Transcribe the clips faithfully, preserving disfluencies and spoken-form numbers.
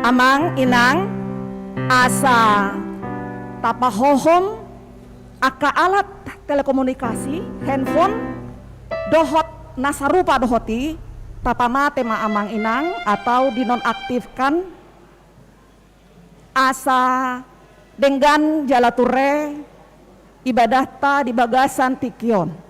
Amang, inang, asa tapahohom angka alat telekomunikasi, handphone, dohot na sarupa dohot i, tapamate ma amang inang atau dinonaktifkan, asa denggan jala ture ibadahta di bagasan tingki on.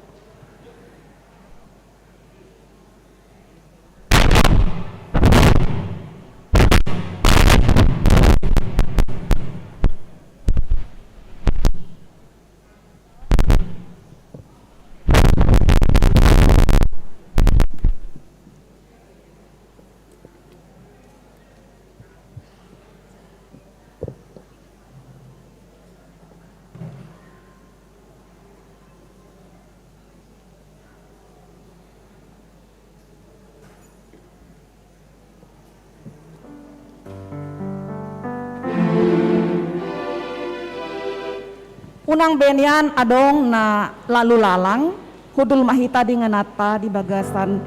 Unang be nian adong na lalu lalang, hundul ma hita di ingananta di bagasan,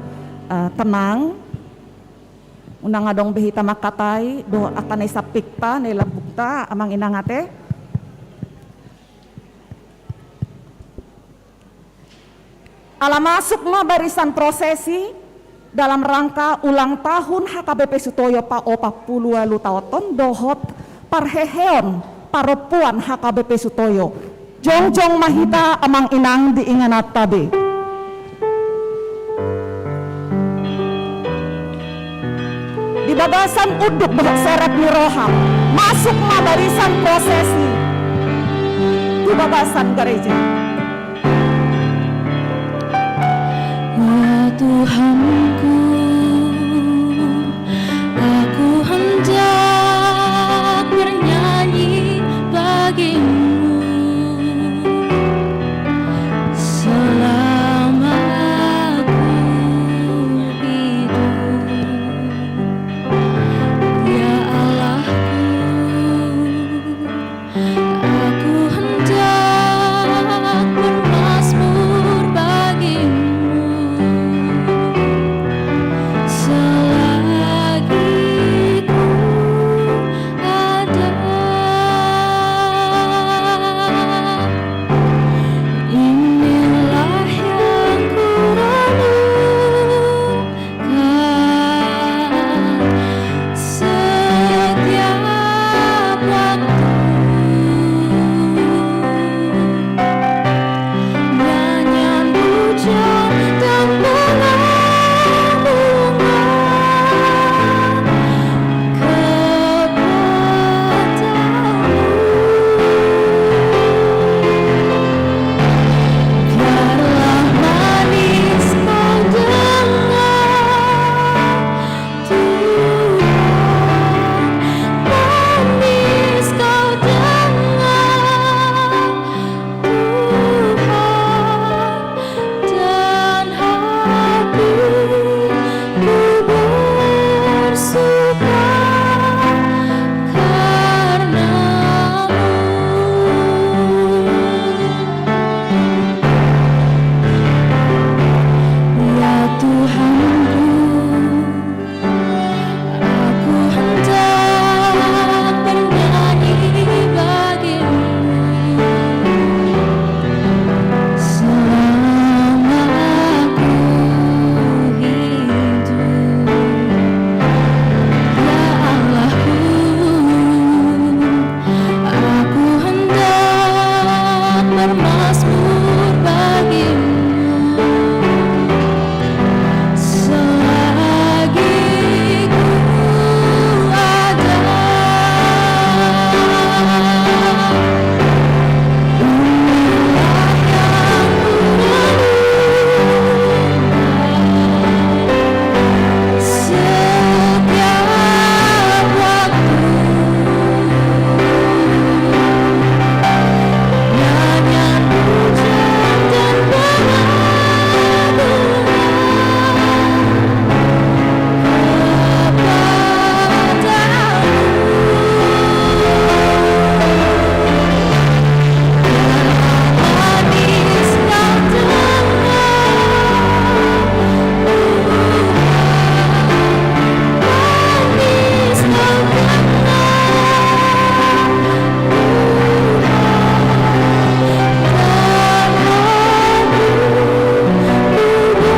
eh, tenang. Unang adong be hita mangkatai dohot angka na i sampingta, na i lambungta, amang inang ate. Ala masuk ma barisan prosesi dalam rangka ulang tahun H K B P Sutoyo paopat pulu ualu taon on dohot parheheon parompuan H K B P Sutoyo. Jongjong ma hita amang inang di ingananta be. Di bagasan unduk dohot serep ni roham, masuk ma barisan prosesi tu bagasan gareja. Tuhanku, aku hendak bernyanyi bagimu selama aku hidup. Ya Allahku, aku hendak bermazmur bagimu selagi ku ada. Inilah yang ku renungkan setiap waktu. Nyanyian pujian dan pengagungan kepadamu. Biarlah manis kau dengar, Tuhan, manis kau dengar, Tuhan, dan hatiku bersuka karenamu. Ya Tuhanku, aku hendak bernyanyi bagimu selama aku hidup. Ya Allahku, aku hendak bermazmur bagimu selagi ku ada. Inilah yang ku renungkan setiap waktu. Nyanyian pujian dan pengagungan kepadamu. Biarlah manis kau dengar, Tuhan, manis kau dengar, Tuhan, dan hatiku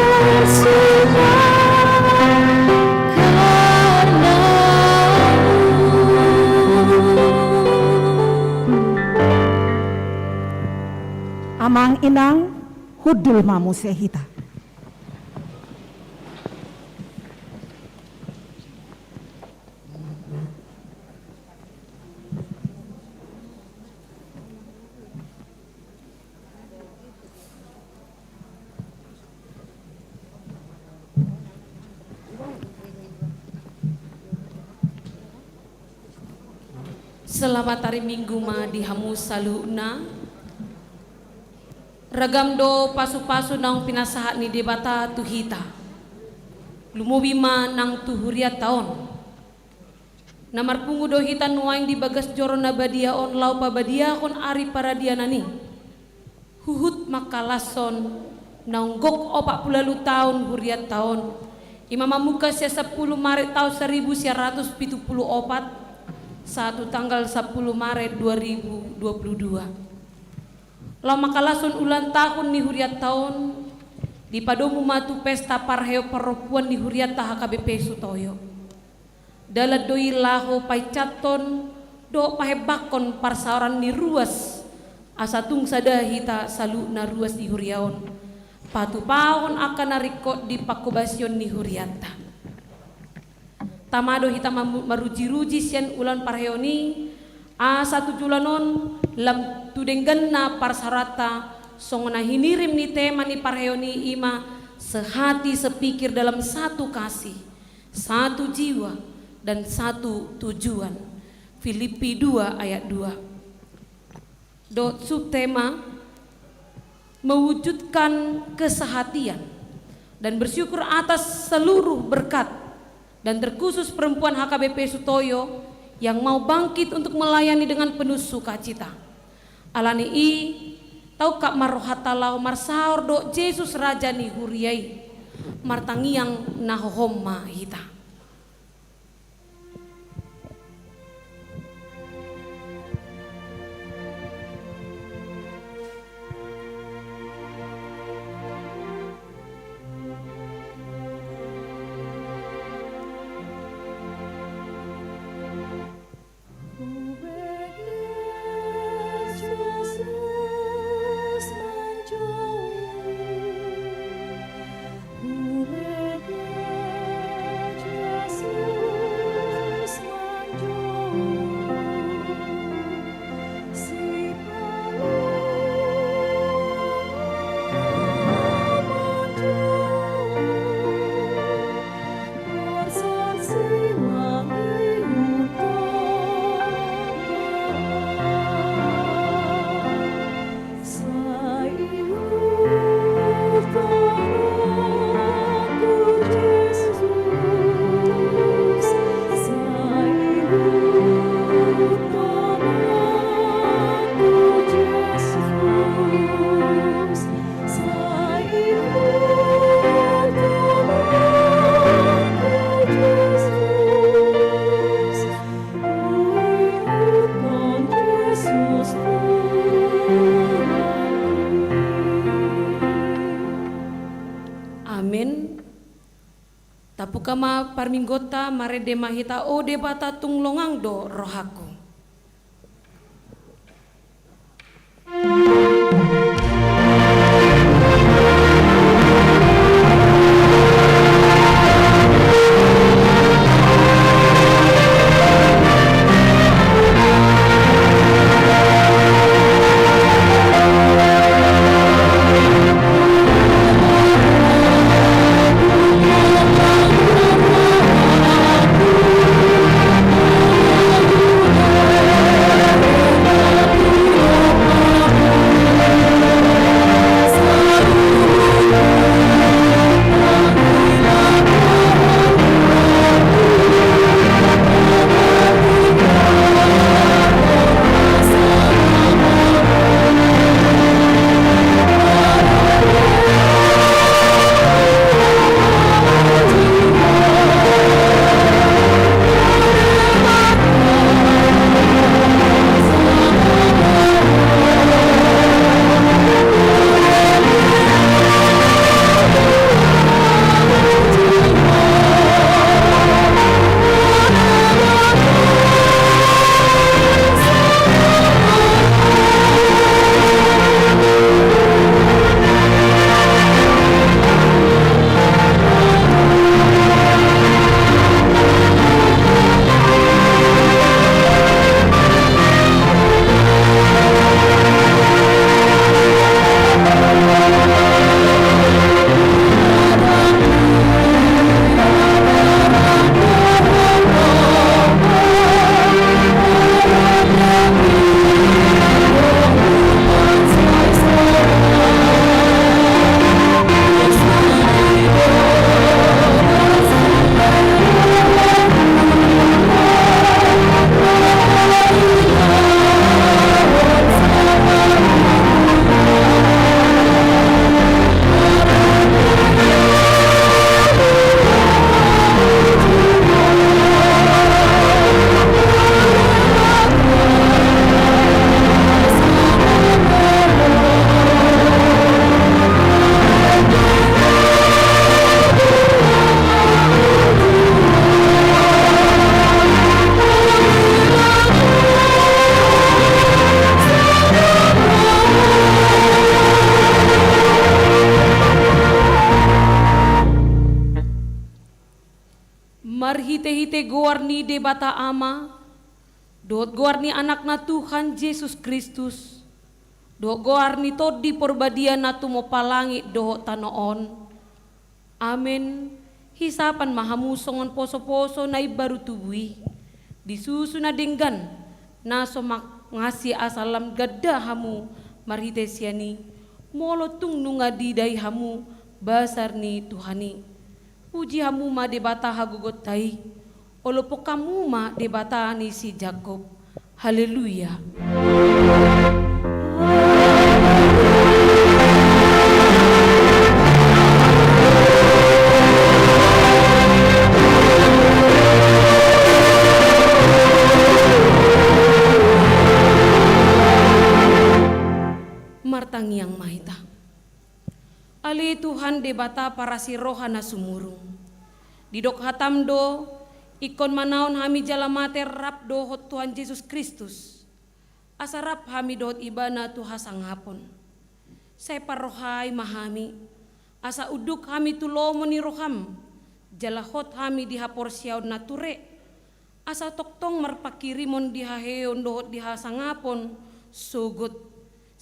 bersuka karenamu. Amang inang, hundul ma muse hita. Selamat ari Minggu ma di hamu saluhutna. Ragam do pasupasu naung pinasahat ni Debata tu hita. Lumobi ma nang tu hurianta on. Na marpungu do hita nuaeng di bagas joro na badia on laho pabadiahon ari paradianan i. Huhut mangkalashon naung gok opat pulu ualu taon hurianta on. I ma mamungka sian sampulu Maret taon saribu sia ratus pitu pulu opat sahat tu tanggal sampulu Maret dua ribu dua pulu dua. Laho mangkalashon ulang tahun ni hurianta on, dipadomu ma tu pesta parheon parompuan ni hurianta H K B P Sutoyo. Dalan do i laho painsathon dohot pahembangkon parsaoran ni ruas, asa tung sada hita saluhutna ruas di huria on patupahon angka na ringkot di panghobasion ni hurianta. Tama do hita mamu-, marujiruji sian ulaon parheon i, asa tu joloan on lam tu dengganna parsaoranta, songon na hinirim ni tema ni parheon i, i ma sehati, sepikir dalam satu kasih, satu jiwa, dan satu tujuan. Filipi dua ayat dua. Dot subtema, mewujudkan kesehatian dan bersyukur atas seluruh berkat, dan terkhusus perempuan H K B P Sutoyo yang mau bangkit untuk melayani dengan penuh sukacita. Alani i, taungkap ma rohanta laho marsaor dohot Jesus, Raja ni huria i. Martangiang na hohom ma hita. Amen. Tabuka ma parmingguonta, marende ma hita: O Debata, tung longang do rohangku. Marhitehite goar ni Debata Ama, dohot goar ni Anakna Tuhan Jesus Kristus, dohot goar ni Tondi Porbadia na tumompa langit dohot tano on, Amen. Hisapan ma hamu songon poso-poso na imbaru tubu i, di susu na denggan, na so mangasi asa lam ganda hamu marhite sian i, molo tung nunga didai hamu basar ni Tuhan i. Puji hamu ma Debata hagogonta i, olopon hamu ma Debata ni si Jakob. Haleluya. Martangiang ma hita. Ale Tuhan Debata parasi roha na sumurung. Didok hatam do, ingkon manaon hami jala mate rap dohot Tuhan Jesus Kristus. Asa rap hami dohot Ibana tu hasangapon. Sai parrohai ma hami, asa unduk hami tu lomo ni roham, jala hot hami di haporseaon na ture, asa tongtong marpanghirimon di haheheon dohot di hasangapon, sogot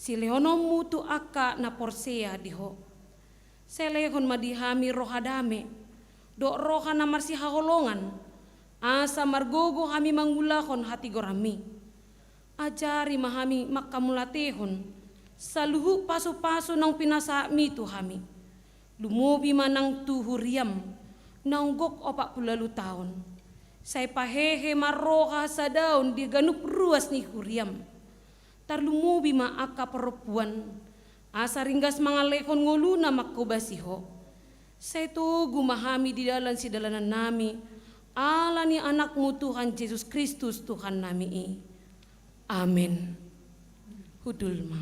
silehononmu tu angka na porsea di Ho. Sai lehon ma di hami roha dame, dohot roha na marsihaholongan, asa margogo hami mangulahon hatigoranmi. Ajari ma hami manghamauliatehon saluhut pasu-pasu naung pinasahatmi tu hami. Lumobi ma nang tu huriam, naung gok opat pulu ualu taon. Sai pahehe ma roha hasadaon di ganup ruas ni huriam. Tarlumobi ma angka parompuan, asa ringgas mangalehon ngoluna manghobasi Ho. Sai togu ma hami di dalan sidalanannami, ala ni Anakmu Tuhan Jesus Kristus Tuhannami i. Amen. Hundul ma.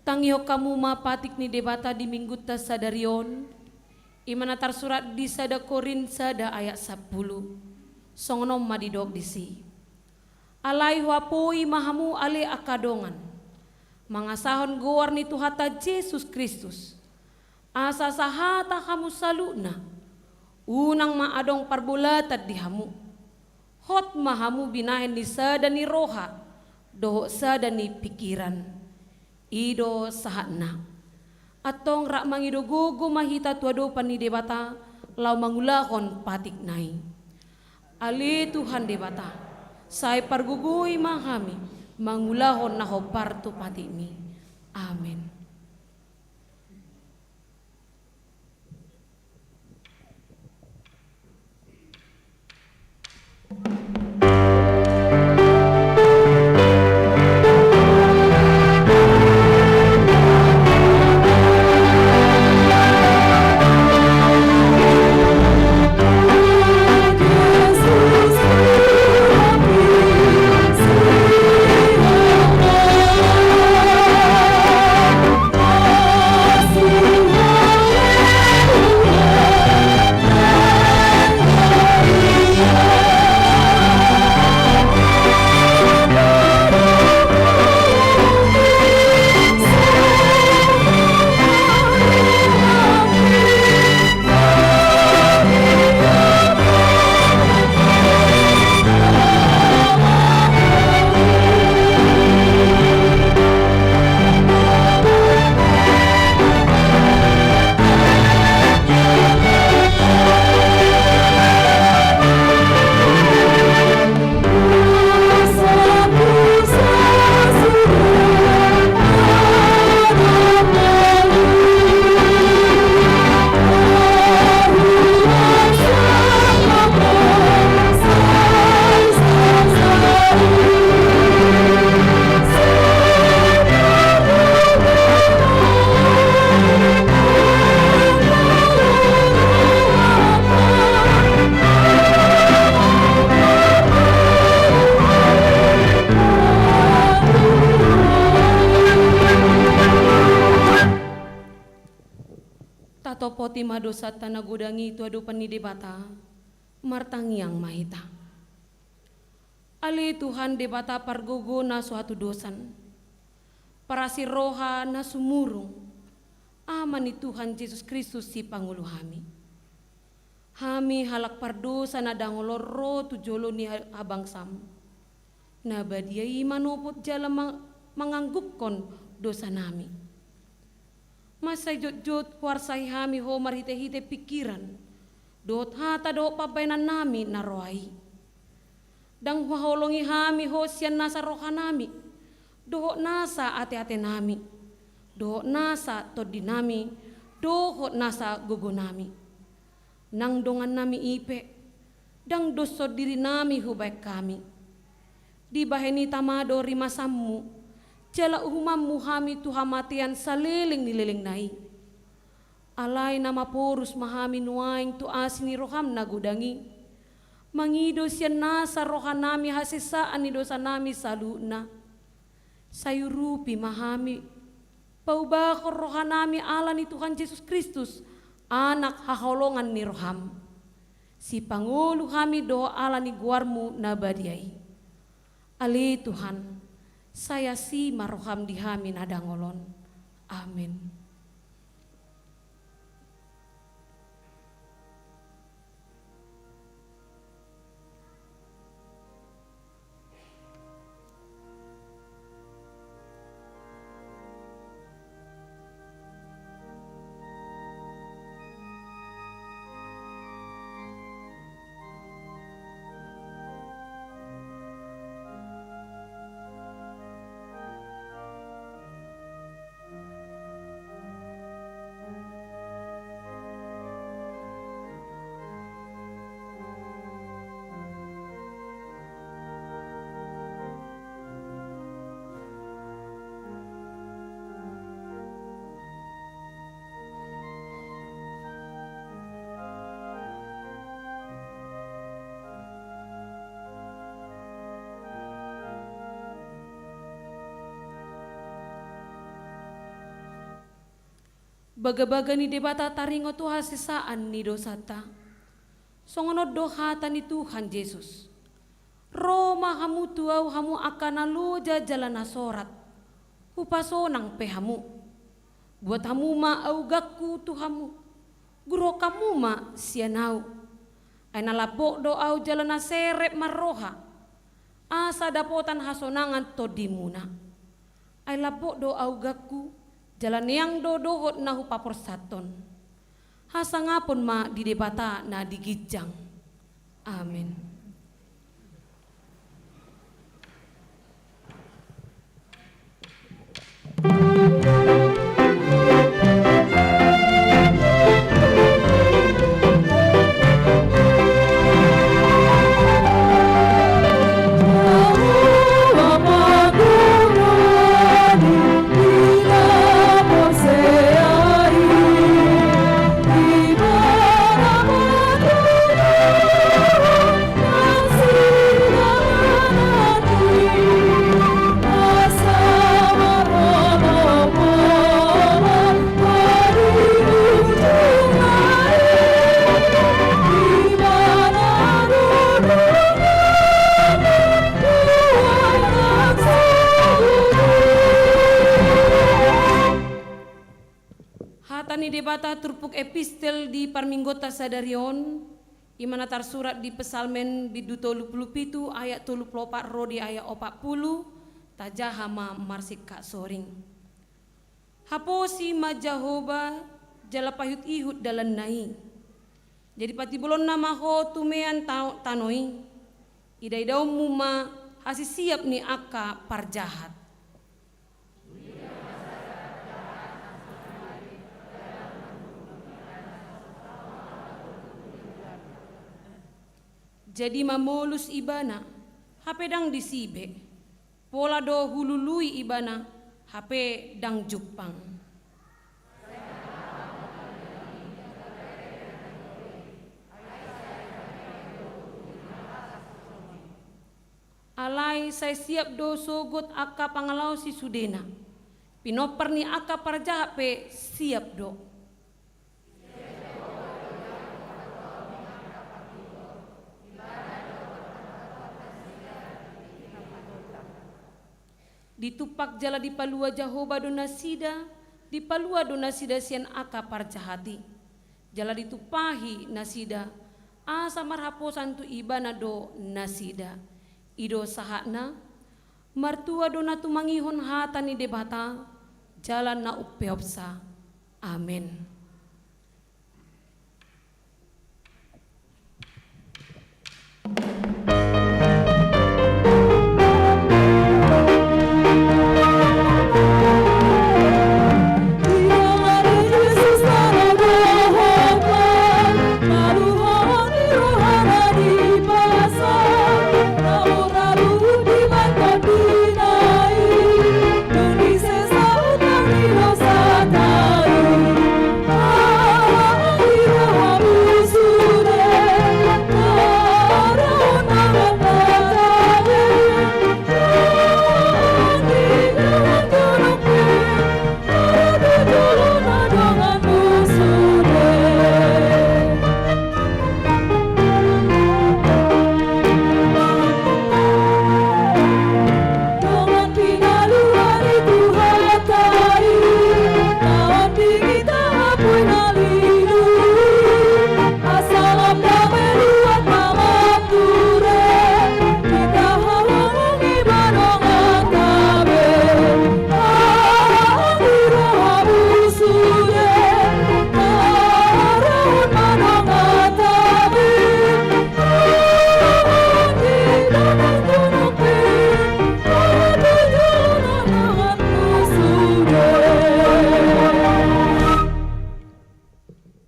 Tangihon hamu ma patik ni Debata di Minggunta sadari on, i ma na tarsurat di sada Korint sada ayat sampulu. Songon on ma didok disi. Alai huapoi ma hamu ale angka dongan, mangasahon goar ni Tuhanta Jesus Kristus, asa sahata hamu saluhutna, unang ma adong parbolatan di hamu. Hot ma hamu binahen ni sada ni roha dohot sada ni pingkiran. I do sahatna. Antong rap mangido gogo ma hita tu adopan ni Debata laho mangulahon patikna i. Ale Tuhan Debata, sai pargogoi ma hami mangulahon na hombar tu patikmi. Amen. Topoti ma dosanta na godang i tu adopan ni Debata. Martangiang ma hita. Ale Tuhan Debata pargogo na so hatudosan, parasi roha na sumurung, Ama ni Tuhan Jesus Kristus sipangolu hami. Hami halak pardosa na dangol on ro tu jolo ni ha-, habangsam. Na badia i manopot jala ma-, manganggungkon dosanami. Mansai jotjot huarsai hami Ho marhitehite pingkiran, dohot hata dohot pambahenannami na roa i. Ndang huhaholongi hami Ho sian nasa rohanami, dohot nasa ateatenami, dohot nasa tondinami, dohot nasa gogonami. Nang dongannami i pe, ndang doshon dirinami hubahen hami. Dibahen i tama do rimasanmu, jala uhumanmu hami tu hamatean saleleng ni lelengna i. Alai na maporus ma hami nuaeng tu asi ni roham na godang i, mangido sian nasa rohanami hasesaan ni dosanami saluhutna. Sai urupi ma hami, paubahon rohanami ala ni Tuhan Jesus Kristus, Anak haholongan ni roham. Sipangolu hami do ala ni goarmu na badia i. Ale Tuhan, sai asi ma roham di hami na dangol on. Amen. Bagabaga ni Debata taringot tu hasesaan ni dosanta. Songon on do hata ni Tuhan Jesus. Ro ma hamu tu Ahu hamu angka na loja jala na sorat, hupasonang pe hamu. Buat hamu ma augangku tu hamu, gurhon hamu ma sian Ahu. Ai na lambok do Ahu jala na serep marroha, asa dapotan hasonangan tondimuna. Ai lambok do augangku, jala neang do dohot na hupaporsathon. Hasangapon ma di Debata na di ginjang. Amen. Hata ni Debata turpuk epistel di parmingguonta sadari on, i ma na tarsurat di Psalmen bindu tolu pulu pitu ayat tolu pulu opat ro di ayat opat pulu, tajaha ma marsingkat soring. Haposi ma Jahowa jala paihutihut dalanna i. Jadi patibolonna ma ho tumean ta-, tano i. Idaidaonmu ma hasisiap ni angka parjahat. Jadi mamolus ibana, hape ndang disi be. Pola do hulului ibana, hape ndang jumpang. Alai sai siap do sogot angka pangalaosi sudena. Pinompar ni angka parjahat pe siap do. Ditumpak jala dipalua Jahowa do nasida, dipalua do nasida sian angka parjahat i. Jala ditumpahi nasida, asa marhaposan tu Ibana do nasida. I do sahatna, martua do na tumangihon hata ni Debata, jala na umpeopsa. Amen.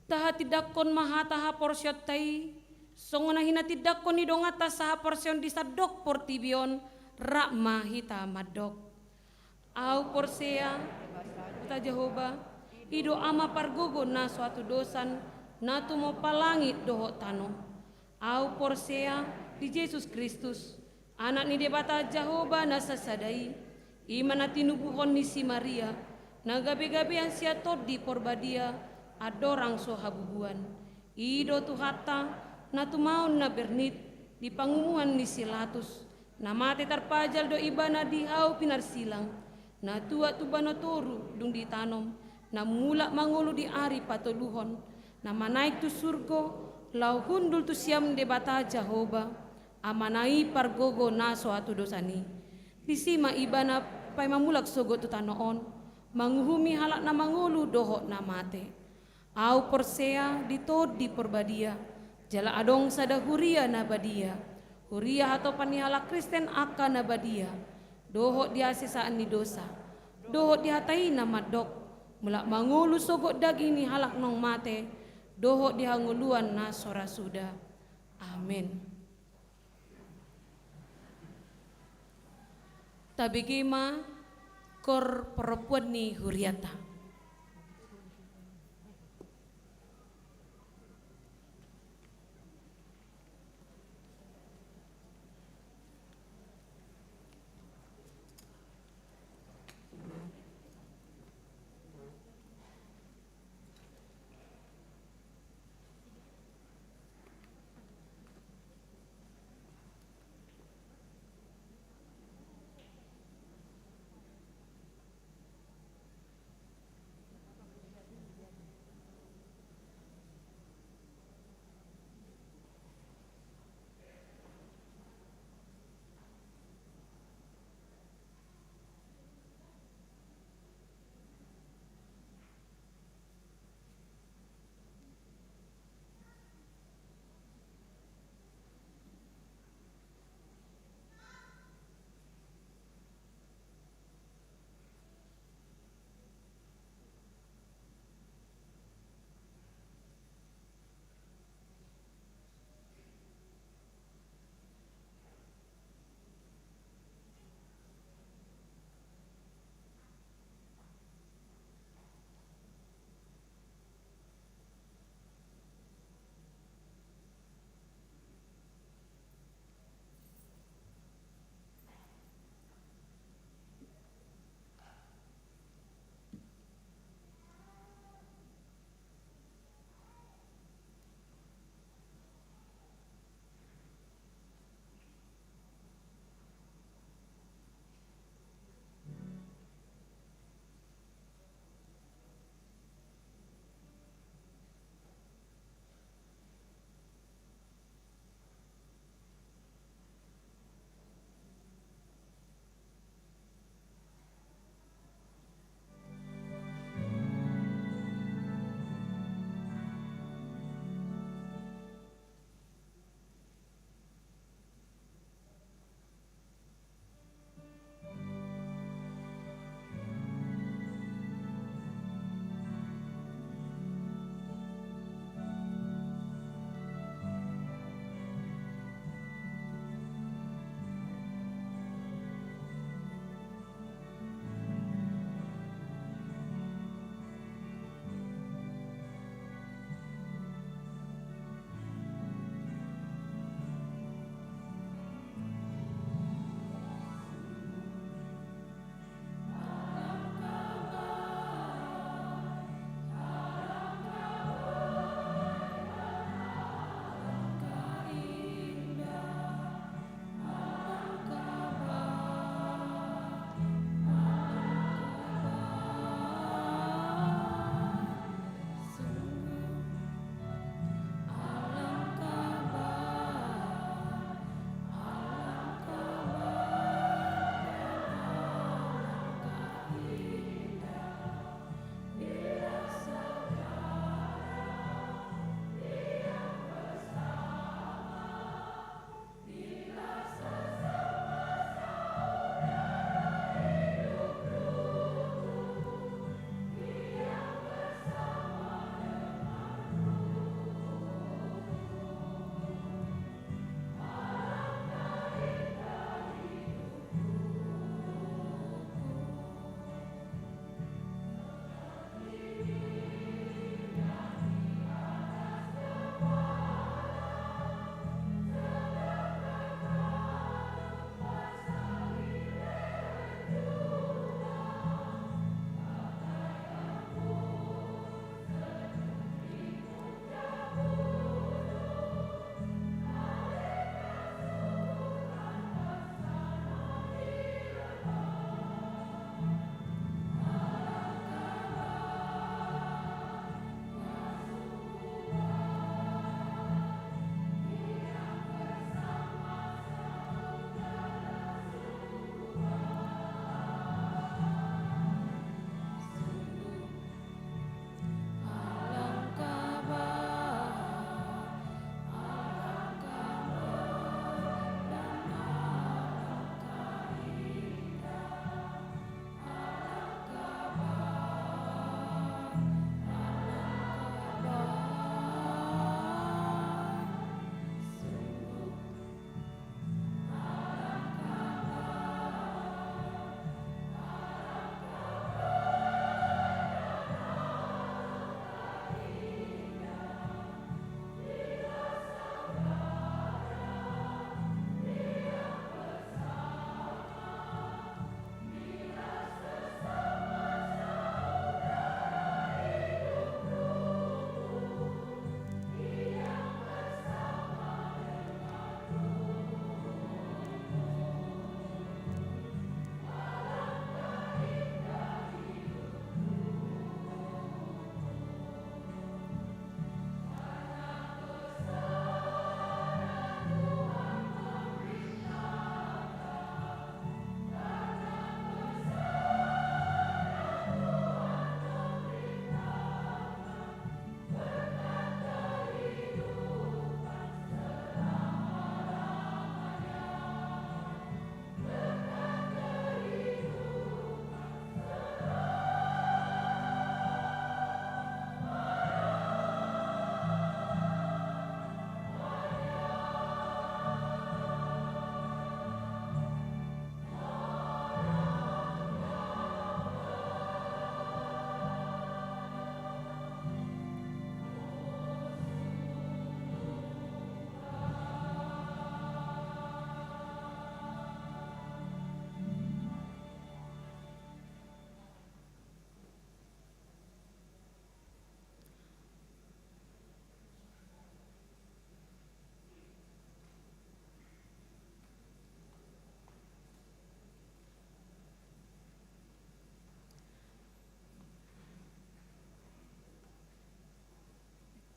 Tahatindangkon ma hata haporseaonta i, songon na hinatindangkon ni donganta sahaporseaon di sandok portibi on, rap ma hita mandok. Ahu porsea, Debata Jahowa, i do Ama pargogo na so hatudosan, na tumompa langit dohot tano. Ahu porsea di Jesus Kristus, Anak ni Debata Jahowa na sasada i, i ma na tinubuhon ni si Maria, na gabegabean sian Tondi Porbadia, andorang so habubuan. I do Tuhanta, na tumaon na bernit, di pangumuan ni si Latus, na mate tarpajal do Ibana di hau pinarsilang, na tuat tu banua toru dung ditanom, na mulak mangolu di ari patoluhon, na manaek tu surgo, laho hundul tu siam Debata Jahowa, Amana i pargogo na so hatudosan i. Disi ma Ibana paima mulak sogot tu tano on, manguhumi halak na mangolu dohot na mate. Ahu porsea di Tondi Porbadia, jala adong sada huria na badia, huria hatopan ni halak Kristen angka na badia, dohot di hasesaan ni dosa, dohot di hata i na mandok, mulak mangolu sogot daging ni halak naung mate, dohot di hangoluan na so ra suda. Amen. Tabege ma koor parompuan ni hurianta.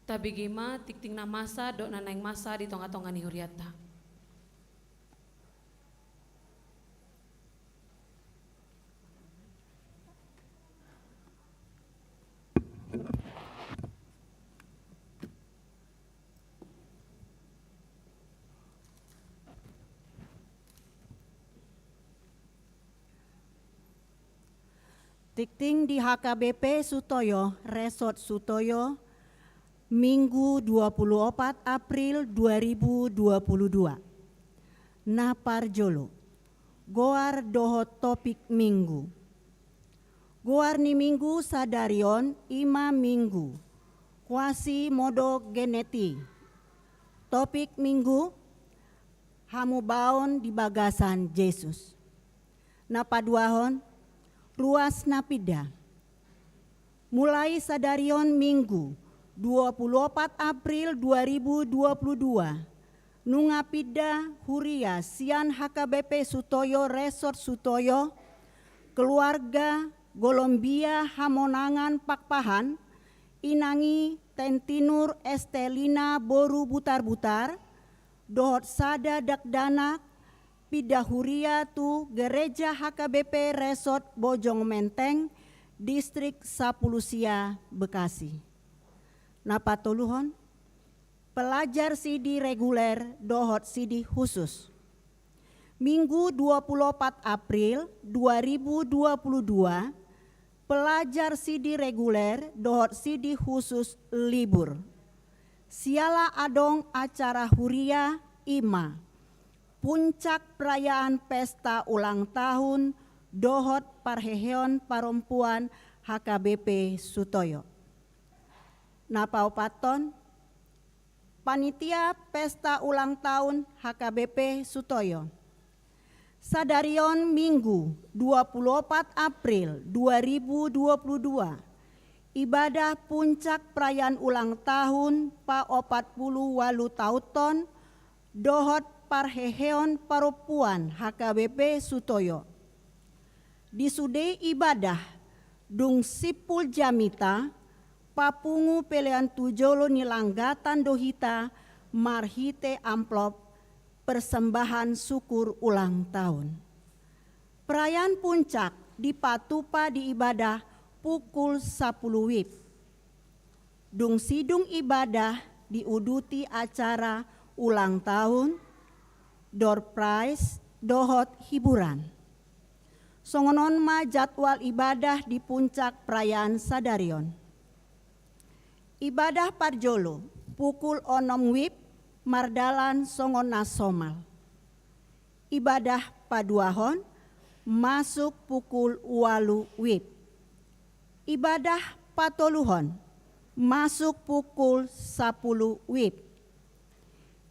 Tabege ma tingting na masa dohot na naeng masa di tonga-tonga ni hurianta. Tingting di H K B P Sutoyo, Resort Sutoyo, Minggu dua puluh opat April dua ribu dua puluh dua. Na parjolo, goar dohot topik Minggu. Goar ni Minggu sadari on i ma Minggu Quasimodogeniti. Topik Minggu: Hamubaon di bagasan Jesus. Na paduahon, ruas na pinda. Mulai sadari on Minggu dua puluh opat April dua ribu dua puluh dua, nunga pinda huria sian H K B P Sutoyo, Resort Sutoyo, keluarga Golombia Hamonangan Pakpahan, inang i Tentinur Estelina boru Butarbutar, dohot sada dakdanak, pinda huria tu Gereja H K B P Resort Bojong Menteng, Distrik Sapulusia, Bekasi. Na patoluhon, pelajar sidi reguler dohot sidi khusus. Minggu dua puluh opat April dua ribu dua puluh dua, pelajar sidi reguler dohot sidi khusus libur. Siala adong acara huria, i ma puncak perayaan pesta ulang tahun dohot parheheon parompuan H K B P Sutoyo. Na paopathon, panitia pesta ulang tahun H K B P Sutoyo. Sadari on Minggu dua puluh opat April dua ribu dua puluh dua, ibadah puncak perayaan ulang tahun paopat pulu ualu taonhon dohot parheheon parompuan H K B P Sutoyo. Di sude ibadah, dung simpul jamita, papungu pelean tu jolo ni langgatan do hita marhite amplop persembahan syukur ulang tahun. Perayaan puncak dipatupa di ibadah pukul sapuluh wib. Dung sidung ibadah diuduti acara ulang tahun, door prize, dohot hiburan. Songon on ma jadwal ibadah di puncak perayaan sadari on. Ibadah parjolo pukul onom wib, mardalan songon na somal. Ibadah paduahon masuk pukul ualu wib. Ibadah patoluhon masuk pukul sapuluh wib.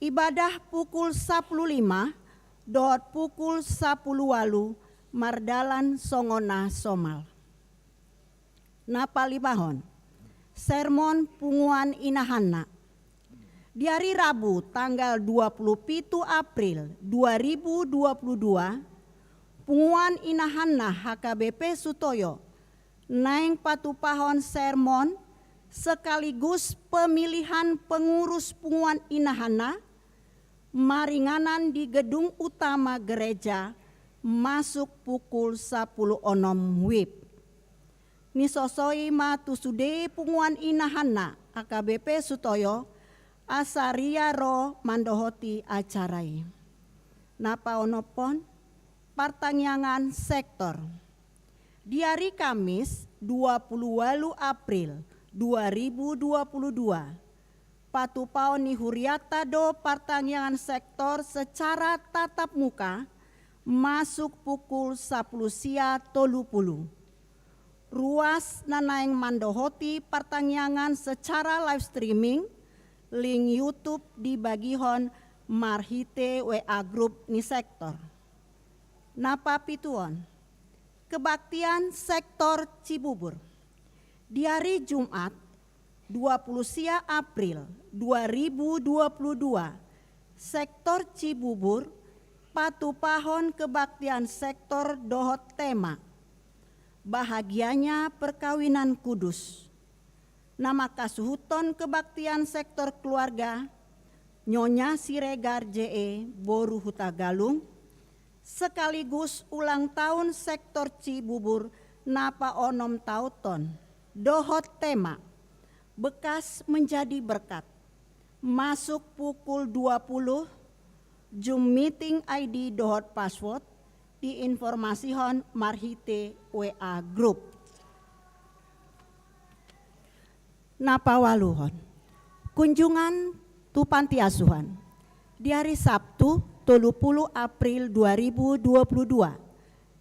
Ibadah pukul sapuluh lima dohot pukul sapuluh ualu mardalan songon na somal. Na palimahon, sermon punguan inahanna. Di ari Rabu tanggal dua puluh pitu April dua ribu dua puluh dua, punguan inahanna H K B P Sutoyo naeng patupahon sermon sekaligus pemilihan pengurus punguan inahanna maringanan di gedung utama gereja masuk pukul sapuluh onom wib. Nisosoi ma tu sude punguan inahanna H K B P Sutoyo asa ria ro mandohoti acara i. Na paonomhon, partangiangan sektor. Di ari Kamis dua puluh ualu April dua ribu dua puluh dua, patupaon ni hurianta do partangiangan sektor secara tatap muka masuk pukul sapuluh sia tolu puluh. Ruas na naeng mandohoti partangiangan secara live streaming, link YouTube dibagihon marhite W A group ni sektor. Na papituhon, kebaktian sektor Cibubur. Di ari Jumat dua puluh sia April dua ribu dua puluh dua, sektor Cibubur patupahon kebaktian sektor dohot tema Bahagianya Perkawinan Kudus. Na mangkasuhuthon kebaktian sektor keluarga, Nyonya Siregar J E boru Hutagalung, sekaligus ulang tahun sektor Cibubur na paonomtaonhon, dohot tema Bekas Menjadi Berkat, masuk pukul dua puluh, Zoom meeting I D dohot password diinformasihon marhite W A group. Na paualuhon, kunjungan tu panti asuhan. Di ari Sabtu, tolu puluh April dua ribu dua puluh dua,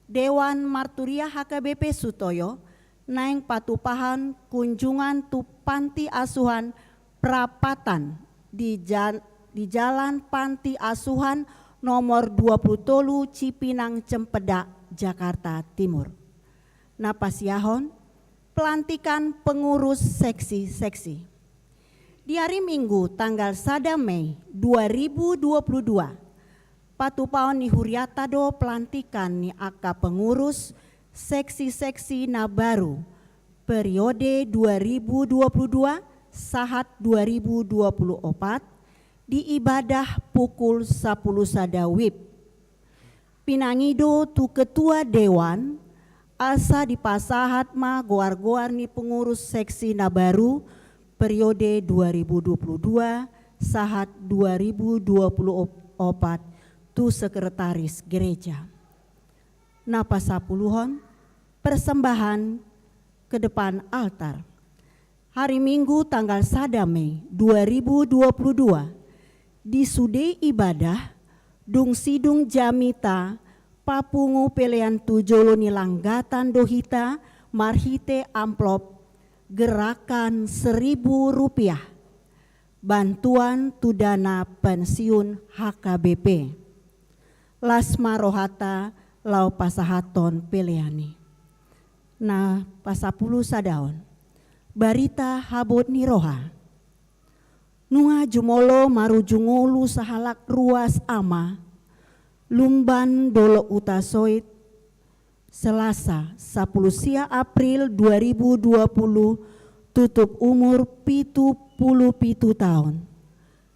Dewan Marturia H K B P Sutoyo naeng patupahon kunjungan tu panti asuhan Prapatan di jal-, di Jalan Panti Asuhan nomor dua puluh tolu Cipinang Cempedak, Jakarta Timur. Na pasiahon, pelantikan pengurus seksi-seksi. Di ari Minggu tanggal sada Mei dua ribu dua puluh dua, patupahon ni huriata do pelantikan ni angka pengurus seksi-seksi na baru periode dua ribu dua puluh dua sahat dua ribu dua puluh opat di ibadah pukul sapuluh sada wib. Pinangido tu ketua dewan, asa dipasahat ma goar-goar ni pengurus seksi na baru periode dua ribu dua puluh dua sahat dua ribu dua puluh opat tu sekretaris gereja. Na pasapuluhon, persembahan ke depan altar. Hari Minggu tanggal sada Mei dua ribu dua puluh dua, di sude ibadah, dung sidung jamita papungu pelean tu jolo ni langgatan do hita marhite amplop gerakan seribu rupiah, bantuan tu dana pensiun H K B P. Las ma rohanta laho pasahathon pelean i. Na pasapuluh sadaon, barita habot ni roha. Nunga jumolo marujung ulu sahalak ruas ama, Lumban Dolok Hutasoit, Selasa, sapuluh sia April dua ribu dua puluh, tutup umur pitu puluh pitu taon.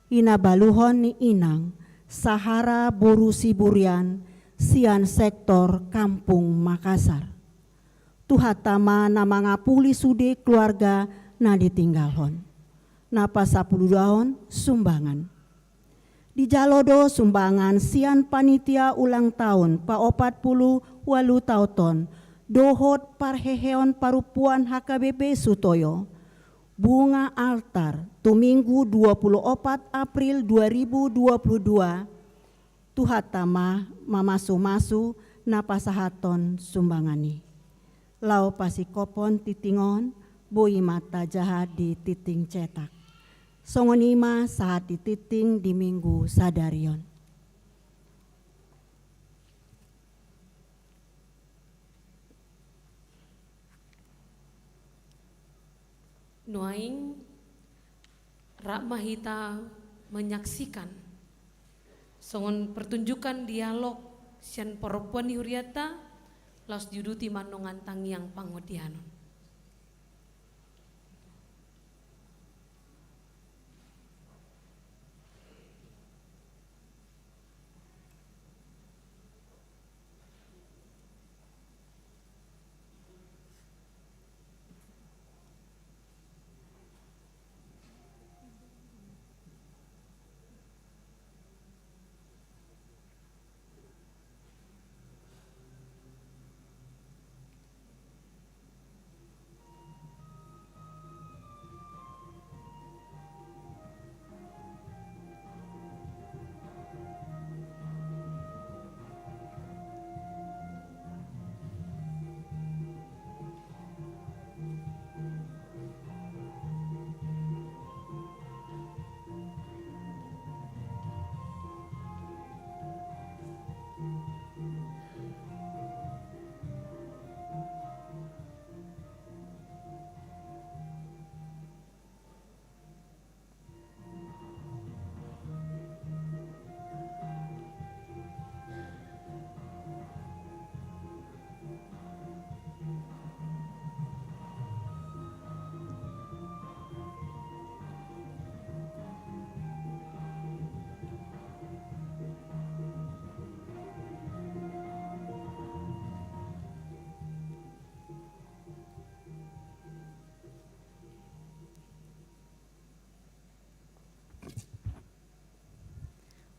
Hinabaluhon ni inang, Sahara boru Siburian, sian sektor Kampung Makassar. Tuhanta ma na mangapuli sude keluarga na ditinggalhon. Na pasapuluh duaon, sumbangan. Dijalo do sumbangan sian panitia ulang taon paopat puluh ualu taonhon dohot parheheon parompuan H K B P Sutoyo, bunga altar tu Minggu dua puluh opat April dua ribu dua puluh dua, Tuhanta ma mamasumasu na pasahathon sumbangan i. Laho pasingkophon tingting on, boi ma tajaha di tingting cetak. Songon i ma sahat di tingting di Minggu sadari on. Nuaeng rap ma hita menyaksikan songon pertunjukan dialog sian parompuan ni huriata, laos diuduti ma nunga tangiang pangodianon.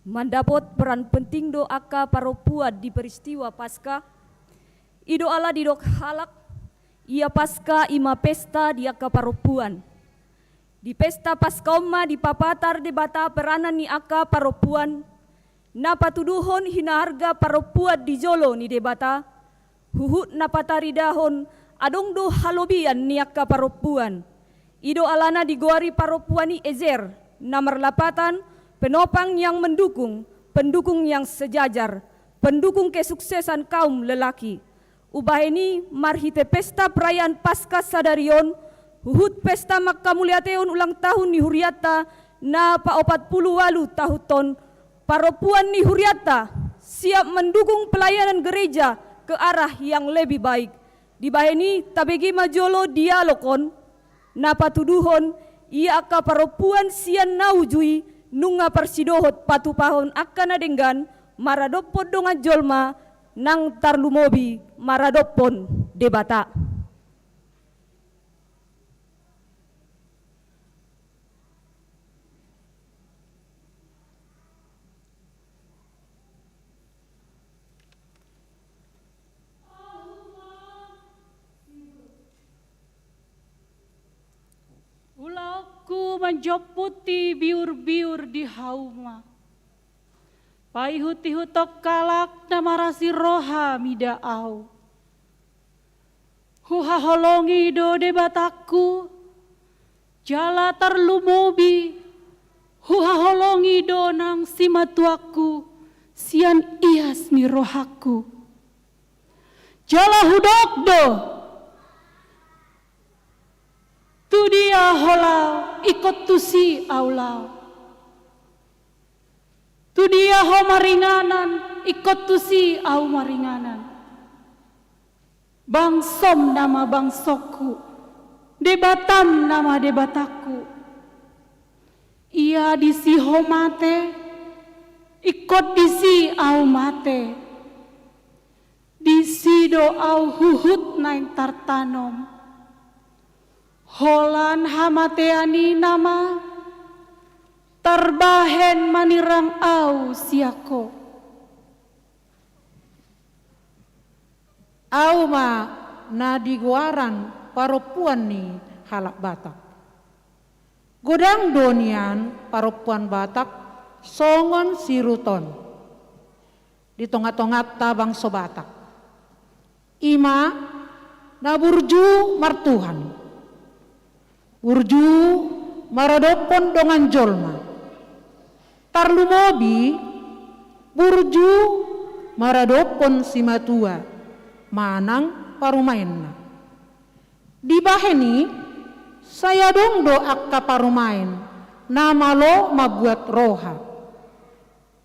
Mandapot peran penting do angka parompuan di peristiwa Paskah. I do ala didok halak, ia Paskah i ma pesta di angka parompuan. Di pesta Paskah on ma dipapatar Debata peranan ni angka parompuan, na patuduhon hinaharga parompuan di jolo ni Debata, huhut na pataridahon adong do halobian ni angka parompuan. I do alana digoari parompuan i Ezer, na marlapatan penopang yang mendukung, pendukung yang sejajar, pendukung kesuksesan kaum lelaki. Umbahen i marhite pesta perayaan Paskah sadari on, huhut pesta mangkamuliateon ulang tahun ni hurianta na paopat pulu ualu tahunhon, parompuan ni hurianta siap mendukung pelayanan gereja ke arah yang lebih baik. Dibahen i tabege ma jolo dialog on, na patuduhon ia angka parompuan sian na uju i nunga parsidohot patupahon angka na denggan maradophon dongan jolma nang tarlumobi maradophon Debata. Ulaonku manjomputi biurbiur di hauma. Paihutihuthon halak na marasi roha mida ahu. Huhaholongi do Debatangku, jala tarlumobi huhaholongi do nang simatuangku sian ias ni rohangku. Jala hudok do, tu dia ho laho, ingkon tusi ahu laho. Tu dia ho maringanan, ingkon tusi ahu maringanan. Bangsom nama bangsongku, Debatam nama Debatangku. Ia disi ho mate, ingkon disi ahu mate. Disi do ahu huhut naeng tartanom. Holan hamatean i nama tarbahen manirang ahu sian ho. Ahu ma na digoaran parompuan ni halak Batak. Godang do nian parompuan Batak songon si Rut on di tongatonganta bangso Batak. I ma na burju martuhan, burju maradophon dongan jolma, tarlumobi burju maradophon simatua manang parumaenna. Dibahen i, sai adong do angka parumaen na malo mambuat roha,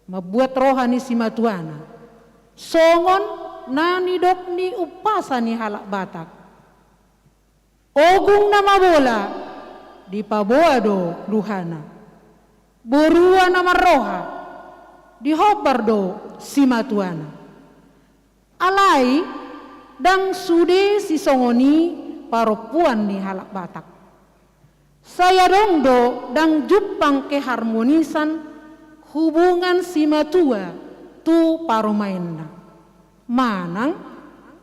mambuat roha ni simatuana, songon na nidok ni umpasa ni halak Batak. Ogung na mabola dipaboa do luhana. Borua na marroha dihombar do simatuana. Alai ndang sude sisongon i parompuan ni halak Batak. Sai adong do ndang jumpang keharmonisan hubungan simatua tu parumaenna manang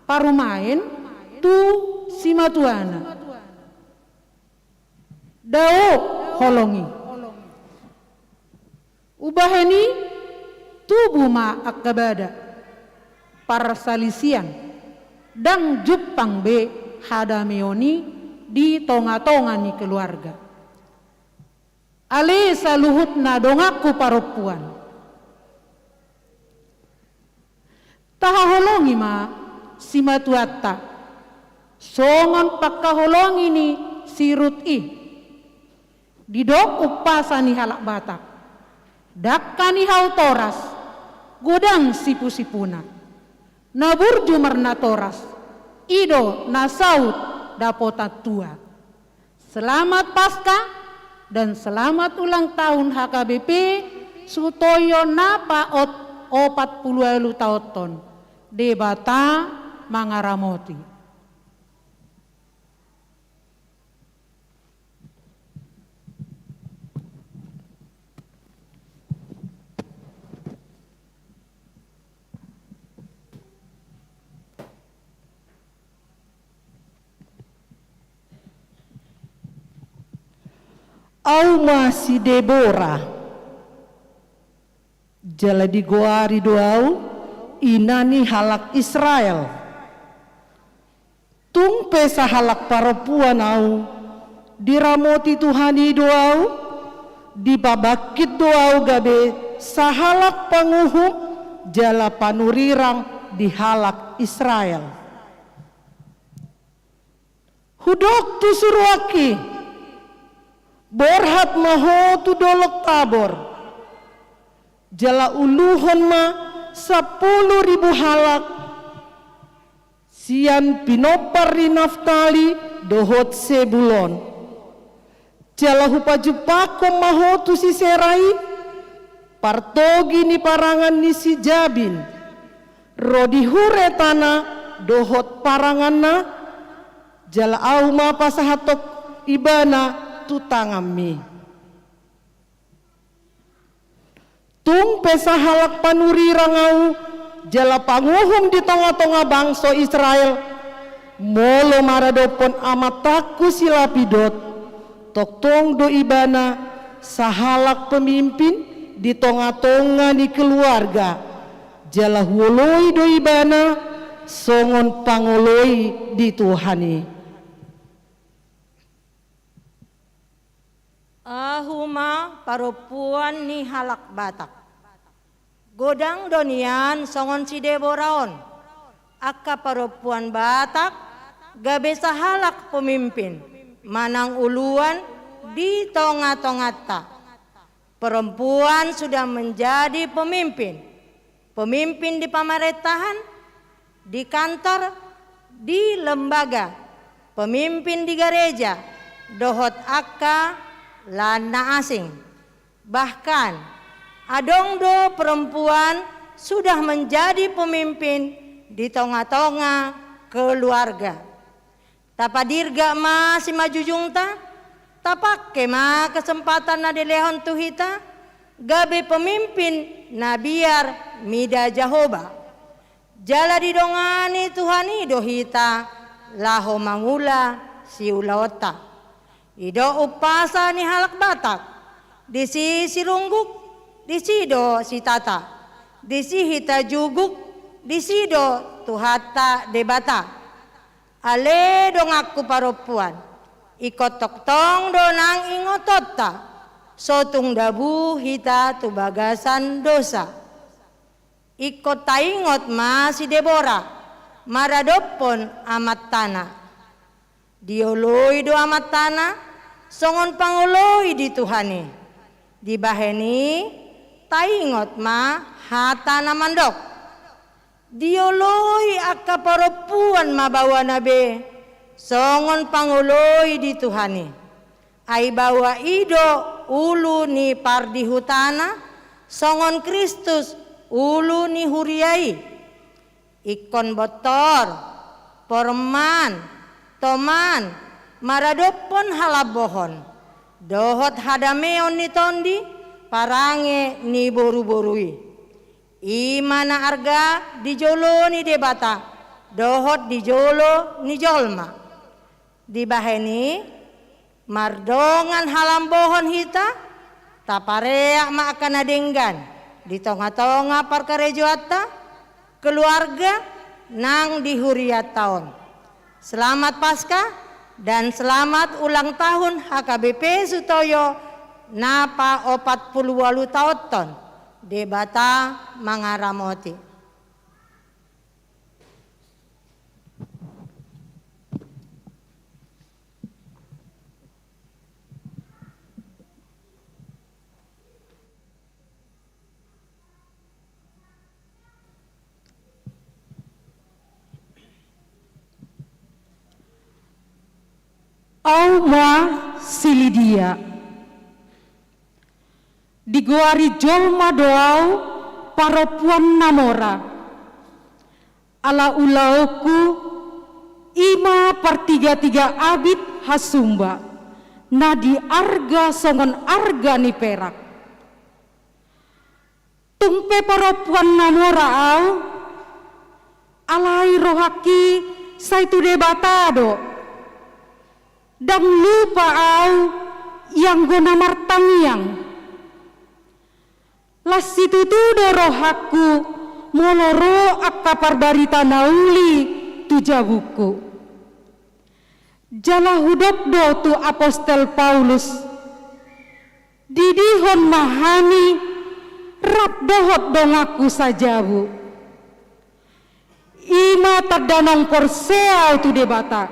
parumaen tu simatuana. Dao holong i. Umbahen i tubu ma angka bada, parsalisian, ndang jumpang be hadameon i di tongatonga ni keluarga. Ale saluhutna donganku parompuan, tahaholongi ma simatuanta songon pangkaholongi ni si Rut i. Didok umpasa ni halak Batak, dangka ni hau toras godang sipusipuna. Na burju marnatoras, i do na saut dapotan tua. Selamat Paskah dan selamat ulang tahun H K B P, sutoyo na paopat pulu ualu taonhon. Debata mangaramoti. Au ma si Debora, jala digoari do au ina ni halak Israel. Tung pe sahalak parompuan au, diramoti Tuhan i do au, dipabangkit do au gabe sahalak panguhum jala panurirang di halak Israel. Hudok tu suruanki, borhat ma ho tu dolok Tabor, jala uluhon ma sampulu ribu halak sian pinompar ni Naftali dohot Sebulon. Jala hupajumpangkon ma ho tu Sisera i, partogi ni parangan ni si Jabin, ro di hure tana dohot paranganna, jala au ma pasahathon ibana tu tanganmi. Tung pe sahalak panurirang au, jala panguhum di tongatonga bangso Israel, molo maradophon amantangku si Lapidot, tongtong do ibana sahalak pemimpin di tongatonga ni keluarga, jala huoloi do ibana songon pangoloi di Tuhan i. Ahu ma parompuan ni halak Batak. Godang do nian songon si Debora on, angka parompuan Batak gabe sahalak pemimpin manang uluan di tongatonganta. Perempuan sudah menjadi pemimpin. Pemimpin di pemerintahan, di kantor, di lembaga, pemimpin di gareja, dohot angka lan na asing. Bahkan, adong do perempuan sudah menjadi pemimpin di tongatonga keluarga. Tapadirgak ma simanjujungta, tapangke ma kesempatan na dilehon tu hita, gabe pemimpin na biar mida Jahowa. Jala didongani Tuhan i do hita laho mangula siulaonta. I do umpasa ni halak Batak, disi sirungguk, disi do sitata, disi hita juguk, disi do Tuhanta Debata. Ale donganku parompuan, ingkon tongtong do nang ingotonta, so tung dabu hita tu bagasan dosa. Ingkon taingot ma si Debora maradophon amantana. Dioloi do amantana songon pangoloi di Tuhan i. Dibahen i taingot ma hata na mandok: Dioloi angka parompuan ma baoana be songon pangoloi di Tuhan i. Ai baoa i do ulu ni pardihutana, songon Kristus ulu ni huria i. Ingkon bontor, porman, toman, maradophon halambohon, dohot hadameon ni tondi, parange ni boruboru i. I ma na arga di jolo ni Debata, dohot di jolo ni jolma. Dibahen i, mardongan halambohon hita, tapareak ma angka na denggan di tongatonga parkarejoanta, keluarga nang di hurianta on. Selamat Paskah dan selamat ulang tahun H K B P Sutoyo na paopat pulu ualu taonhon. Debata mangaramoti. Au ma si Lidia. Digoari jolma do au parompuan na mora. Ala ulaonku i ma partigatiga abit hasumba, na diarga songon arga ni perak. Tung pe parompuan na mora au, alai rohangki sai tu Debata do. Ndang lupa au Anggo na martangiang. Las situtu do rohangku molo ro angka parbarita na uli tu jabungku. Jala hudok do tu apostel Paulus, didihon ma hami rap dohot donganku sajabu. I ma tanda naung porsea au tu Debata.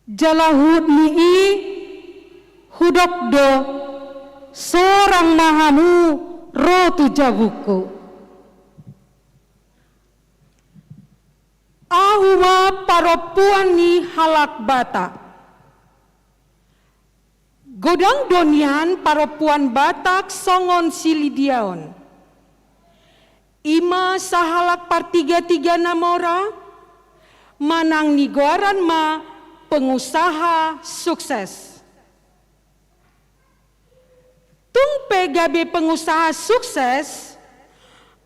Jala huhut ni i hudok do, sorang ma hamu ro tu jabungku. Ahu ma parompuan ni halak Batak. Godang do nian parompuan Batak songon si Lidia on. I ma sahalak partigatiga na mora, manang nigoaran ma pengusaha sukses. Tung pe gabe pengusaha sukses,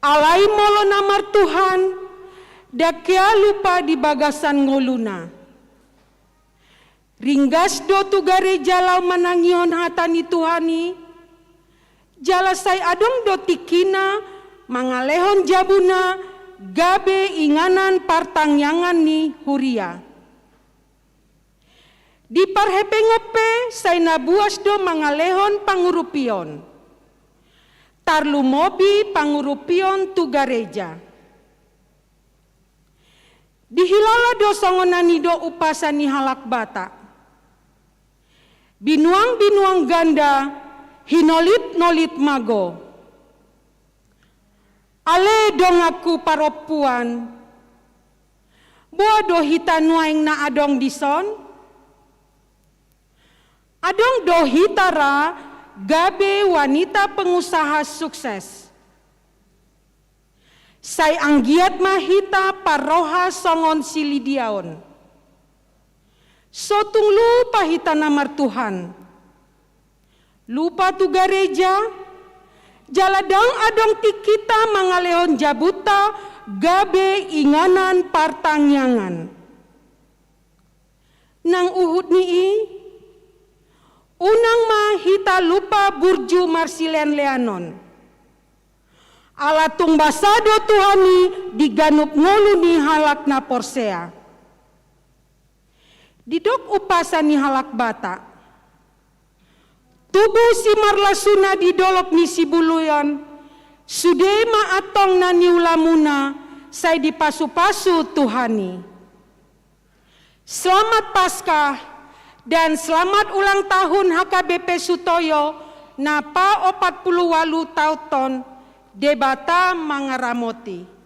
alai molo na martuhan, ndang hea lupa di bagasan ngoluna. Ringgas do tu gareja laho manangihon hata ni Tuhan i, jala sai adong do tingkina mangalehon jabuna gabe inganan partangiangan ni huria. Di parhepeng on pe sai na buas do mangalehon pangurupion. Tarlumobi pangurupion tu gareja. Dihilala do songon na nidok umpasa ni halak Batak. Binuang-binuang ganda, hinolit-nolit mago. Ale donganku parompuan, boha do hita nuaeng na adong dison? Adong do hita ra gabe wanita pengusaha sukses. Sai anggiat ma hita parroha songon si Lidia on. So tung lupa hita na martuhan. Lupa tu gareja, jala ndang adong tingkita mangalehon jabunta gabe inganan partangiangan. Nang uhut ni i, unang ma hita lupa burju marsileanleanon. Ala tung basa do Tuhan i di ganup ngolu ni halak na porsea. Didok umpasa ni halak Batak. Tubu simarlasuna di dolok ni Sibuluan, sude ma antong na niulamuna, sai dipasupasu Tuhan i. Selamat Paskah dan selamat ulang tahun H K B P Sutoyo na paopat pulu ualu taonhon, Debata mangaramoti.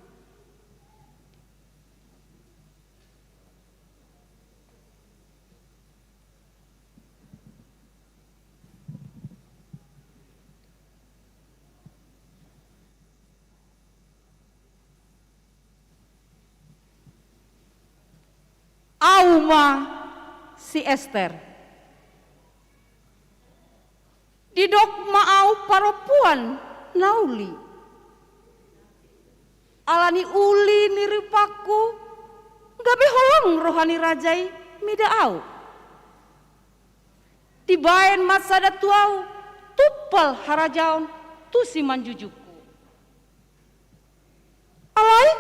Au ma si Ester. Didok ma au parompuan na uli. Ala ni uli ni rupangku, gabe holong roha ni raja i mida au. Dibaen ma sada tu au tumpal harajaon tu simanjujungku. Alai,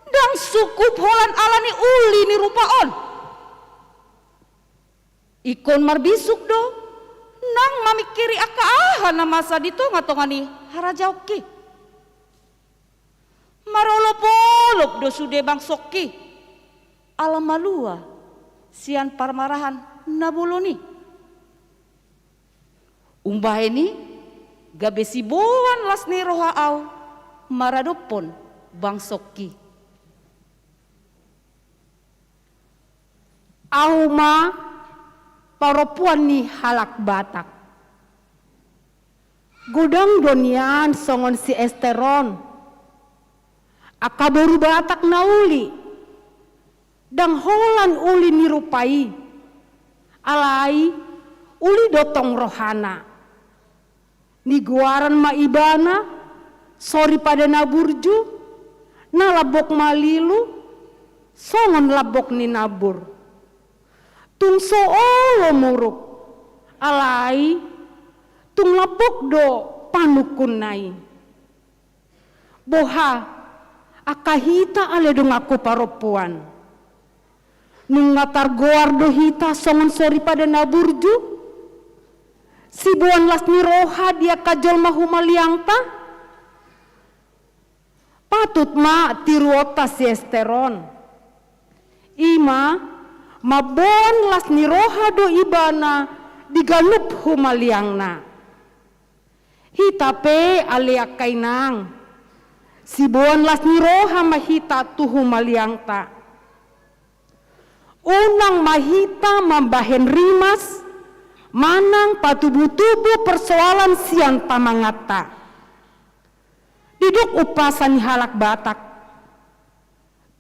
ndang sukup holan ala ni uli ni rupa on. Ingkon marbisuk do, nang mamingkiri angka aha na masa di tongatonga ni harajaonki. Marolopolop do sude bangsongki, ala malua sian parmarahan na bolon i. Umbahen i, gabe siboan las ni roha au maradophon bangsongki. Au ma parompuan ni halak Batak. Godang do nian songon si Ester on. Angka boru Batak na uli. Ndang holan uli ni rupa i. Alai uli do tong rohana. Nigoaran ma ibana, soripada na burju, na lambok malilu, songon lambok ni nambur. Tung so olo muruk, Alai, tung lapok do panungkunna i. Boha, angka hita ale donganku parompuan. Nunga targoar do hita songon soripada na burju? Siboan las ni roha di angka jolma humaliangta? Patut ma tiruonta si Ester on. I ma, mamboan las ni roha do ibana di ganup humaliangna. Hita pe ale angka inang, siboan las ni roha ma hita tu humaliangta. Unang ma hita mambahen rimas manang patubu-tubu persoalan sian pamanganta. Didok umpasa ni halak Batak,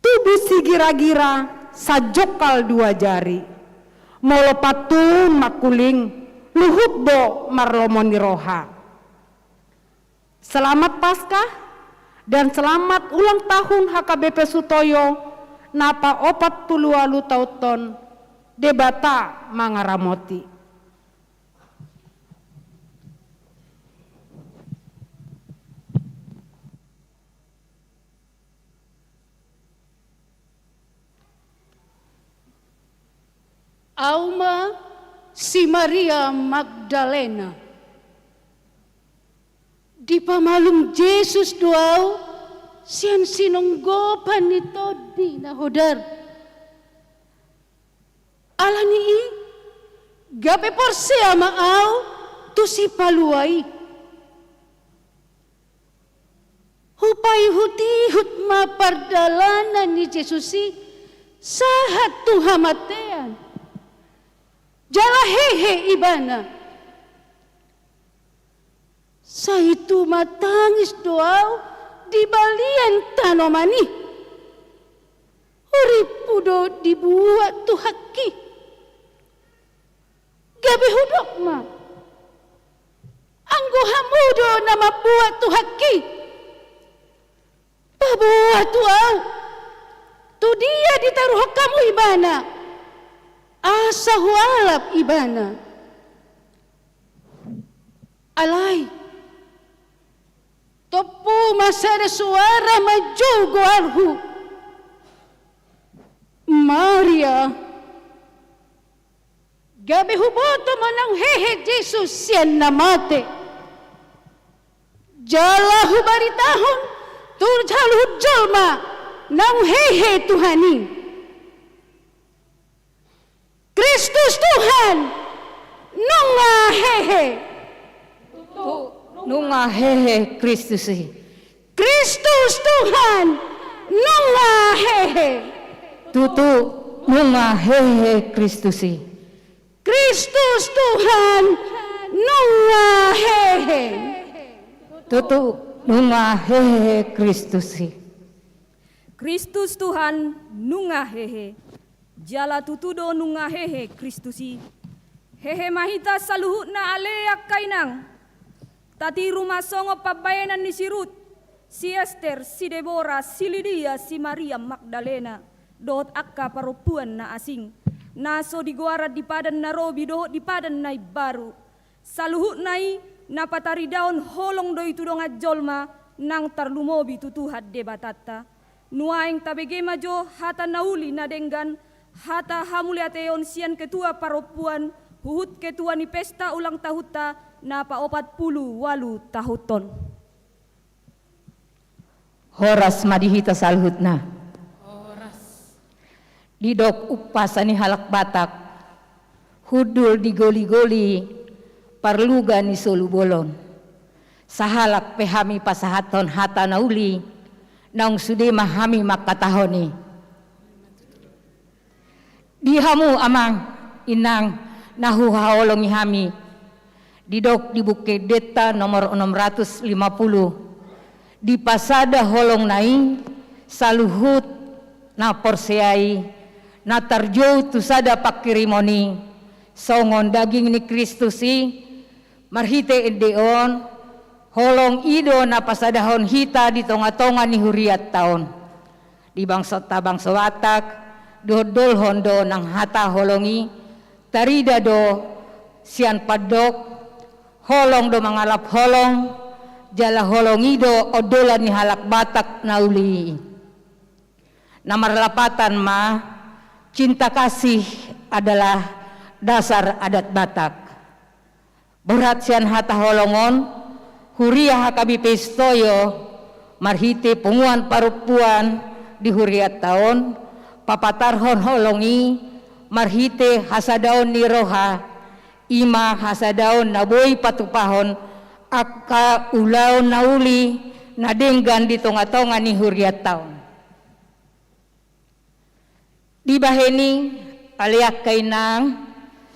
tubu sigira-gira sajongkal dua jari. Molo pantun mangkuling, luhut do marlomo ni roha. Selamat Paskah dan selamat ulang tahun H K B P Sutoyo na paopat pulu ualu taonhon. Debata mangaramoti. Au ma si Maria Magdalena. Dipamalum Jesus do au sian sinonggopan ni Tondi na hodar. Ala ni i, gabe porsea ma au tu Sipalua i. Hupaihut-ihut ma pardalanan ni Jesus i sahat tu hamatean. Jala hehe ibana. Sai tumatangis do au di balian tanoman i. Uripku do dibuat Tuhanki. Gabe hudok ma. Anggo hamu do na mambuat Tuhanki, paboa tu au, tu dia ditaruhon hamu ibana, asa hualap ibana. Alai, tompu ma sada suara manjou goarhu. Maria. Gabe huboto ma naung hehe Jesus sian na mate. Jala hubaritahon tu saluhut jolma naung hehe Tuhan i. Kristus Tuhan nunga hehe. Tutu, nunga hehe Kristus i. Kristus Tuhan nunga hehe. Tutu, nunga hehe Kristus i. Kristus Tuhan nunga hehe. Tutu, nunga hehe Kristus i. Kristus Tuhan nunga hehe. Jala tutu do nunga hehe Kristus i. Hehe ma hita saluhutna ale angka inang. Tatiru ma songon pambahenan ni si Rut, si Ester, si Debora, si Lidia, si Maria Magdalena, dohot angka parompuan na asing, na so digoaran di padan na robi dohot di padan na imbaru. Saluhutna i na pataridaon holong do i tu dongan jolma nang tarlumobi tu Tuhan Debatanta. Nuaeng tabege ma jo hata na uli na denggan, hata hamuliateon sian ketua parompuan, huhut ketua ni pesta ulang tahunta na paopat pulu ualu tahunhon. Horas ma di hita saluhutna. Horas. Didok umpasa ni halak Batak, hundul di goli-goli, parluga ni solu bolon. Sahalak pe hami pasahathon hata na uli, naung sude ma hami mangkatahon i. Di hamu amang, inang, na huhaholongi hami, didok di Buku Endenta nomor onom ratus lima pulu, dipasada holongna i saluhut na porsea i, na tarjou tu sada pangkirimon i, songon daging ni Kristus i. Marhite ende on, holong i do na pasadahon hita di tonga-tonga ni hurianta on. Di bangsonta bangso Batak, diondolhon do nang hata holong i, tarida do Sian pandok, holong do mangalap holong, jala holong i do ondolan ni halak Batak na uli i. Na marlapatan ma, cinta kasih adalah dasar adat Batak. Borhat sian hata holong on, huria H K B P Sitoyo, marhite punguan parompuan di hurianta on, papatarhon holong i marhite hasadaon ni roha, i ma hasadaon na boi patupahon angka ulaon na uli na denggan di tongatonga ni hurianta on. Dibahen i, ale angka inang,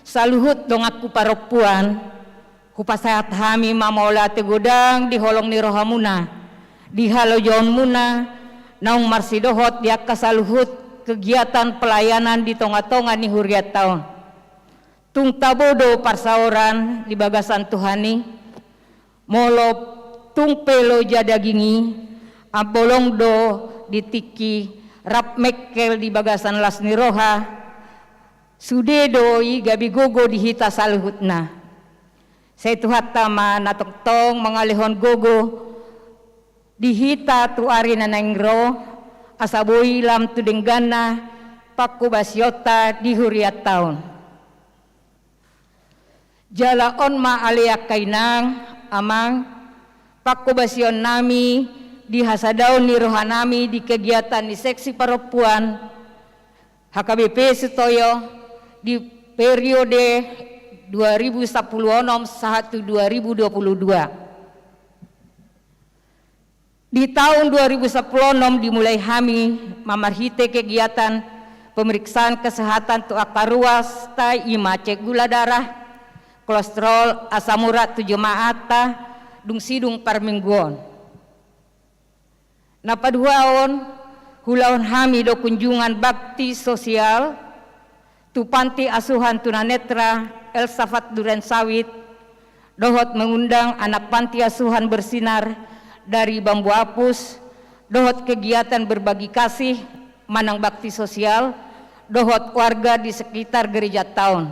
saluhut donganku parompuan, hupasahat hami ma mauliate godang di holong ni rohamuna, di halojaonmuna, naung marsidohot di angka saluhut kegiatan pelayanan di tongatonga ni hurianta on. Tung tabo do parsaoran di bagasan Tuhan i, molo tung pe loja daging i, ambolong do di tingki, rap mengkel di bagasan las ni roha, sude do i gabe gogo di hita saluhutna. Sai Tuhanta ma na tongtong mangalehon gogo di hita tu ari na naeng ro, asa boi lam tu dengganna panghobasionta di hurianta on. Jala on ma ale angka inang, amang, panghobasion nami di hasadaon ni roha nami di kegiatan ni seksi parompuan H K B P Sitoyo di periode dua ribu sapuluh onom sahat tu dua ribu dua puluh dua. Di taon dua ribu sapuluh onom dimulai hami ma marhite kegiatan pemeriksaan kesehatan tu angka ruasta, i ma cek gula darah, kolesterol, asam urat tu jemaatta dung sidung parmingguon. Na paduaon, huulahon hami do kunjungan bakti sosial tu Panti Asuhan Tunanetra Elsafat Durensawit, dohot mengundang anak Panti Asuhan Bersinar dari Bambu Apus, dohot kegiatan berbagi kasih manang bakti sosial dohot warga di sekitar gerejanta on.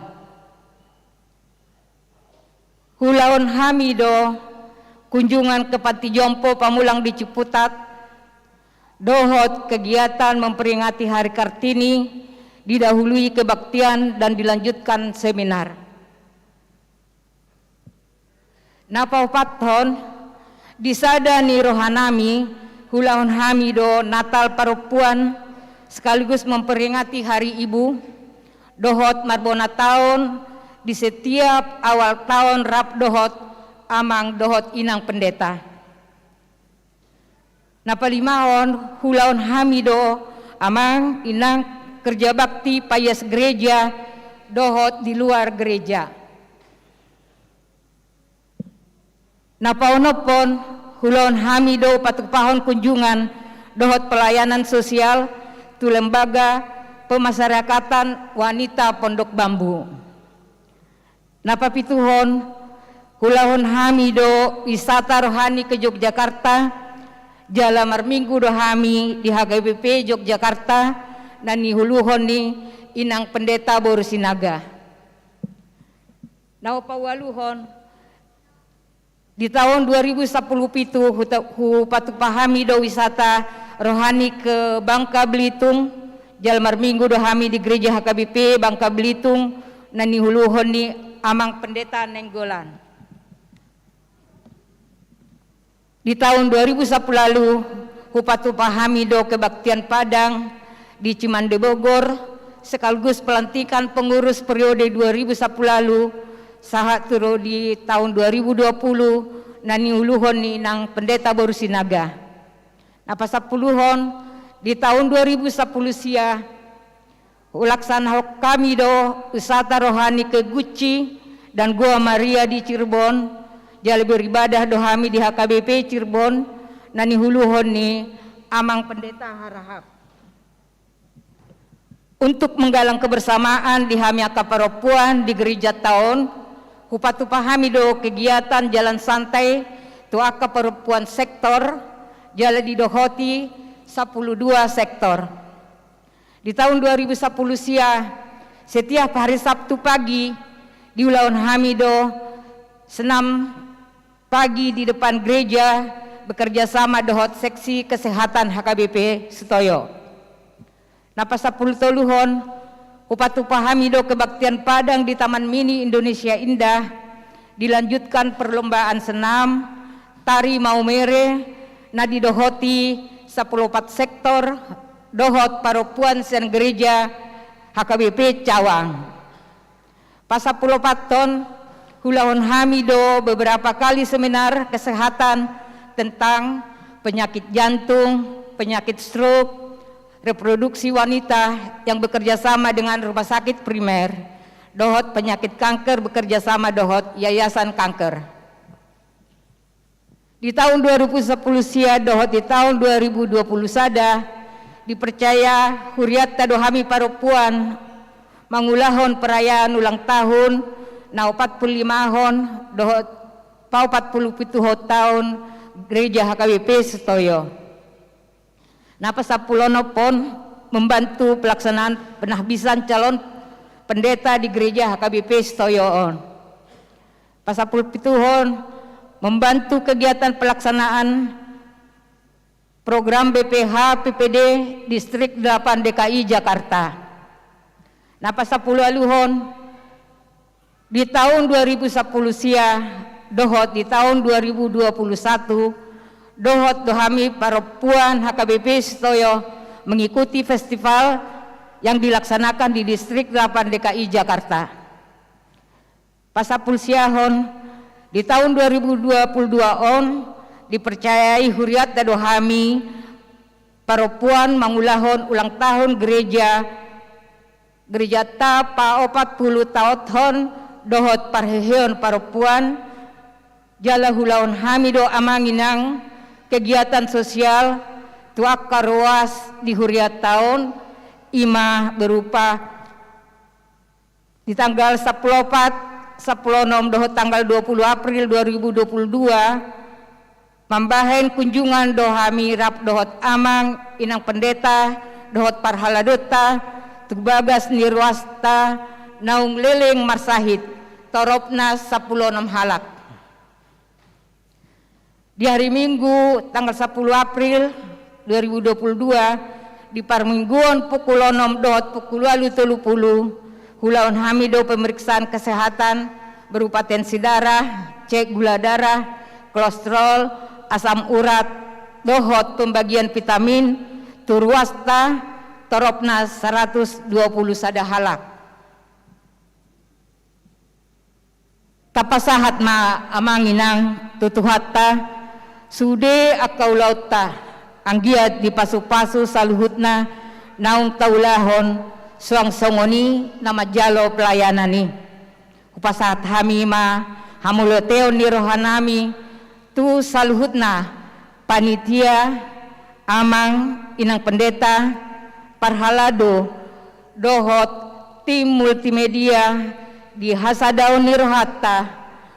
Huulahon hami do kunjungan ke panti jompo Pamulang di Ciputat, dohot kegiatan memperingati Hari Kartini, didahului kebaktian dan dilanjutkan seminar. Na paopathon, di sada ni roha nami, huulahon hami do Natal parompuan sekaligus memperingati Hari Ibu, dohot marbona taon di setiap awal taon rap dohot amang dohot inang pendeta. Na palimahon, huulahon hami do amang inang kerja bakti paias gereja dohot di luar gereja. Na paonomhon, huulahon hami do patupahon kunjungan dohot pelayanan sosial tu Lembaga Pemasyarakatan Wanita Pondok Bambu. Na papituhon, huulahon hami do wisata rohani ke Yogyakarta, jala marminggu do hami di H K B P Yogyakarta, na niuluhon ni inang pendeta boru Sinaga. Na paualuhon, di taon dua ribu sapuluh pitu huta-, hupatupa hami do wisata rohani ke Bangka Belitung, jala marminggu do hami di gereja H K B P Bangka Belitung, na niuluhon ni amang pendeta Nainggolan. Di taon dua ribu sapuluh ualu, hupatupa hami do kebaktian Padang di Cimande Bogor, sekaligus pelantikan pengurus periode dua ribu sapuluh ualu sahat tu ro di taon dua ribu dua puluh, na niuluhon ni inang pendeta boru Sinaga. Na pasampuluhon, di taon dua ribu sapuluh sia, hulaksanahon hami do wisata rohani ke Gucci dan Goa Maria di Cirebon, jala beribadah do hami di H K B P Cirebon, na niuluhon ni amang pendeta Harahap. Untuk menggalang kebersamaan di hami angka parompuan di gerejanta on, hupatupa hami do kegiatan jalan santai tu angka parompuan sektor, jala didohoti sapuluh dua sektor. Di taon dua ribu sapuluh sia, setiap hari Sabtu pagi, Diulahon hami do senam pagi di depan gereja, bekerja sama dohot seksi kesehatan H K B P Sutoyo. Na pasampulutoluhon, hupatupa hami do kebaktian Padang di Taman Mini Indonesia Indah, dilanjutkan perlombaan senam tari maumere, na didohoti sampulu opat sektor dohot parompuan sian gereja H K B P Cawang. Pasampuluopathon, huulahon hami do beberapa kali seminar kesehatan tentang penyakit jantung, penyakit stroke, reproduksi wanita yang bekerja sama dengan rumah sakit primer, dohot penyakit kanker bekerja sama dohot yayasan kanker. Di taon dua ribu sampulu sia dohot di taon dua ribu dua pulu sada, dipercaya hurianta do hami parompuan mangulahon perayaan ulang tahun na opat pulu limahon dohot paopat pulu pituhon taon Gereja H K B P Sutoyo. Na pasampuluonomhon, membantu pelaksanaan penahbisan calon pendeta di Gereja H K B P Sutoyo on. Pasampulupituhon, membantu kegiatan pelaksanaan program B P H P P D Distrik delapan D K I Jakarta. Na pasampuluualuhon, di taon dua ribu sampulu sia dohot di taon dua ribu dua pulu satu, dohot do hami parompuan H K B P Sutoyo mengikuti festival yang dilaksanakan di Distrik delapan D K I Jakarta. Pasampulusiahon, di taon dua ribu dua pulu dua on, dipercayai hurianta do hami parompuan mangulahon ulang tahun gereja, gerejanta paopat pulu taonhon dohot parheheon parompuan, jala huulahon hami do amang inang kegiatan sosial tu angka ruas di hurianta on, i ma berupa di tanggal sampulu opat, sampulu onom dohot tanggal dua pulu April dua ribu dua pulu dua, mambahen kunjungan do hami rap dohot amang inang pendeta dohot parhaladonta tu bagas ni ruasta naung leleng marsahit, toropna sampulu onom halak. Di hari Minggu tanggal sampulu April dua ribu dua pulu dua, di parmingguon pukul onom dohot pukul ualu tolu pulu, huulahon hami do pemeriksaan kesehatan berupa tensi darah, cek gula darah, kolesterol, asam urat, dohot pembagian vitamin tu ruasta, toropna saratus dua pulu sada halak. Tapasahat ma amang inang tu Tuhanta, sude angka ulaonta, anggiat dipasupasu saluhutna naung taulahon, suang songon i na manjalo pelayanan i. Hupasahat hami ma hamauliateon ni rohanami tu saluhutna panitia, amang, inang pendeta, parhalado, dohot tim multimedia di hasadaon ni rohanta,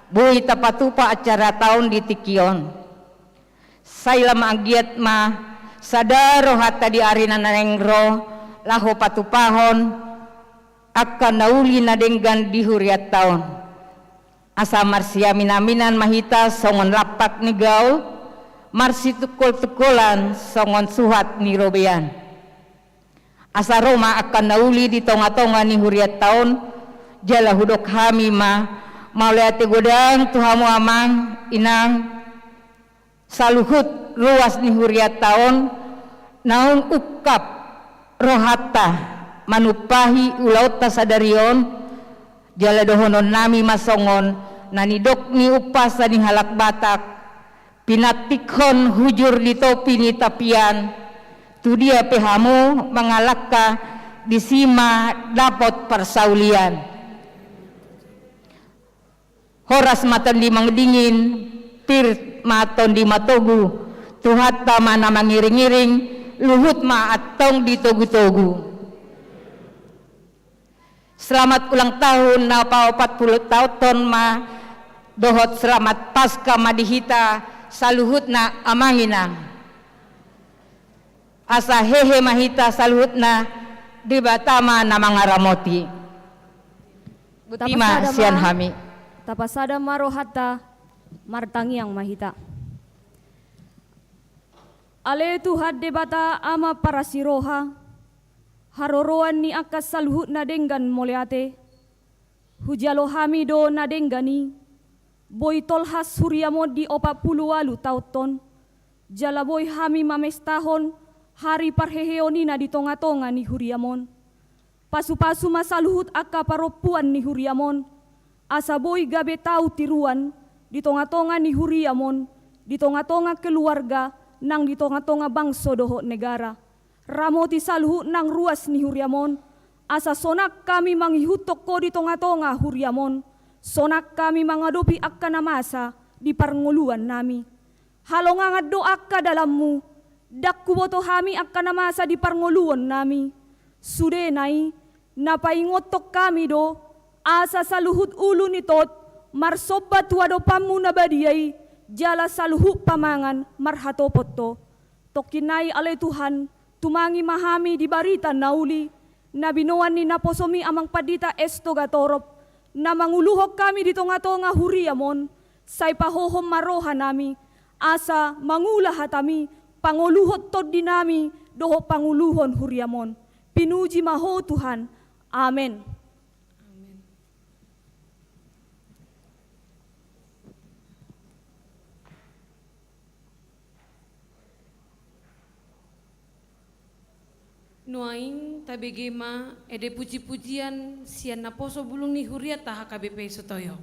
boi tapatupa acaranta on di tingki on. Sai lam anggiat ma sada rohanta di ari na naeng ro, laho patupahon angka na uli na denggan di hurianta on. Asa marsiaminaminan ma hita songon lampak ni gaol, marsitungkoltungkolan songon suhat ni robean. Asa ro ma angka na uli di tongatonga ni hurianta on, jala hudok hami ma mauliate godang tu hamu amang, inang, saluhut ruas ni hurianta on, naung ungkap rohanta manumpahi ulaonta sadari on, jala dohononnami ma songon na nidok ni umpasa ni halak Batak, pinantikhon hujur di topi ni tapian, tu dia pe hamu mangalangka, disi ma dapot parsaulian. Horas ma tondi madingin, pir ma tondi matogu, Tuhanta ma na mangiringiring, luhut ma antong ditogutogu. Selamat ulang tahun na paopat pulu taonhon ma, dohot selamat Paskah ma di hita saluhutna amang inang. Asa hehe ma hita saluhutna, Debata ma na mangaramoti. Tapasada ma sian hami. Tapasada ma rohanta, martangiang ma hita. Ale Tuhan Debata Ama parasi roha, haroroan ni angka saluhut na denggan mauliate, hujalo hami do na denggan i, boi tolhas huriam on di opat pulu ualu taonhon, jala boi hami mamestahon hari parheheon i na di tonga-tonga ni huriam on. Pasu-pasu ma saluhut angka parompuan ni huriam on, asa boi gabe tau tiruan di tonga-tonga ni huriam on, di tonga-tonga keluarga, nang di tonga-tonga bangso dohot negara. Ramoti saluhut nang ruas ni huriam on, asa sonang hami mangihuthon Ho di tonga-tonga huriam on, sonang hami mangadopi angka na masa di parngoluan nami. Halongangan do angka dalanmu, ndang huboto hami angka na masa di parngoluon nami. Sudena i, na paingothon hami do, asa saluhut ulu ni tot marsomba tu adopanmu na badia i, jala saluhut pamangan marhatopot Ho. Tongkin nai ale Tuhan, tumangi ma hami di barita na uli, na binoan ni naposomi Amang Pandita Esto Gatorop, na manguluhon hami di tonga-tonga huriam on, sai pahohom ma roha nami, asa mangula hatami, pangoluhon tondi nami, dohot panguluhon huriam on. Pinuji ma Ho Tuhan. Amen. Amen. Nuaeng tabege ma ende puji-pujian sian naposo bulung ni hurianta H K B P Sutoyo.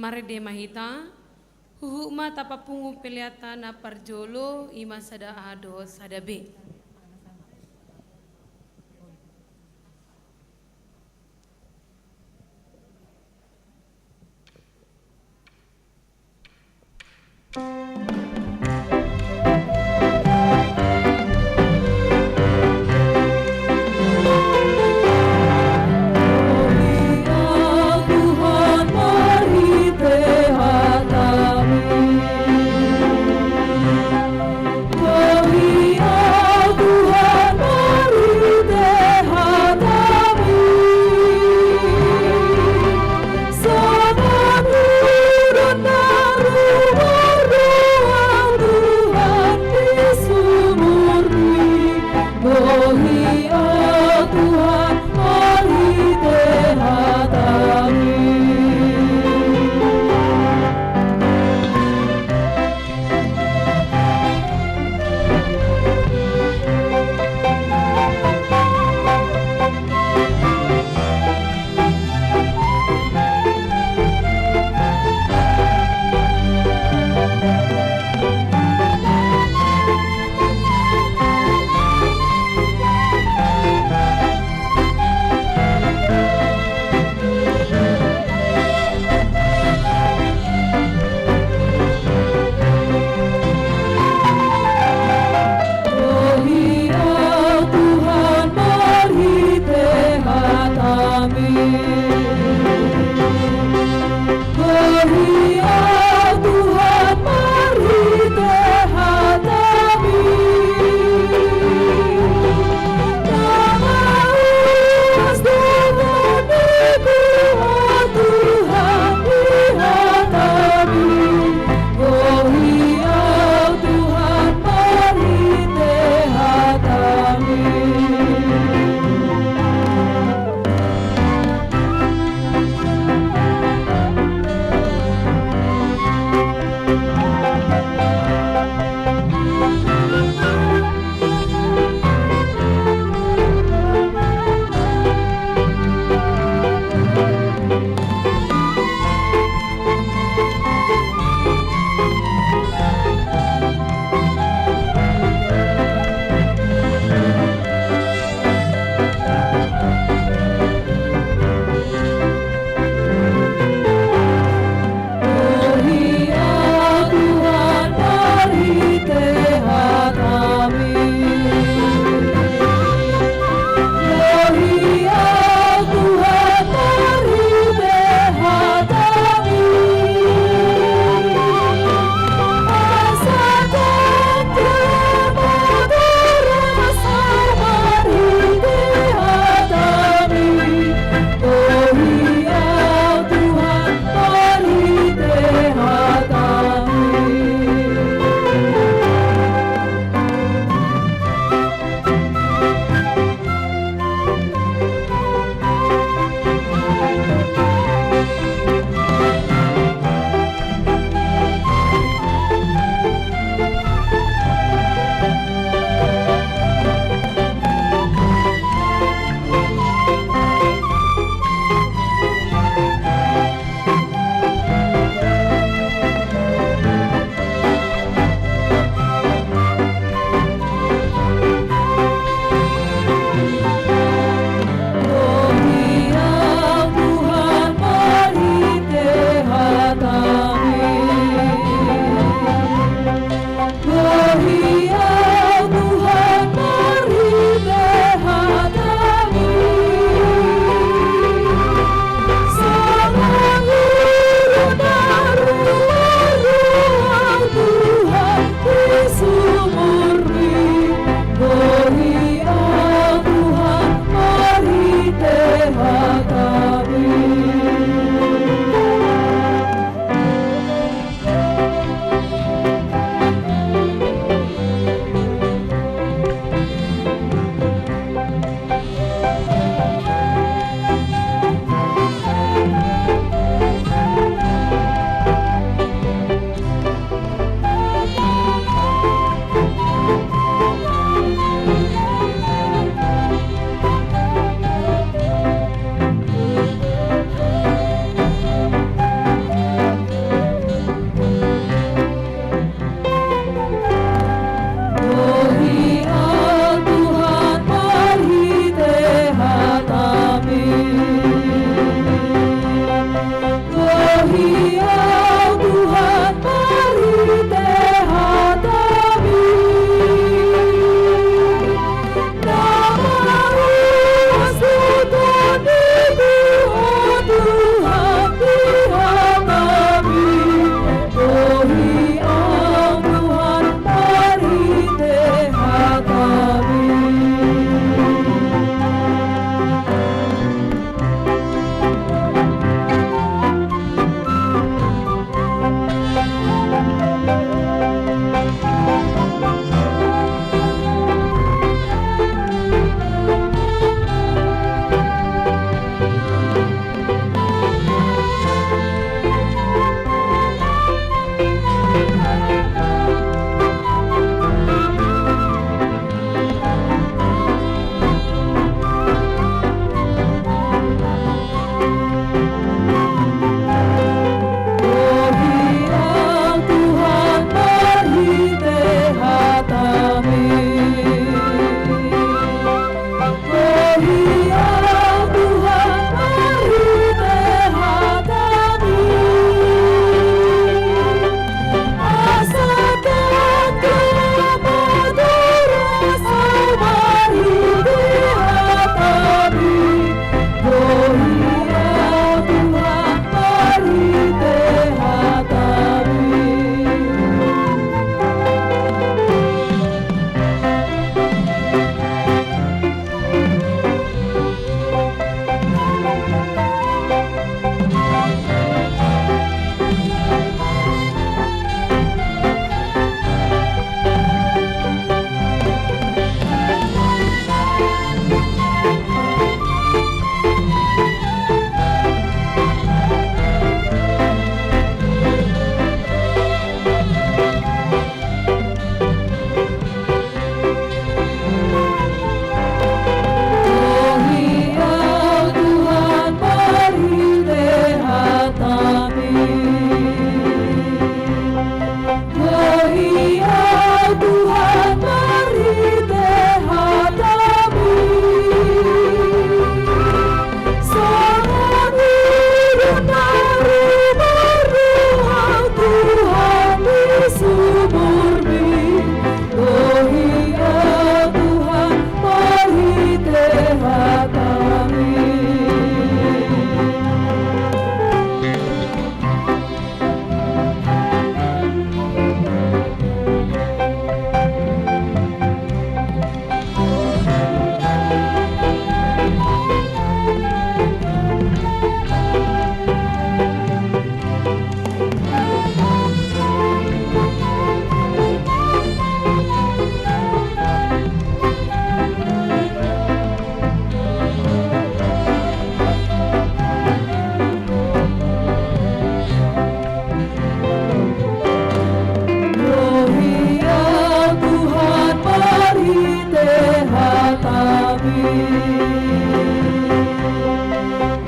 Marende ma hita, huhut ma tapapungu peleanta na parjolo, i ma sada A dohot sada B.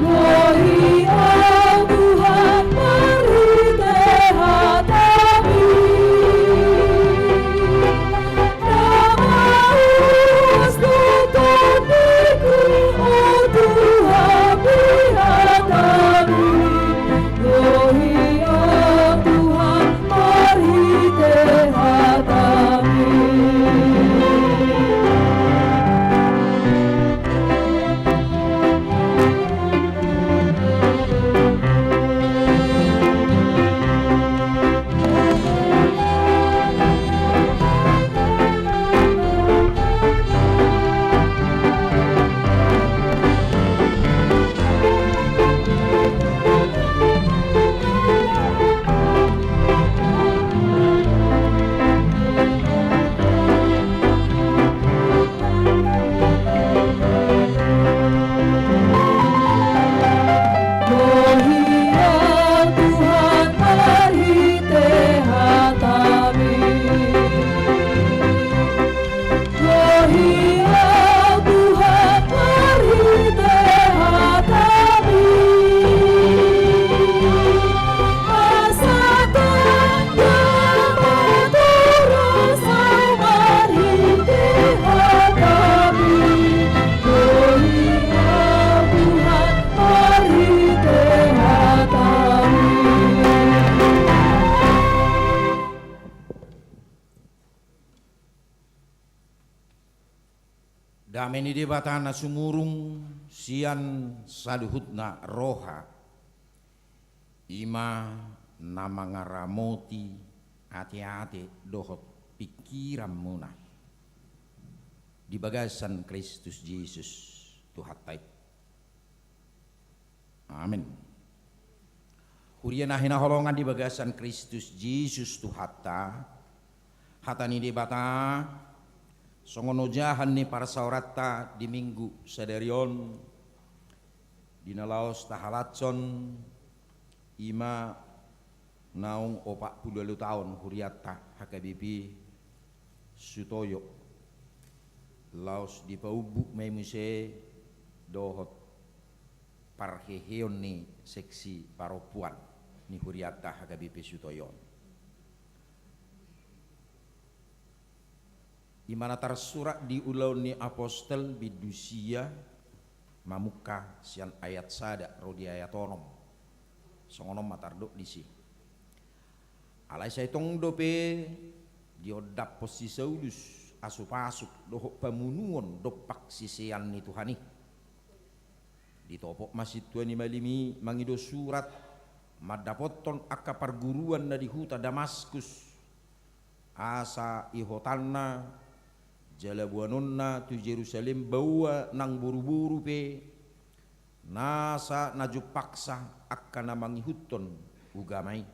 Gohi Ho Tuhan marhite hataMi, na maus do tondiku, o Tuhan, di hataMi. Gohi Ho Tuhan marhite hataMi. Gohi Ho Tuhan marhite hataMi. Gohi Ho Tuhan marhite hataMi. Asa tanda ma tu rohaM marhite hataMi. Gohi Ho Tuhan marhite hataMi. Dame ni Debata na sumurung sian saluhutna roha, i ma na mangaramoti ateate dohot pingkiranmuna di bagasan Kristus Jesus Tuhanta i. Amen. Huria na hinaholongan di bagasan Kristus Jesus Tuhanta, hata ni Debata songon ojahan ni parsaoranta di Minggu sadari on, di na laos tahalashon, i ma naung opat pulu ualu taon hurianta H K B P Sutoyo. Laos dipaumbuk ma i muse dohot parheheon ni seksi parompuan ni hurianta H K B P Sutoyo on. I ma na tarsurat di Ulaon ni Apostel bindu sia, mamungka sian ayat sada ro di ayat onom. Songon on ma tardok disi. Alai sai tong dope diondaphon si Saulus asupasup dohot pamunuon dompak sisean ni Tuhan i. Ditopot ma sintua ni malim i mangido surat mandapothon angka parguruan na di huta Damaskus, asa ihotanna jala boanonna tu Jerusalem baoa nang boruboru pe, nasa na jumpangsa angka na mangihuthon ugama i.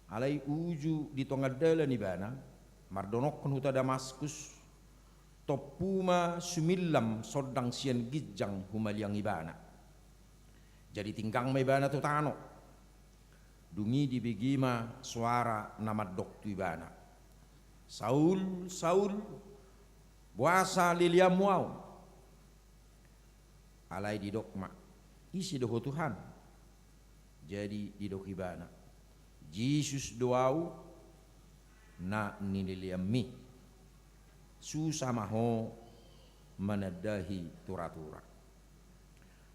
Alai uju di tonga dalan ibana, mardonokhon huta Damaskus, tompu ma sumillam sondang sian ginjang humaliang ibana. Jadi tinggang ma ibana tu tano. Dung i dibege ma soara na mandok tu ibana: "Saul, Saul, boasa leleanmu ahu?" Alai didok ma: "Ise do ho, Tuhan?" Jadi didok ibana: "Jesus do ahu, na nileleanmi. Susa ma ho manandahi tura-tura."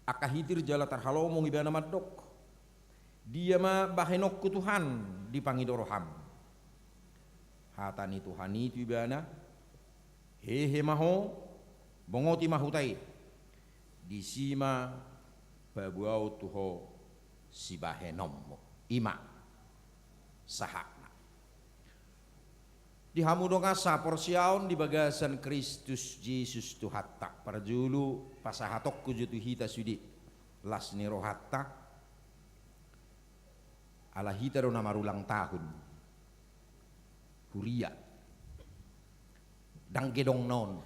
Angka hitir jala tarhalomong ibana mandok: "Dia ma bahenonku, Tuhan, dipangido roham?" Hata ni Tuhan i tu ibana: "Hehe ma ho, bongoti ma huta i. Disi ma paboaon tu ho sibahenonmu." I ma sahatna. Di hamu dongan sahaporseaon di bagasan Kristus Jesus Tuhanta, parjolo pasahatonku jo tu hita sude las ni rohanta, ala hita do na marulang tahun. Huria. Ndang gedongna on,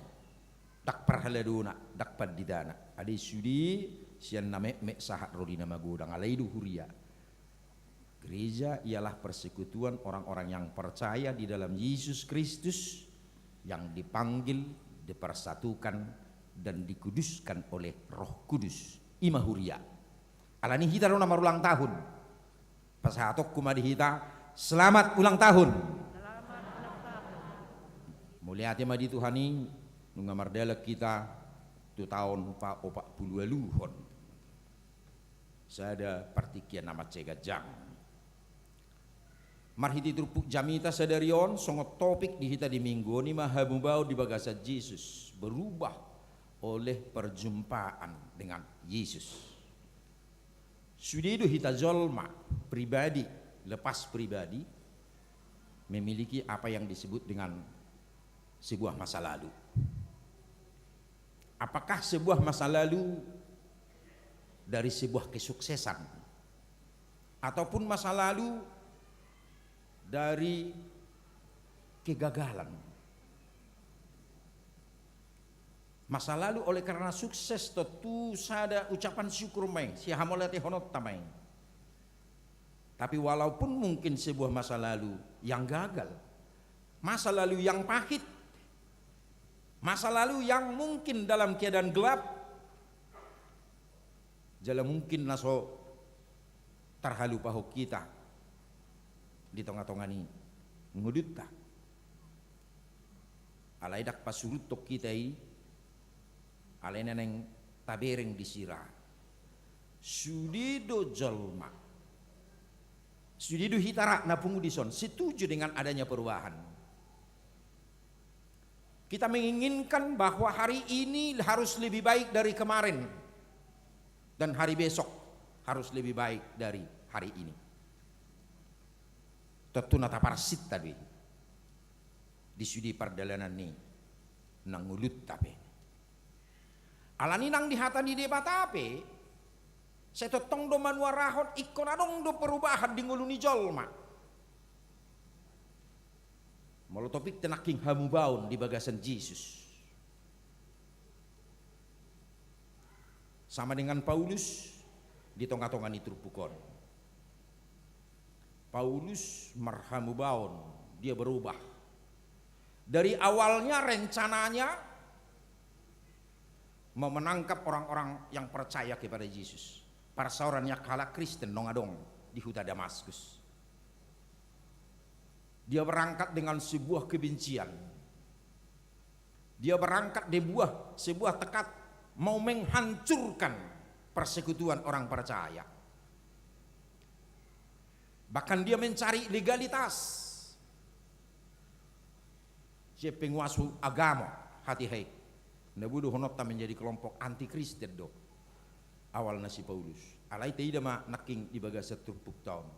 ndang parhaladona, ndang panditana. Alai sude sian na metmet sahat ro di na magodang, alai i do huria. Gereja ialah persekutuan orang-orang yang percaya di dalam Yesus Kristus, yang dipanggil, dipersatukan, dan dikuduskan oleh Roh Kudus. I ma huria. Alani hita do na marulang tahun, pasahatonku ma di hita, selamat ulang tahun. Selamat ulang tahun. Mauliate ma di Tuhan i, nunga mardalan hita tu taon paopat pulu ualuhon. Sada partingkian na mansai ganjang. Marhite turpuk jamita sadari on, songon topik di hita di minggu on i ma hamubaon di bagasan Jesus, berubah oleh perjumpaan dengan Yesus. Sude do hita jolma pribadi, lepas pribadi, memiliki apa yang disebut dengan sebuah masa lalu. Apakah sebuah masa lalu dari sebuah kesuksesan, ataupun masa lalu dari kegagalan? Masa lalu oleh karena sukses, tentu sada ucapan syukur ma i, sihamauliatehononta ma i. Tapi walaupun mungkin sebuah masa lalu yang gagal, masa lalu yang pahit, masa lalu yang mungkin dalam keadaan gelap, jala mungkin na so tarhalupahon hita di tongatonga ni ngolunta. Alai ndang pasuruthon hita i, alai na naeng tabereng disi ra, sude do jolma, sude do hita ra na pungu dison setuju dengan adanya perubahan. Kita menginginkan bahwa hari ini harus lebih baik dari kemarin, dan hari besok harus lebih baik dari hari ini. Tentu na taparsinta do i di sude pardalanan ni na ngolunta pe. Alani nang di hata ni Debata pe, sai tongtong do manuarahon ingkon adong do perubahan di ngolu ni jolma. Molo topikta nangkin hamubaon di bagasan Jesus, sama dengan Paulus di tongatonga ni turpuk on. Paulus marhamubaon, dia berubah. Dari awalnya rencananya mau menangkap orang-orang yang percaya kepada Yesus. Parsaoran ni angka halak Kristen naung adong di huta Damaskus. Dia berangkat dengan sebuah kebencian. Dia berangkat dengan sebuah tekad mau menghancurkan persekutuan orang percaya. Bahkan dia mencari legalitas. Sian penguasa agama hatiha i. Na boi dohononta menjadi kelompok anti Kristen do awalna si Paulus. Alai taida ma nangkin di bagasan turpukta on.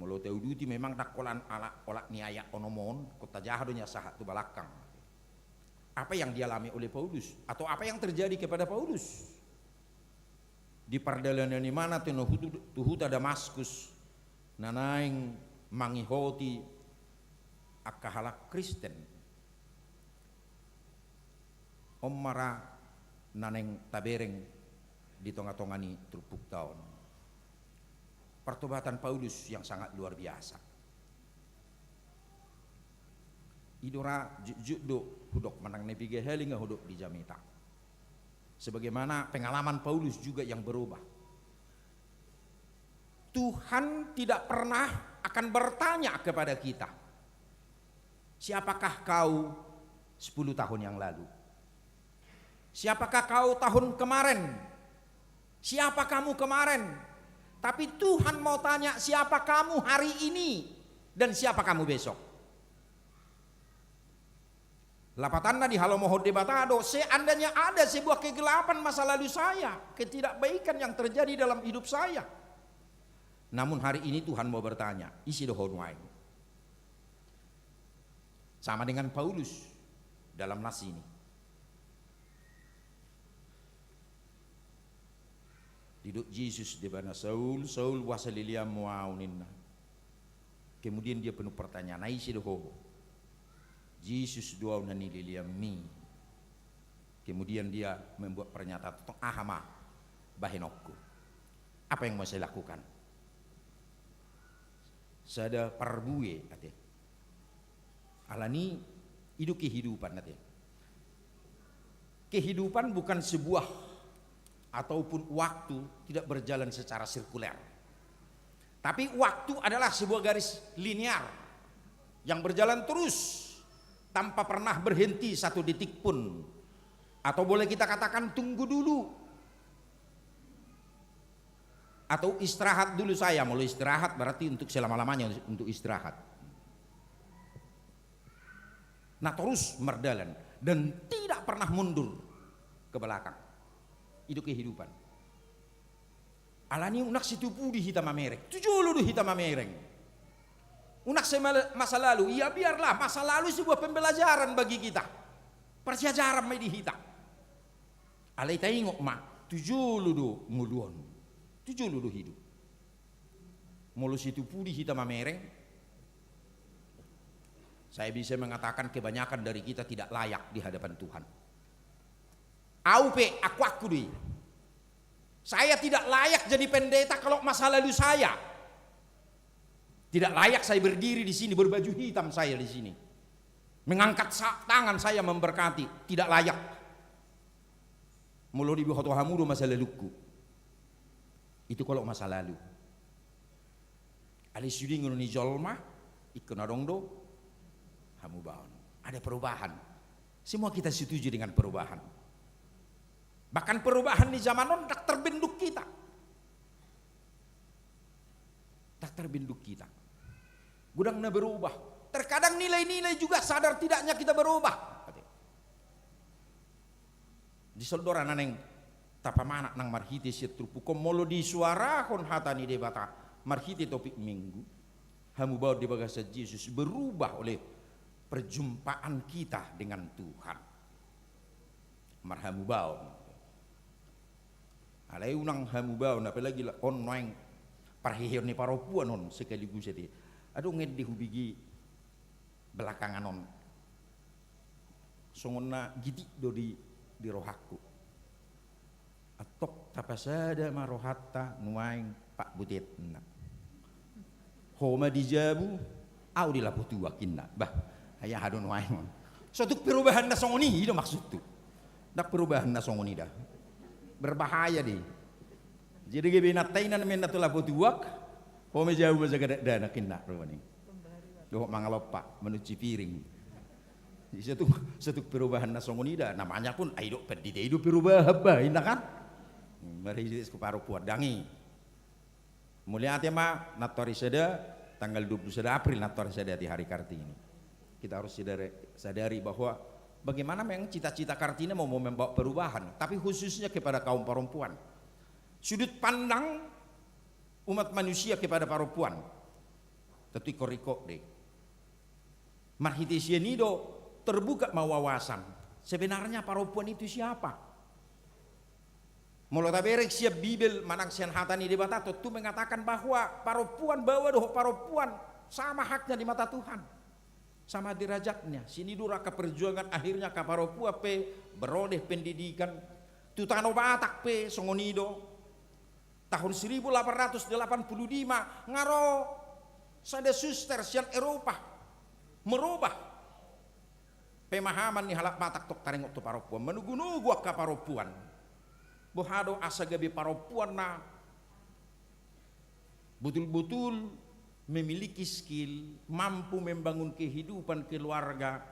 Molo tauduti memang ndang holan ala olat ni ayat onom on, ingkon tajaha do nian sahat tu balakang. Apa yang dialami oleh Paulus atau apa yang terjadi kepada Paulus? Di pardalanan ni imana tu na hutu-, tu huta Damaskus, na naeng mangihoti angka halak Kristen. On ma ra na naeng tabereng di tongatonga ni turpukta on. Pertobatan Paulus yang sangat luar biasa. I do ra jotjot do hudok, manang na piga hali nga hudok di jamita. Sebagaimana pengalaman Paulus juga yang berubah. Tuhan tidak pernah akan bertanya kepada kita, "Siapakah kau sepuluh tahun yang lalu? Siapakah kau tahun kemarin? Siapa kamu kemarin?" Tapi Tuhan mau tanya, "Siapa kamu hari ini? Dan siapa kamu besok?" Lapatanna dihalomohon Debata do, seandainya ada sebuah kegelapan masa lalu saya, ketidakbaikan yang terjadi dalam hidup saya. Namun hari ini Tuhan mau bertanya, ise do ho nuaeng? Sama dengan Paulus dalam nas ini. Didok Jesus di ibana, "Saul, Saul, boasa leleanmu Ahu?" ninna. Kemudian dia penuh pertanyaan, "Ai ise do ho?" "Jesus do Ahu na nileleanmi." Kemudian dia membuat pernyataan, "Tong aha ma bahenonku? Apa yang mau saya lakukan?" Sada parbue ate. Alani i do kehidupan ate. Kehidupan bukan sebuah ataupun waktu tidak berjalan secara sirkuler. Tapi waktu adalah sebuah garis linear yang berjalan terus tanpa pernah berhenti satu detik pun. Atau boleh kita katakan tunggu dulu. Atau istirahat dulu saya, molo istirahat berarti untuk selama-lamanya untuk istirahat. Nah, terus mardalan dan tidak pernah mundur ke belakang. Itu kehidupan. Alani unang situpudi hita mamereng, tu jolo do hita mamereng. Unang sai masa lalu, ya biarlah masa lalu sebuah pembelajaran bagi kita. Parsiajaran ma i di hita. Alai taingot ma, tu jolo do ngolu on, tu jolo do hidup. Molo situpudi hita mamereng, saya bisa mengatakan kebanyakan dari kita tidak layak di hadapan Tuhan. Au pe, akuakku do i. Saya tidak layak jadi pendeta kalau masa lalu saya. Tidak layak saya berdiri di sini, berbaju hitam saya di sini. Mengangkat sa-, tangan saya memberkati, tidak layak. Molo diboto hamu do masa lalungku. Itu kalau masa lalu. Alai sude ngolu ni jolma, ingkon adong do hamubaon. Ada perubahan. Semua kita setuju dengan perubahan. Bahkan perubahan di zaman on tak terbentuk kita. Tak terbentuk kita. Godang na berubah. Terkadang nilai-nilai juga sadar tidaknya kita berubah. Di saldora na naeng tapamanat nang marhite sian turpuk on, molo disuarahon hata ni Debata marhite topik Minggu, hamubaon di bagasan Jesus berubah oleh perjumpaan kita dengan Tuhan. Marhamubaon. Alai unang hamubaon, apalagi on naeng parheheon ni parompuan on sekaligus ate. Adong ende hubege belakangan on. Songon na gitik do di, di rohangku. Antong tapasada ma rohanta nuaeng Pak Butet, ninna. Ho ma di jabu, au di lapo tuak, ninna. Bah, ai aha do nuaeng on. Sotung perubahan na songon i do maksudhu. Ndang perubahan na songon i da. Berbahaya do i. Jadi gabe inanta i na menna tu lapo tuak, ho ma jabu ma jaga dakdanak, ninna rupani. Dohot mangalompa, manuci piring. Jadi sotung, sotung perubahan na songon i da, namanya pun, ai do pandita i do perubahan bah, ninna kan. Marhite parompuan, ndang i. Mauliate ma, nantoari sada, tanggal dua puluh sada April, nantoari sada di hari Kartini. Kita harus sadari, sadari bahwa bagaimana memang cita-cita Kartini mau membawa perubahan, tapi khususnya kepada kaum perempuan. Sudut pandang umat manusia kepada parompuan. Tentu ingkon ringkot do i. Marhite sian i do terbuka ma wawasan. Sebenarnya parompuan itu siapa? Molo tabereng sian Bibel manang sian hata ni Debata, tontu mengatakan bahwa parompuan, bawa dohot parompuan sama haknya di mata Tuhan. Sama derajatnya. Sian i do ra angka perjuangan, akhirnya angka parompuan pe beroleh pendidikan. Tu Tano Batak pe songon i do. Tahun seribu delapan ratus delapan puluh lima nga ro sada suster sian Eropa merubah pemahaman ni halak Batak, tong taringot tu parompuan, manogunogu angka parompuan. Boha do asa gabe parompuan na betul-betul memiliki skill, mampu membangun kehidupan keluarga.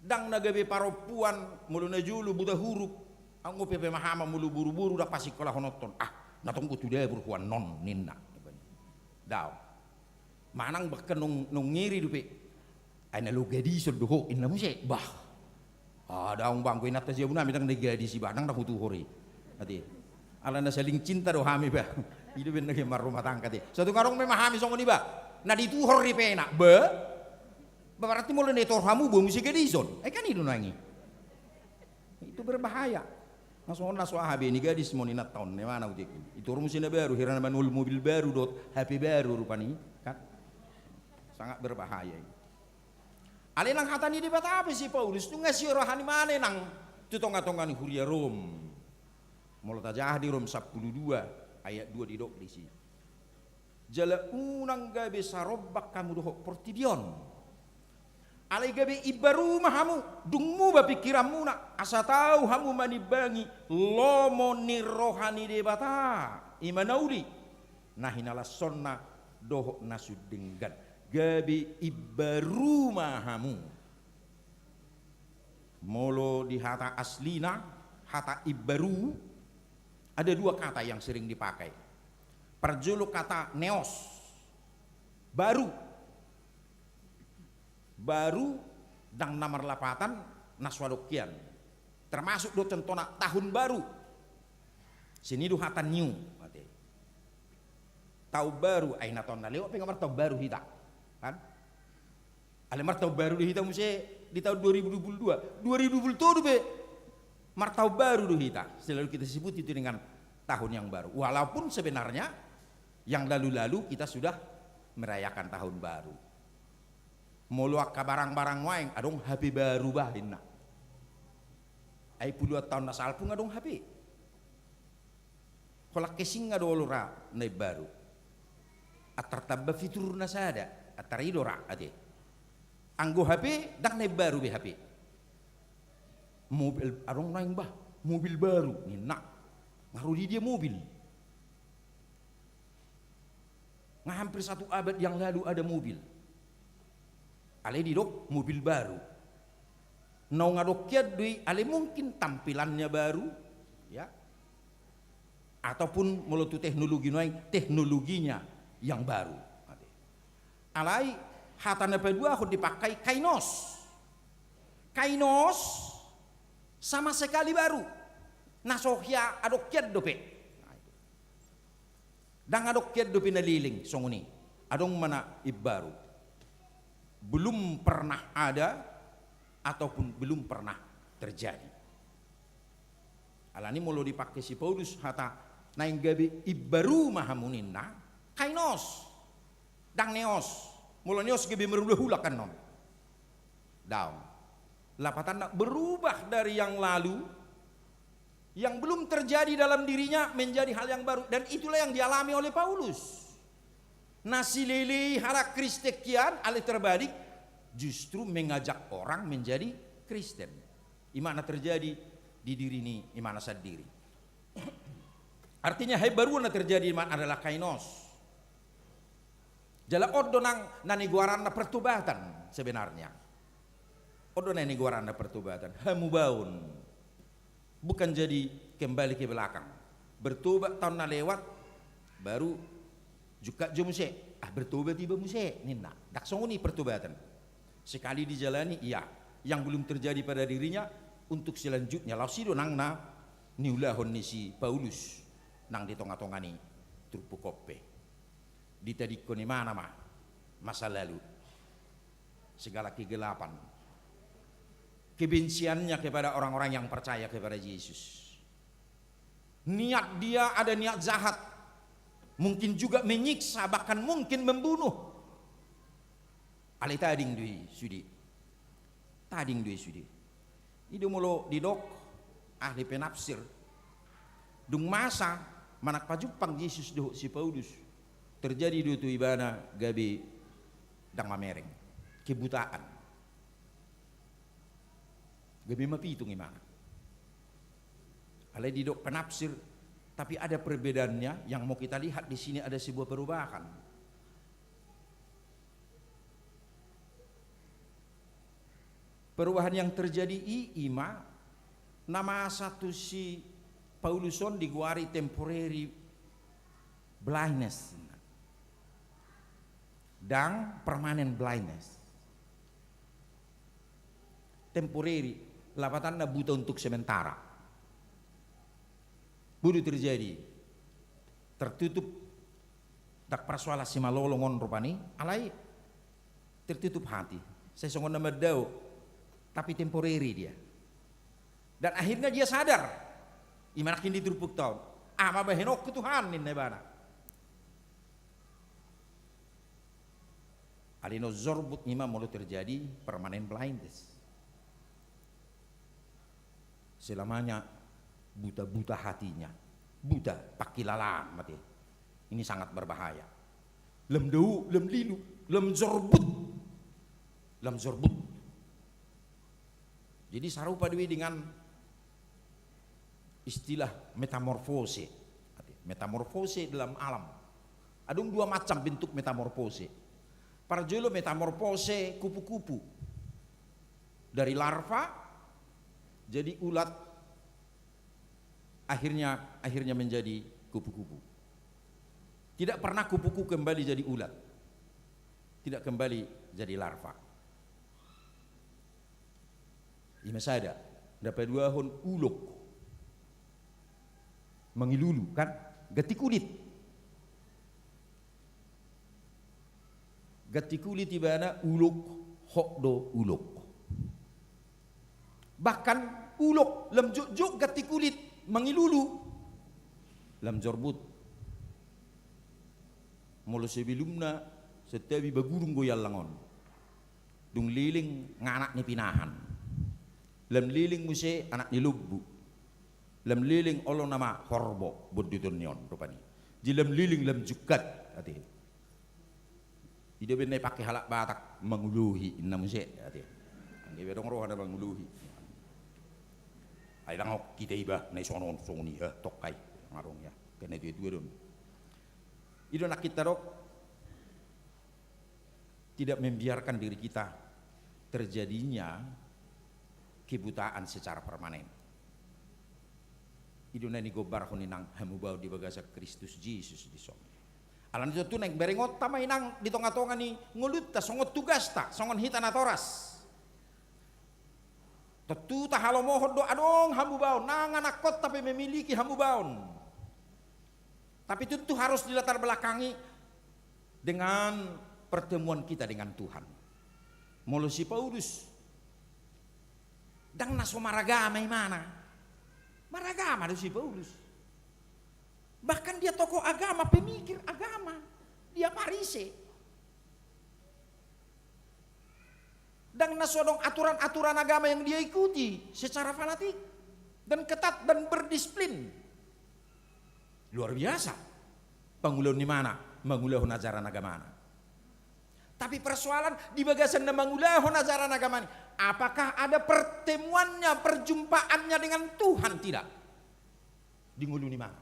Ndang na gabe parompuan, molo na jolo buta huruf, anggo pe pemahaman molo boru-boru ndang pasikolahononhon. Ah, na tong go tu dapur ho annon, ninna. Daong. Manang bahkan naung, naung ngeri dope. Ai na lo gadison do ho, ninna muse. Bah. Ah, daong bangko inanta jabu nami ndang na gadis i bah, ndang na hutuhor i. Ate. Ala na saling cinta do hami bah. I do umbahen na gabe marrumah tangga ate. Sotung adong memahami songon i bah. Na dituhor i pe na. Bah. Bah, berarti molo na dituhor hamu bah muse gadison. Ai kan i do nuaeng i. Itu berbahaya. Na songon na so aha be ni gadis ma on inanta on, na imana utik. Ituhor muse na baru, hira na manuhor mobil baru dohot H P baru rupani, kan? Sangat berbahaya i. Alai nang hata ni Debata pe si Paulus, nunga siroha ni mane nang tu tonga-tonga ni huria Rom. Molo tajaha di Rom sampulu dua ayat dua didok disi. Jala unang gabe sarombak hamu dohot portibi on. Alai gabe imbaru ma hamu, dung muba pingkiranmuna, asa tau hamu manimbangi lomo ni roha ni Debata, i ma na uli, na hinalashonna dohot na sun denggan. Gabe imbaru ma hamu. Molo di hata aslina, hata imbaru, ada dua kata yang sering dipakai. Parjolo kata neos, baru. Baru ndang na marlapatan na so adong hian. Termasuk do contohna tahun baru. Sian i do hata new, ate. Tahun baru, ai na taon na lewat pe nga martahun baru hita. Kan? Alai martahun baru do hita muse di tahun dua ribu dua puluh dua. Dua ribu dua puluh tolu pe martahun baru do hita. Selalu kita sebut itu dengan tahun yang baru. Walaupun sebenarnya yang lalu-lalu kita sudah merayakan tahun baru. Molo angka barang-barang nuaeng, adong H P baru bah, ninna. Ai puluhan taon na salpu nga adong H P. Holan casing nga do olo ra na imbaru. Antar tamba fiturna sada, antar i do ra, ate. Anggo H P, ndang na imbaru be H P. Mobil, adong nuaeng bah, mobil baru, ninna. Nga ro di dia mobil? Nga hampir satu abad yang lalu ada mobil. Alai didok mobil baru. Naung adong hian do i, alai mungkin tampilannya baru, ya. Ataupun molo tu teknologi nuaeng, teknologinya yang baru. Alai hata na paduahon dipakai kainos. Kainos sama sekali baru. Na so hea adong hian dope. Ndang adong hian dope na leleng songon i. Adong ma na imbaru. Belum pernah ada ataupun belum pernah terjadi. Alani molo dipake si Paulus hata naeng gabe imbaru ma hamu ninna, kainos. Ndang neos. Molo neos gabe marulahula kan non. Daong. Lapatanna berubah dari yang lalu, yang belum terjadi dalam dirinya menjadi hal yang baru. Dan itulah yang dialami oleh Paulus. Na silelei halak Kristen hian, alai terbalik, justru mengajak orang menjadi Kristen. I ma na terjadi di diri ni imana sandiri. Artinya, haimbaruon na terjadi i ma adalah kainos. Jala on do nang na nigoaranna pertobatan sebenarnya. On do na nigoaranna pertobatan. Hamubaon. Bukan jadi kembali ke belakang. Bertobat taon na lewat, baru jungkat jo muse. Ah, bertobat iba muse, ninna. Ndang songon i pertobatan. Sekali dijalani, iya. Yang belum terjadi pada dirinya, untuk selanjutnya. Laos i do nang na niulahon ni si Paulus nang di tonga-tonga ni turpuk on pe. Ditadingkon imana ma masa lalu, segala kegelapan, kebenciannya kepada orang-orang yang percaya kepada Yesus. Niat dia ada niat jahat, mungkin juga menyiksa, bahkan mungkin membunuh. Alai tading do i sude. Tading do i sude. I do molo didok ahli penafsir, dung masa manang pajumpang Jesus dohot si Paulus, terjadi do tu ibana gabe ndang mamereng, kebutaan. Gabe mapitung imana. Alai didok penafsir, tapi ada perbedaannya yang mau kita lihat di sini, ada sebuah perubahan. Perubahan yang terjadi i, i ma na masa tu si Paulus on digoari temporary blindness ndang permanent blindness. Temporary, lapatanna buta untuk sementara. Boi do terjadi, tertutup. Ndang persoalan simalolong on rupani, alai tertutup hati. Sai songon na mandao, tapi temporary dia. Dan akhirnya dia sadar, i ma nangkin di turpukta on. Aha ma bahenonku Tuhan, ninna ibana. Alai na unjorbut i ma molo terjadi permanent blindness. Selamanya buta-buta hatinya, buta pangkilalaan mate. Ini sangat berbahaya. Lam dao, lam lilu, lam jorbut. Lam jorbut. Jadi sarupa do i dengan istilah metamorfose. Metamorfose dalam alam. Adong dua macam bentuk metamorfose. Parjolo metamorfose kupu-kupu. Dari larva jadi ulat, akhirnya akhirnya menjadi kupu-kupu. Tidak pernah kupu-kupu kembali jadi ulat. Tidak kembali jadi larva. Ima sada, na paduahon ulok. Mangilulu, kan? Ganti kulit. Ganti kulit ibana ulok, hot do ulok. Bahkan ulok lam jotjot ganti kulit, mangilulu, lam jorbut. Molo sebelumna, santabi bagurung do i allang on. Dung leleng nga anak ni pinahan. Lam leleng muse anak ni lombu. Lam leleng olo nama horbo bonduton ni on rupani. Jadi lam leleng lam jungkat ate. I do baen na dipake halak Batak manguluhi inna muse ate. Anggiat be adong roha na manguluhi. Ai ndang hot hita iba na i sonon songon i, eh, tongkai. Ngarong ya. Kena tua-tua don. I do nangkin tadok. Tidak membiarkan diri kita terjadinya kebutaan secara permanen. I do na nigombarhon inang hamubaon di bagasan Kristus Jesus dison. Alani tontu naeng berengonta ma inang di tonga-tonga ni ngolunta, songon tugasta, songon hita natoras. Tontu tahalomohon do adong hamubaon, nang anakkonta pe memiliki hamubaon. Tapi tentu harus dilatar belakangi dengan pertemuan kita dengan Tuhan. Molo si Paulus, ndang na so maragama imana. Maragama do si Paulus. Bahkan dia tokoh agama, pemikir agama. Dia Parise. Ndang na so adong aturan-aturan agama yang dia ikuti secara fanatik dan ketat dan berdisiplin. Luar biasa. Pangulahon ni imana, mangulahon ajaran agamana. Tapi persoalan di bagasan na mangulahon ajaran agama ni, apakah ada pertemuannya, perjumpaannya dengan Tuhan? Tidak. Di ngolu ni imana.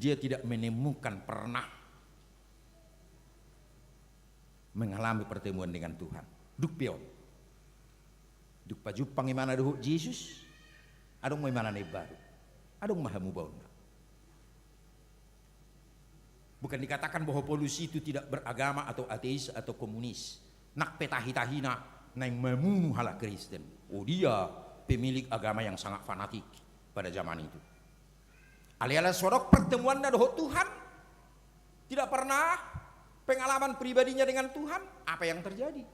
Dia tidak menemukan pernah mengalami pertemuan dengan Tuhan. Dung pe on. Dung pajumpang imana dohot Jesus, adong ma imana na imbaru. Adong ma hamubaonna. Bukan dikatakan bahwa Paulus itu tidak beragama atau ateis atau komunis. Nang pe tahi-tahina naeng mamunu halak Kristen. Oh, dia pemilik agama yang sangat fanatik pada zaman itu. Alai ala so adong pertemuanna dohot Tuhan, tidak pernah pengalaman pribadinya dengan Tuhan, apa yang terjadi?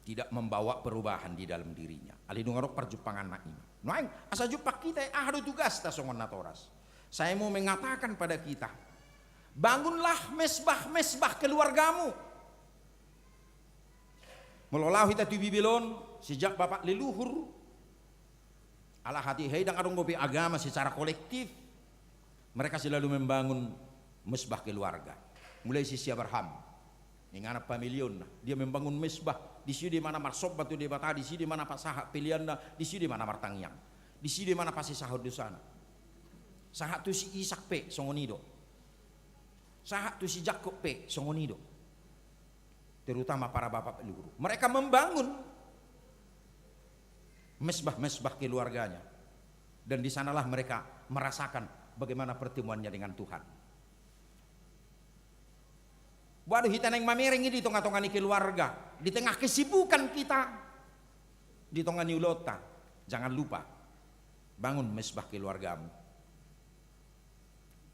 Tidak membawa perubahan di dalam dirinya. Alai dung adong parjumpanganna ima. Nuaeng, asa jumpang hita, aha do tugasta songon natoras? Saya mau mengatakan pada kita, bangunlah mesbah-mesbah keluargamu. Molo laho hita tu Bibel on, sejak bapak leluhur, ala hatiha i ndang adong dope agama secara kolektif, mereka selalu membangun mesbah keluarga. Mulai si, si Abraham, inganan pamilionna, dia membangun mesbah, disi do imana marsomba tu Debata, disi do imana pasahat peleanna, disi do imana martangiang, disi do imana pasesahon dosana. Sahat tu si Ishak pe songon i do. Sahat tu si Jakkob pe songon i do. Terutama para bapak leluhur. Mereka membangun mesbah-mesbah keluarganya. Dan di sanalah mereka merasakan bagaimana pertemuannya dengan Tuhan. Boha do hita naeng mamereng i di tonga-tonga ni keluarga, di tengah kesibukan kita, di tonga ni ulaonta, jangan lupa bangun mesbah keluargamu.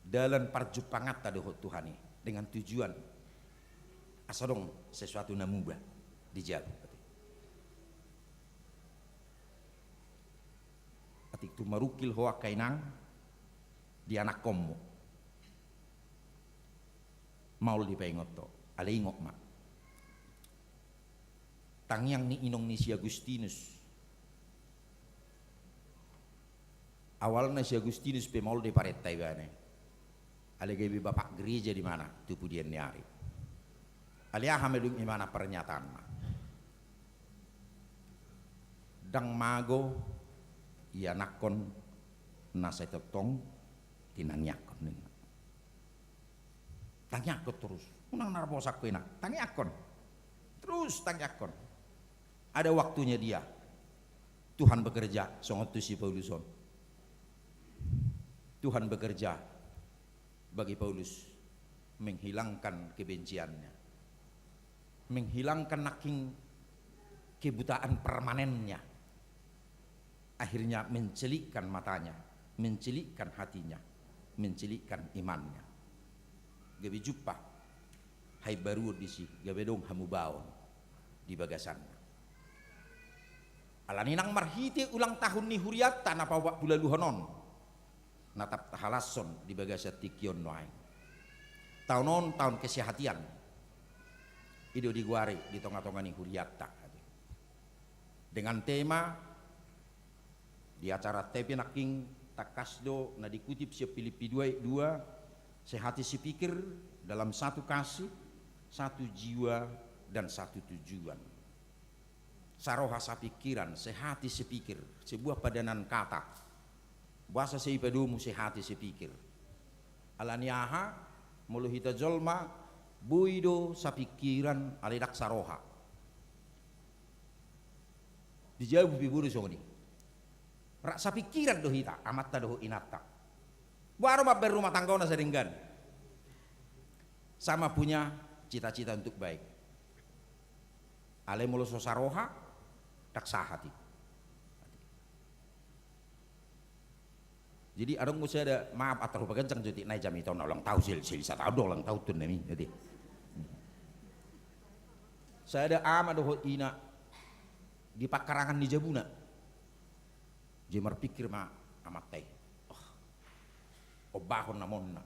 Dalan parjumpanganta dohot Tuhan i dengan tujuan asa adong sesuatu na muba di jabu. Atik tung marungkil ho angka inang di anakkonmu, maol dipaingot ho, alai ingot ma. Tangiang ni inong ni si Agustinus. Awalna si Agustinus pe maol do diparenta ibana i. Alai gabe bapak gereja di mana tu pudian ni ari. Alai aha ma dung imana pernyataanna? Ndang mago ianakhon na sai tongtong tinangianghon ninna. Tangianghon terus. Unang narbosan ho inak, tangianghon. Terus tangianghon. Ada waktunya dia. Tuhan bekerja songon tu si Paulus on. Tuhan bekerja bagi Paulus menghilangkan kebenciannya, menghilangkan nangkin kebutaan permanennya. Akhirnya mencelikkan matanya, mencelikkan hatinya, mencelikkan imannya. Gabe jumpa haimbaruon disi, gabe adong hamubaon di bagasanna. Alani nang marhite ulang tahun ni hurianta na paopat pulu ualuhon on, na tap tahalashon di bagasan tingki on nuaeng. Taon on taon kesehatian. I do digoari di tonga-tonga ni hurianta. Dengan tema di acara T P nangkin, tangkas do na dikutip sian Pilippi dua ayat dua, sehati sepikir, dalam satu kasih, satu jiwa, dan satu tujuan. Saroha sapingkiran, sehati sepikir, sebuah padanan kata. Boasa sai dipadomu sehati sepikir? Alani aha? Molo hita jolma, boi do sapingkiran alai ndang saroha. Di jabu pe boi do songon i. Rap sapingkiran do hita, amanta dohot inanta. Boha do mambahen rumah tangga on asa denggan? Sama punya cita-cita untuk baik. Alai molo so saroha, ndang sahat i. Jadi adong do sada, maaf, antar hupaganjang jo, otik nai jamita on na ulang tahun, sel-, sel-, sataon do ulang tahun tu nami, jadi. Sada ama dohot ina di pangkarangan ni jabuna. Jadi marpingkir ma amanta i. Oh, ombakon namonna.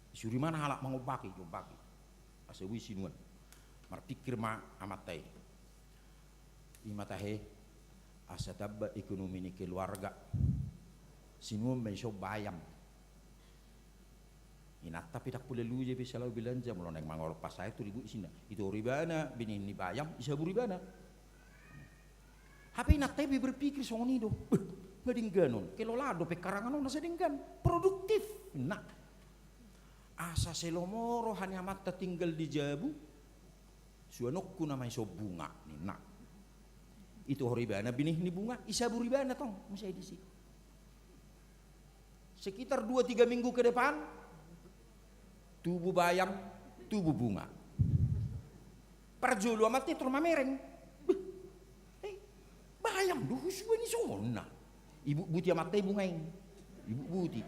Suri ma na halak mangombaki, diombaki. Asa boi sinuan. Marpingkir ma amanta i. I ma tahe, asa tamba ekonomi ni keluarga. Sinuan ma i songon bayam. Inanta pe ndang pola luja be selalu belanja, molo naeng mangolop pas aek tu dibuat sinna. Itohor ibana bini ni bayam, disabur ibana. Hape inanta i pe berpikir songon i do. Beh, nga denggan on. Kelola do pekarangan on asa denggan. Produktif. Nah. Asa sai lomo roha ni amanta tinggal di jabu. Suanonku nama i so bunga, ninna. Itohor ibana bini ni bunga, disabur ibana tong, muse disi. Sekitar dua tiga minggu ke depan, tubu bayam, tubu bunga. Parjolo amanta i tor mamereng. Beh, eh, bayam do husuan i songon na. Dibutbuti amanta i bunga i. Dibutbuti.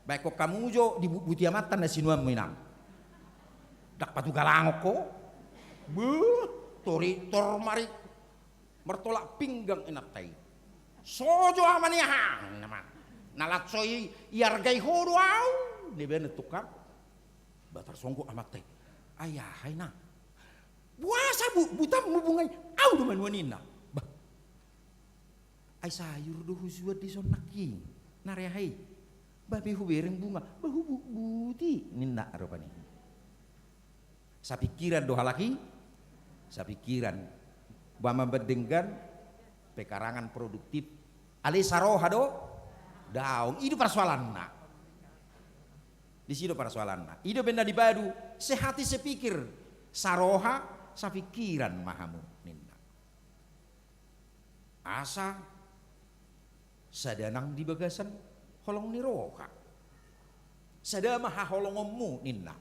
Baen hamu jo, dibutbuti amanta na sinuanmu inang. Ndang patugalangon ho. Beuh, tor i, tor mari. Martolak pinggang inanta i. So jo ama ni aha, nama. Na laos so i, diargai ho do au. Ninna ibana tu tukang. Ba tarsonggot amanta i. Ai aha i na. Boasa bu-, butbutanmu bunga i? Au do manuan ninna. Bah. Ai sayur do husuan dison nangkin. Na re aha i? Ba pe hubereng bunga. Ba hubutbuti ninna rupani. Sapingkiran do halak i? Sapingkiran. Ba mambahen denggan pekarangan produktif. Alai saroha do? Daong. I do parsoalanna. Disi do parsoalanna. I do umbahen na dipadu, sehati sepikir, saroha, sapingkiran ma hamu, ninna. Asa sada nang di bagasan holong ni roha. Sada ma haholongonmu, ninna.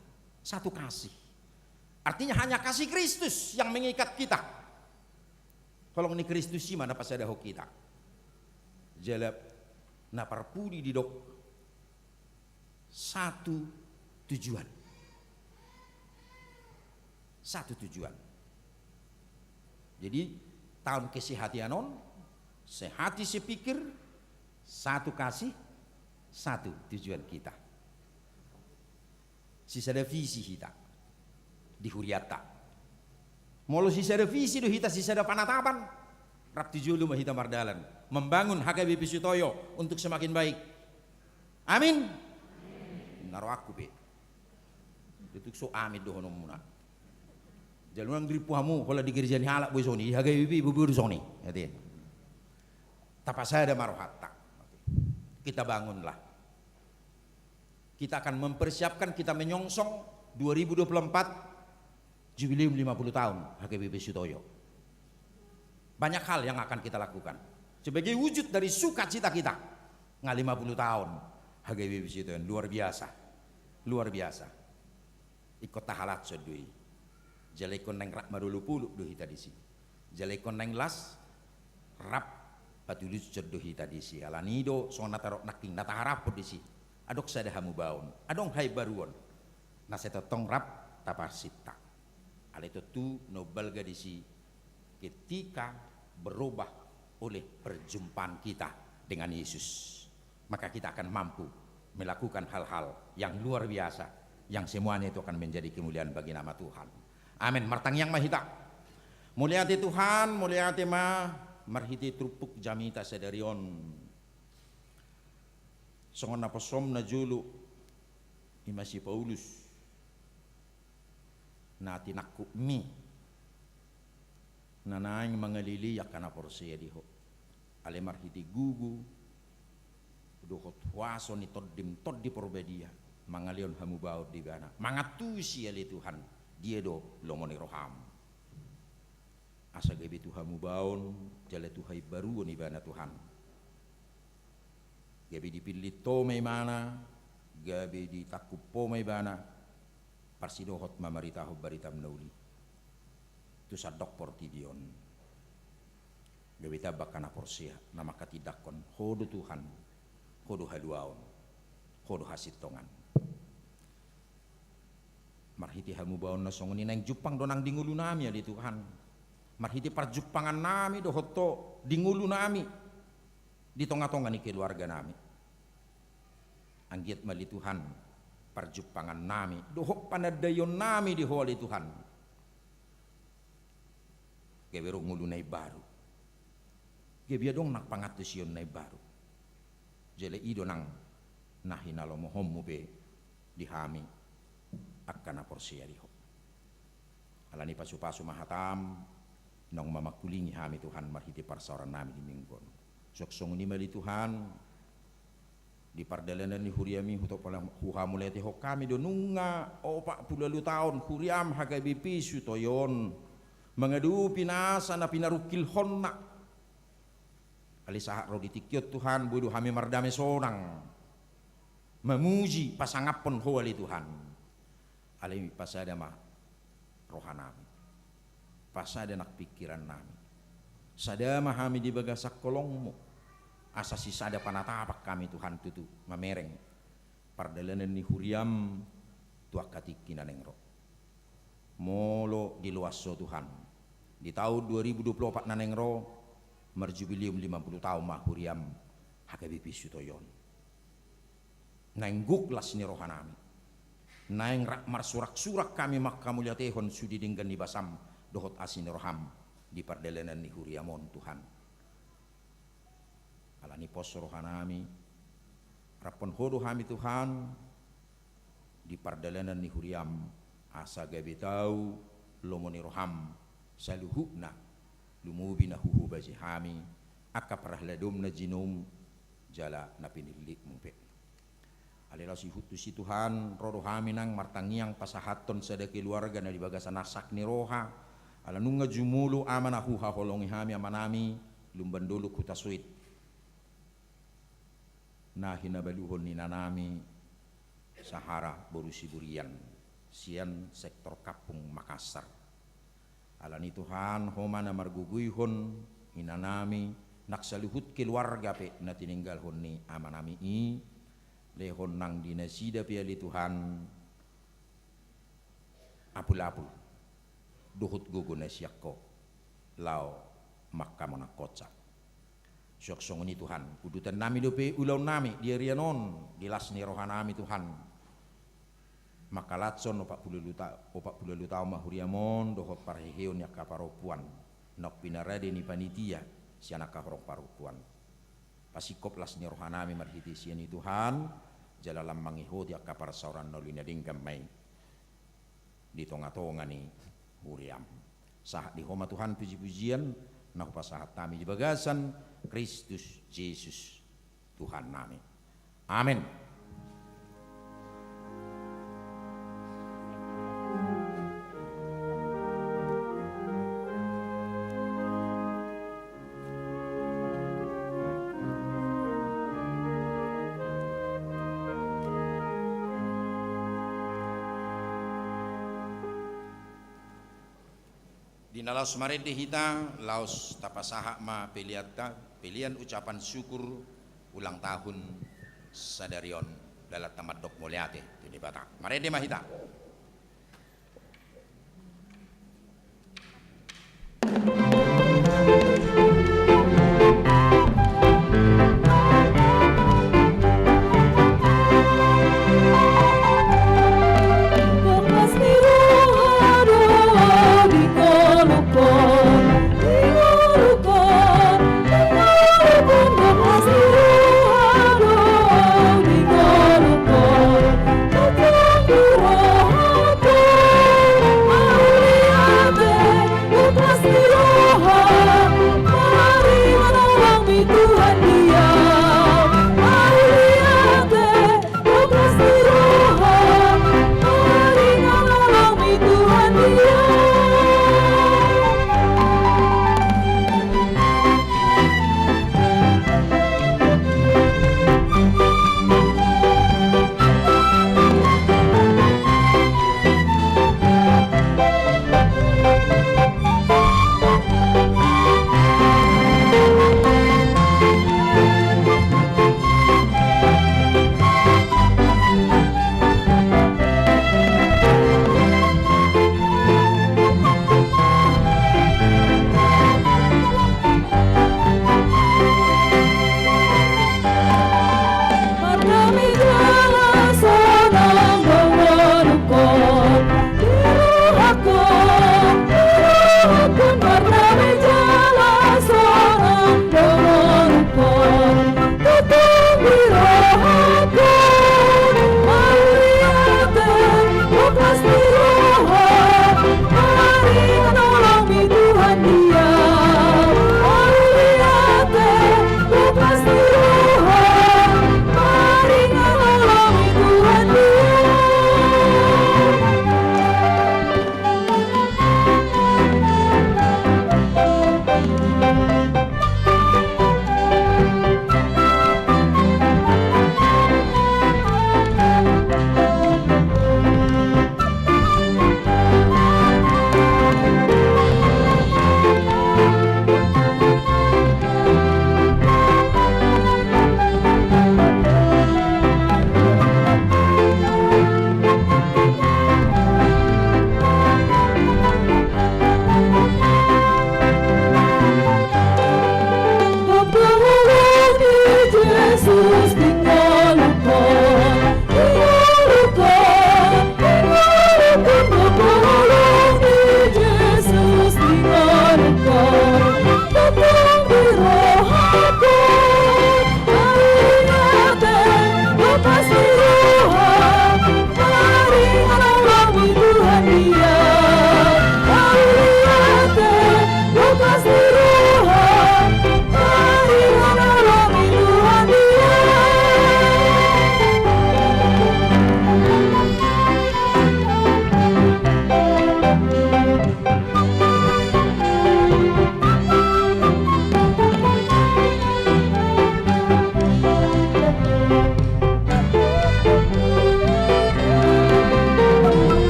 Satu kasih. Artinya hanya kasih Kristus yang mengikat kita. Holong ni Kristus i ma na pasadahon hita. Jala na parpudi didok satu tujuan. Satu tujuan. Jadi, taon kesehatian on, sehati sepikir, satu kasih, satu tujuan kita. Sisada visi hita di hurianta. Molo sisada visi do hita, sisada panatapan, rap tu jolo ma hita mardalan membangun H K B P Sutoyo untuk semakin baik. Amin. Na rohangku pe. Tung so amin dohononmuna. Jala unang grip hamu, holan di gereja ni halak boi songon i, di H K B P boi songon i. Tapasada ma rohanta. Kita bangunlah. Kita akan mempersiapkan, kita menyongsong dua ribu dua puluh empat, jubileum lima puluh tahun H K B P Sutoyo. Banyak hal yang akan kita lakukan sebagai wujud dari sukacita kita. Nga lima puluh tahun H K B P Sutoyo, luar biasa. Luar biasa. Ingkon tahalashon do i. Jala ingkon naeng rap marolopolop do hita disi. Jala ingkon naeng las rap patulushon do hita disi. Alani i do songon na tadok nangkin na taharaphon disi. Adong sada hamubaon, adong haimbaruon. Na sai tongtong rap taparsinta. Alai tontu na umbalga disi ketika berubah oleh perjumpaan kita dengan Yesus, maka kita akan mampu melakukan hal-hal yang luar biasa, yang semuanya itu akan menjadi kemuliaan bagi nama Tuhan. Amin. Martangiang ma hita. Mauliate Tuhan, mauliate ma marhite turpuk jamita sadari on. Songon na posom na jolo, ima si Paulus na tinangkupmi na naeng mangalelei angka na porsea di Ho. Alai marhite gogo dohot huaso ni Tondim, Tondi Porbadia, mangalehon hamubaon di ibana, mangantusi ale Tuhan, dia do lomo ni roham. Asa gabe tu hamubaon jala tu haimbaruon ibana Tuhan. Gabe dipillit Ho ma ibana, gabe ditangkup Ho ma ibana, parsidohot mamaritahon baritam na uli tu sandok portibi on. Gabe tamba angka na porsea na manghatindanghon Ho do Tuhan, Ho do haluaon, Ho do hasintongan. Marhite hamubaon na songon i naeng jumpang do nang di ngolunami ale Tuhan. Marhite parjumpangannami dohot Ho di ngolunami, di tongatonga ni keluarganami. Anggiat ma ale Tuhan parjumpangannami dohot panandaionnami di Ho ale Tuhan, gabe adong ngolu na imbaru, gabe adong nang pangantusion na imbaru. Jala i do nang na hinalomohonmu be di hami angka na porsea di Ho. Alani pasupasu ma hatam, naung mamangkulingi hami Tuhan marhite parsaorannami di Minggu on. Suang songon i ma ale Tuhan, di pardalanan ni huriami huto-, huhamauliatehon hami do nunga opat pulu ualu taon huriam H K B P Sutoyo on mangadopi nasa na pinarungkilhonna. Alai sahat ro di tingki on Tuhan, boi do hami mardame sonang mamuji pasangaphon Ho ale Tuhan. Alai pasada ma rohanami, pasada nang pingkirannami. Sada ma hami di bagasan holongmu, asa sisada panatapan hami Tuhan tutu mamereng pardalanan ni huriam tu angka tingki na naeng ro. Molo diloas Ho Tuhan, di taon dua ribu dua puluh opat na naeng ro, marjubileum lima pulu taon ma huriam H K B P Sutoyo on. Naeng gok las ni rohanami, naeng rap marsuraksurak hami manghamauliatehon sude denggan ni basam dohot asi ni roham di pardalanan ni huriam on Tuhan. Alani pos rohanami, raphon Ho do hami Tuhan di pardalanan ni huriam, asa gabe tau lomo ni roham saluhutna, lumobi na huhobasi hami angka parhalado na jinoum jala na pinillitmu pe. Alai laos ihut tusi Tuhan, ro do hami nang martangiang pasahathon sada keluarga na di bagasan arsak ni roha, ala nunga jumolo ama na huhaholongi hami amanami Lumban Dolok Hutasoit, na hinabaluhon ni inanami Sahara boru Siburian, sian sektor Kampung Makassar. Alani Tuhan, Ho ma na margogoihon inanami, nang saluhut keluarga pe na tininggalhon ni amanami i, lehon nang di nasida pe ale Tuhan apulapul dohot gogo na sian Ho laho manghamonanghonsa. Suang songon i Tuhan, udutannami dope ulaonnami di arian on, di las ni rohanami Tuhan, mangkalashon opat pulu ualu ta-, opat pulu ualu taon ma huriam on dohot parheheon ni angka parompuan naung pinarade ni panitia sian angka horong parompuan. Pasingkop las ni rohanami marhite sian i Tuhan, jala lam mangihoti angka parsaoran na uli na denggan ma i di tongatonga ni huriaM. Sahat di Ho ma Tuhan puji-pujian na hupasahat hami di bagasan Kristus Jesus Tuhannami. Amen. Di na laos marende hita, laos tapasahat ma peleanta, pelean ucapan syukur ulang tahun sadari on, dalan ta mandok mauliate tu Debata. Marende ma hita.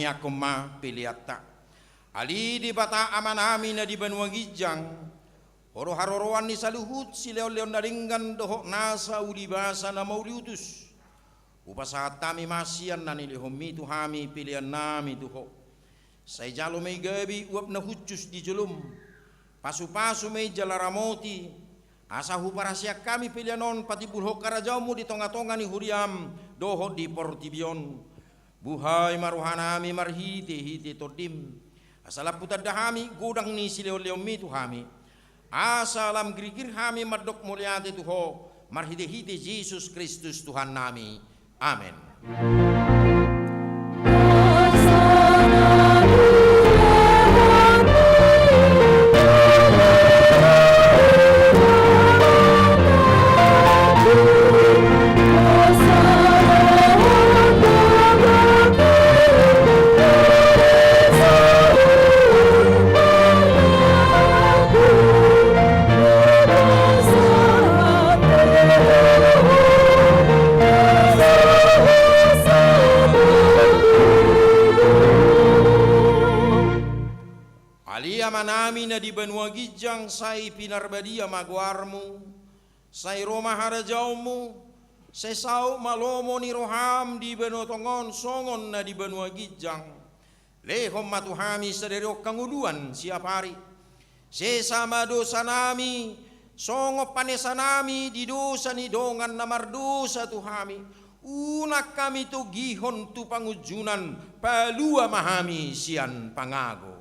Angkon ma peleanta. Ale Debata Amanami na di banua ginjang, Ho do haroroan ni saluhut silehonlehon na denggan dohot nasa ulibasa na mauliutus. Hupasahat hami ma sian na nilehonMi tu hami peleannami tu Ho. Sai jalo ma i gabe uap na hushus di jolom. Pasupasu ma i jala ramoti, asa huparaseang hami pelean on patimbulhon harajaonMu di tongatonga ni huriaM dohot di portibi on. Buhai ma rohanami marhitehite TondiM, asa lam hutanda hami godang ni silehonlehonMi tu hami, asa lam girgir hami mandok mauliate tu Ho, marhitehite Jesus Kristus Tuhannami. Amen. Ale Amanami na di banua ginjang, sai pinarbadia ma goarMu, sai ro ma harajaonMu, sai saut ma lomo ni rohaM di banua tonga on songon na di banua ginjang. Lehon ma tu hami sadari on hangoluan siapari. Sesa ma dosanami, songon panesanami di dosa ni dongan na mardosa tu hami. Unang hami togihon tu pangunjunan, palua ma hami sian pangago.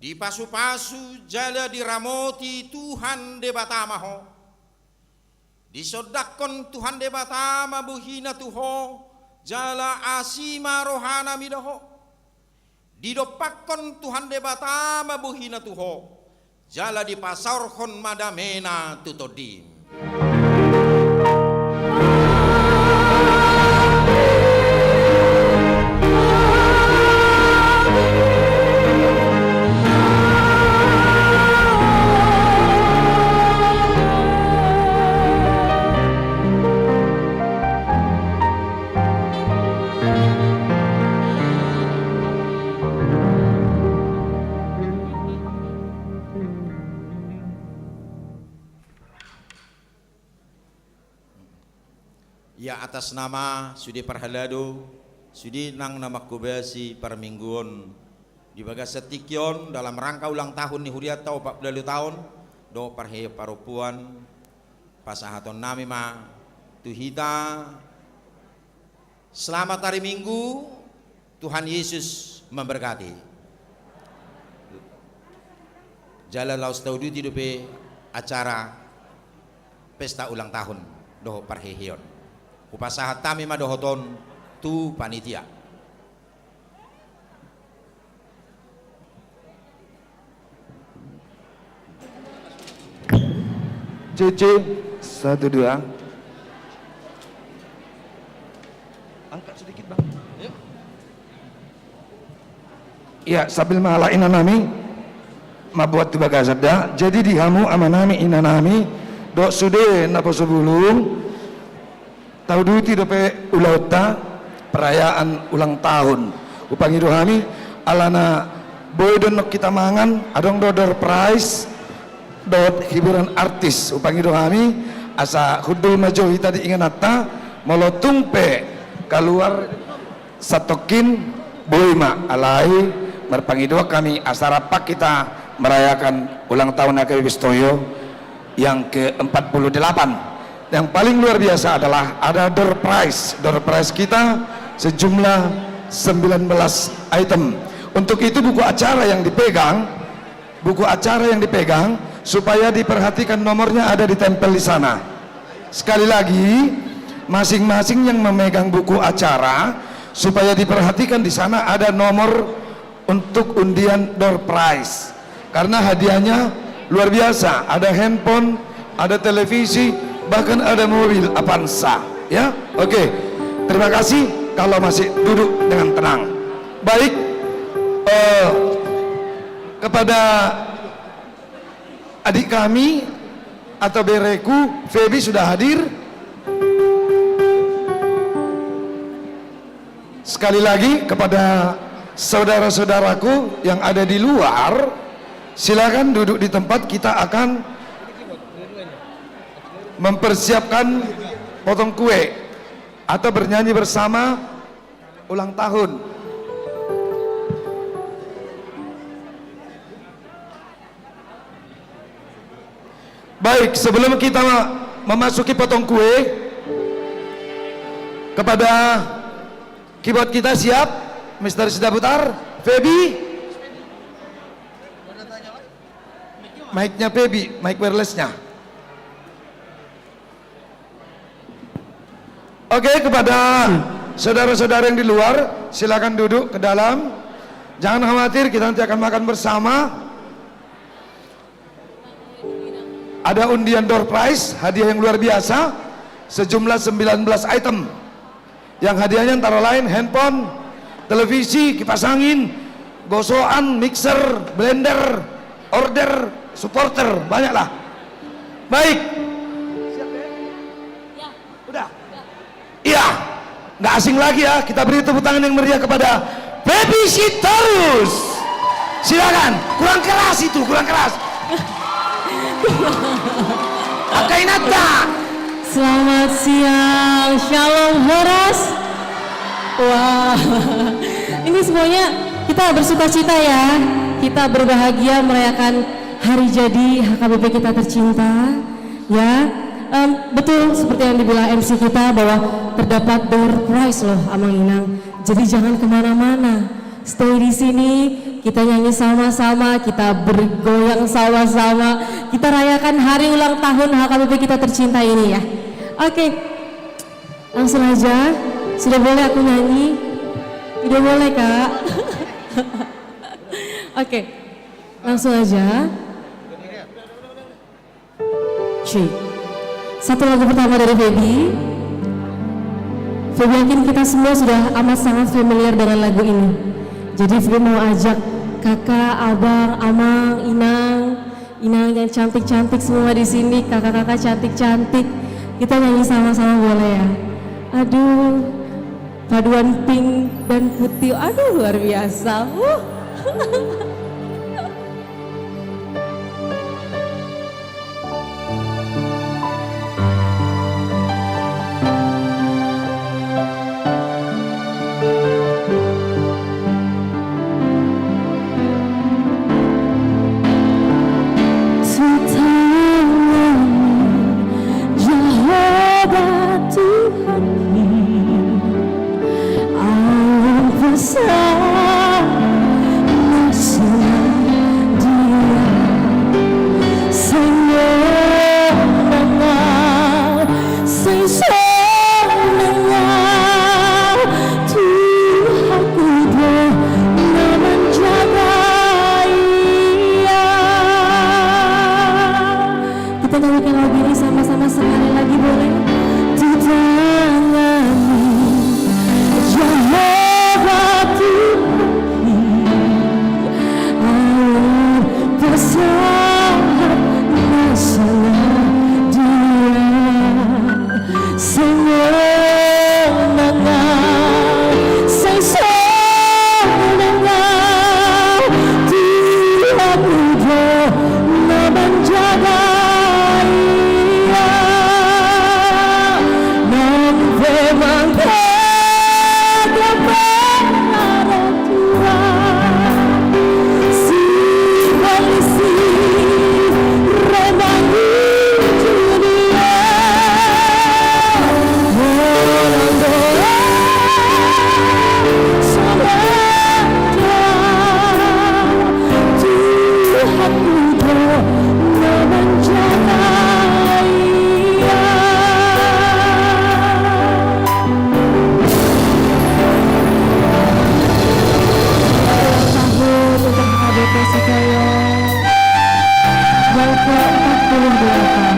Dipasupasu jala diramoti Tuhan Debata ma ho. Disondangkon Tuhan Debata ma bohiNa tu ho, jala asi ma rohaNa mida ho. Didompakkon Tuhan Debata ma bohiNa tu ho, jala dipasaorhon ma dameNa tu tondim. Ia atas nama sude parhalado, sude nang na manghobasi parmingguon di bagasan tingki on dalam rangka ulang tahun ni hurianta opat pulu ualu taon, dohot parheheon parompuan, pasahatonnami ma tu hita. Selamat hari Minggu, Tuhan Yesus memberkati. Jala laos tauduti dope acara pesta ulang tahun dohot parheheon. Hupasahat hami ma dohot on tu panitia. C C, satu, dua. Angkat sedikit, Bang. Ia, sambil ma halak inanami mambuat tu bagasan da. Jadi di hamu amanami, inanami, dohot sude naposo bulung, tauduti dope ulaonta perayaan ulang tahun. Hupangido hami, alana boi do annon hita mangan, adong do door prize dohot hiburan artis. Hupangido hami asa hundul ma jo hita di ingananta, molo tung pe kaluar satongkin, boi ma, alai marpangidoan hami asa rap hita merayakan ulang tahun H K B P Pistoyo yang ke empat puluh delapan. Yang paling luar biasa adalah ada door prize. Door prize kita Sejumlah sembilan belas item. Untuk itu, buku acara yang dipegang, buku acara yang dipegang, supaya diperhatikan nomornya ada ditempel di sana. Sekali lagi, masing-masing yang memegang buku acara, supaya diperhatikan di sana ada nomor untuk undian door prize. Karena hadiahnya luar biasa, ada handphone, ada televisi, bahkan ada mobil Avanza, ya. Oke. Terima kasih, kalau masih duduk dengan tenang. Baik, eh, kepada adik kami atau bereku, Feby sudah hadir. Sekali lagi, kepada saudara-saudaraku yang ada di luar, silakan duduk di tempat, kita akan mempersiapkan potong kue atau bernyanyi bersama ulang tahun. Baik, sebelum kita memasuki potong kue, kepada keyboard kita siap, Mister Sidabutar, Feby, mic-nya Feby, mic wireless-nya. Oke, kepada saudara-saudara yang di luar, silakan duduk ke dalam. Jangan khawatir, kita nanti akan makan bersama. Ada undian door prize, hadiah yang luar biasa, sejumlah sembilan belas item. Yang hadiahnya antara lain handphone, televisi, kipas angin, gosoan, mixer, blender, order, supporter, banyaklah. Baik. Udah. Iya, nggak asing lagi ya, kita beri tepuk tangan yang meriah kepada Feby Sitorus. Silakan, kurang keras itu, kurang keras. Angka inanta. Selamat siang, Shalom, horas. Wah, ini semuanya kita bersuka cita ya, kita berbahagia merayakan hari jadi H K B P kita tercinta. Ya, em, betul seperti yang dibilang M C kita bahwa terdapat door prize loh, Amang Inang. Jadi jangan kemana-mana, stay di sini, kita nyanyi sama-sama, kita bergoyang sama-sama, kita rayakan hari ulang tahun H K B P kita tercinta ini ya. Oke, langsung aja, sudah boleh aku nyanyi? Tidak boleh, Kak. Oke, langsung aja. Cik. Satu lagu pertama dari Feby. Feby yakin kita semua sudah amat sangat familiar dengan lagu ini. Jadi Feby mau ajak kakak, abang, amang, inang, inang yang cantik-cantik semua di sini, kakak-kakak cantik-cantik. Kita nyanyi sama-sama boleh ya? Aduh, paduan pink dan putih, aduh luar biasa. Wuh. Jahowa Tuhanmi, ahu pasangap Dia. Seng sonang ahu, seng sonang ahu, Tuhanku do na manjaga ia. Kita nyanyikan lagu ini sama-sama sekali lagi, boleh? Di tangan-Ni, Jahowa Tuhanmi, ahu pasangap na salah Dia. Seng sonang ahu, seng sonang ahu, Tuhanku do na manjaga ia. Nang pe manjaga pe na ro Tuhan, sipalsi ro mangido Dia. Holan do ahu Empat puluh delapan.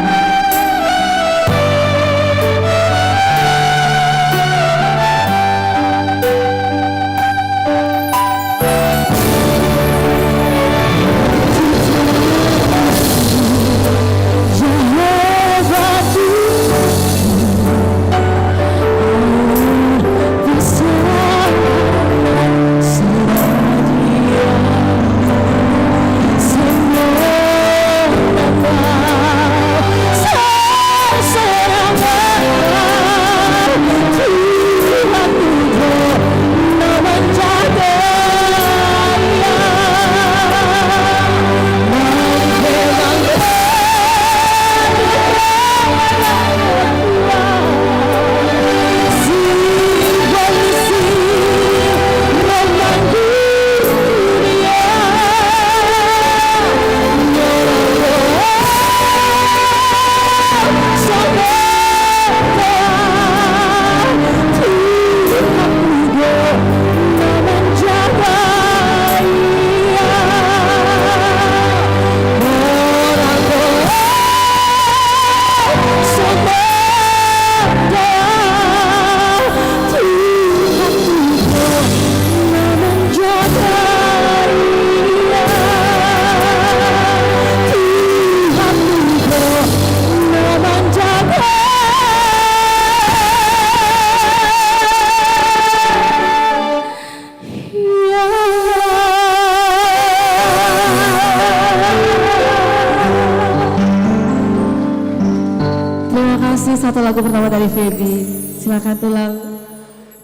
Terima kasih, satu lagu pertama dari Feby. Silakan, Tulang.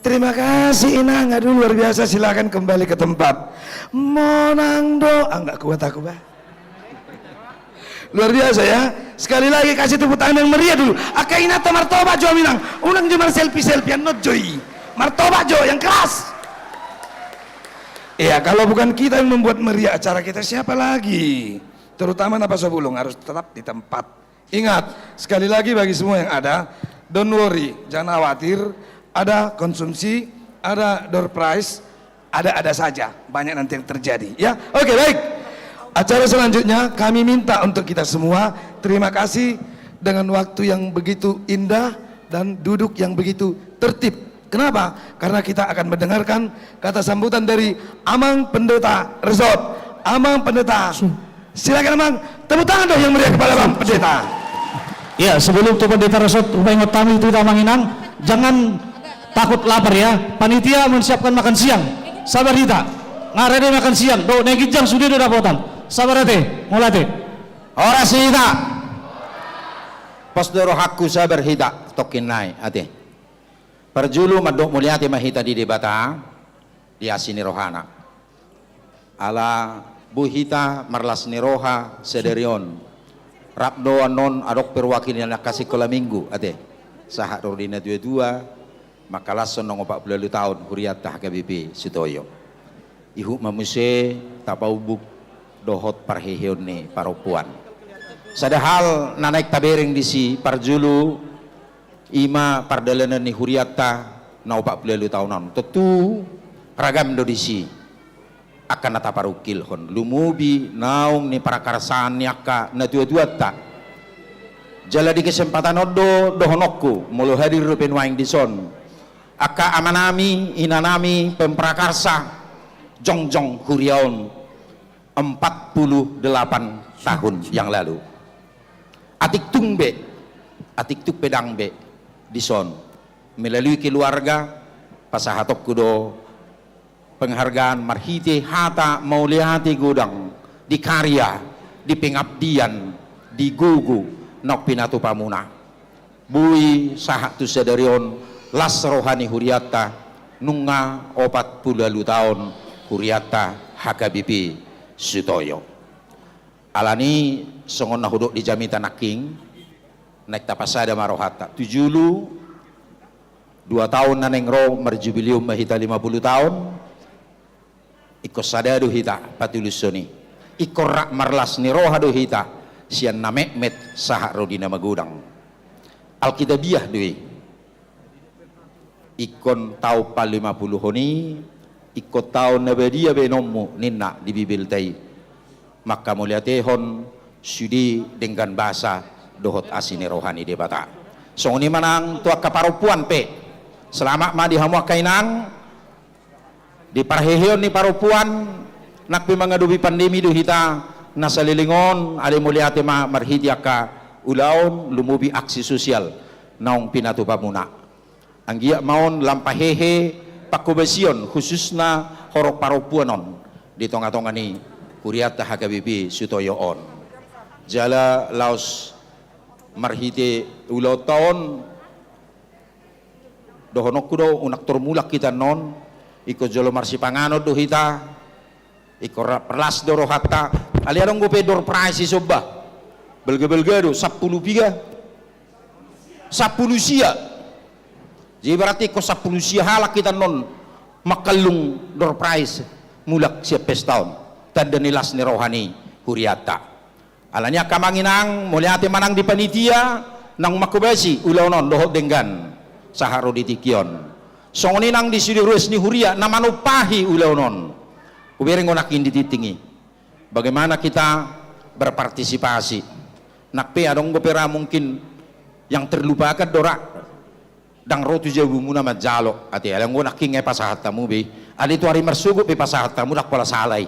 Terima kasih, Inang. Aduh, luar biasa. Silakan kembali ke tempat. Monang do. Ah, nggak kuat aku, bah. Luar biasa, ya. Sekali lagi kasih tepuk tangan yang meriah dulu. Angka inanta martoba jo, Inang. Unang jo mar selfie-selfie, annon jo i. Martoba jo, yang keras. Iya, kalau bukan kita yang membuat meriah acara kita, siapa lagi? Terutama na pasobulung harus tetap di tempat. Ingat, sekali lagi bagi semua yang ada, don't worry, jangan khawatir, ada konsumsi, ada door prize, ada-ada saja, banyak nanti yang terjadi, ya. Oke, baik. Acara selanjutnya kami minta untuk kita semua, terima kasih dengan waktu yang begitu indah dan duduk yang begitu tertib. Kenapa? Karena kita akan mendengarkan kata sambutan dari Amang Pendeta Resort. Amang Pendeta. Silakan, Amang. Tepuk tangan dong yang meriah kepada Amang Pendeta. Ya, sebelum tu Pendeta Resort, hupaingot hami tu hita, Amang Inang, jangan takut lapar, ya. Panitia menyiapkan makan siang. Sabar hita. Nga rade makan siang. Dohot na ginjang sude do dapotan. Sabar ate. Mauliate. Horas hita. Pos do rohangku, sabar hita. Tongkin nai, ate. Parjolo mandok mauliate ma hita di Debata, di asi ni rohana. Ala boi hita marlas ni roha sadari on. Rap do annon adong perwakilan angka sikola minggu, ate. Sahat ro di natuatua, mangkalashon naung opat pulu ualu taon hurianta H K B P Sutoyo. Ihut ma muse tapaumbuk dohot parheheon ni parompuan. Sada hal na naeng tabereng disi, parjolo, i ma pardalanan ni hurianta na opat pulu ualu taon on. Tontu ragam do disi angka na taparungkilhon, lumobi naung niparakarsaon ni angka natuatuanta. Jala di kesempatan on do dohononku, molo hadir dope nuaeng dison angka amanami, inanami, pemprakarsa jongjong huria on empat puluh delapan tahun yang lalu. Atik tung be, atik tung pe dang be dison, melalui keluarga, pasahatonku do penghargaan marhite hata mauliate godang di karya, di pengabdian, di gogo naung pinatupamuna. Boi sahat tu sadari on las roha ni hurianta, nunga opat pulu ualu taon hurianta H K B P Sutoyo. Alani songon na hudok di jamita nangkin, naeng tapasada ma rohanta. Tu julu, dua taon na naeng ro marjubileum ma hita lima pulu taon, ingkon sada do hita patulushon i. Ingkon rap marlas ni roha do hita sian na metmet sahat ro di na magodang. Alkitabiah do i. Ingkon taon palimapuluhon i, ingkon taon na badia baenonmu, ninna di Bibelta i. Mangkamauliatehon Sude denggan basa dohot asi ni roha ni Debata. Songon i ma nang tu angka parompuan pe. Selamat ma di hamu angka inang. Di parheheon ni parompuan, nang pe mangadopi pandemi do hita na saleleng on, alai mauliate ma marhite angka ulaon, lumobi aksi sosial naung pinatupa muna. Anggiat ma on lam pahehe panghobasion khususna horong parompuan on di tonga-tonga ni hurianta H K B P Sutoyo on. Jala laos marhite ulaonta on, dohononku do, unang tor mulak hita annon, ingkon jolo marsipanganon do hita, ingkon ra-, las do rohanta, alai adong dope door prize i somba. Balga-balga do, sampulu piga? Sampulu sia. Jadi berarti ingkon sampulu sia halak hita annon mangkallung door prize mulak sian pesta on. Tanda ni las ni roha ni hurianta. Alani i angka amang inang, mauliate ma nang di panitia naung manghobasi ulaon on dohot denggan sahat ro di tingki on. Songon i nang di sude ruas ni huria na manumpahi ulaon on. Hubereng ho nangkin di tingting i. Bagaimana kita berpartisipasi? Nang pe adong dope ra mungkin yang terlupakan do ra. Ndang ro tu jabumuna manjalo, ate, alai anggo nangkin nga i pasahat hamu be. Alai tu ari marsogot pe pasahat hamu, ndang pola sala i.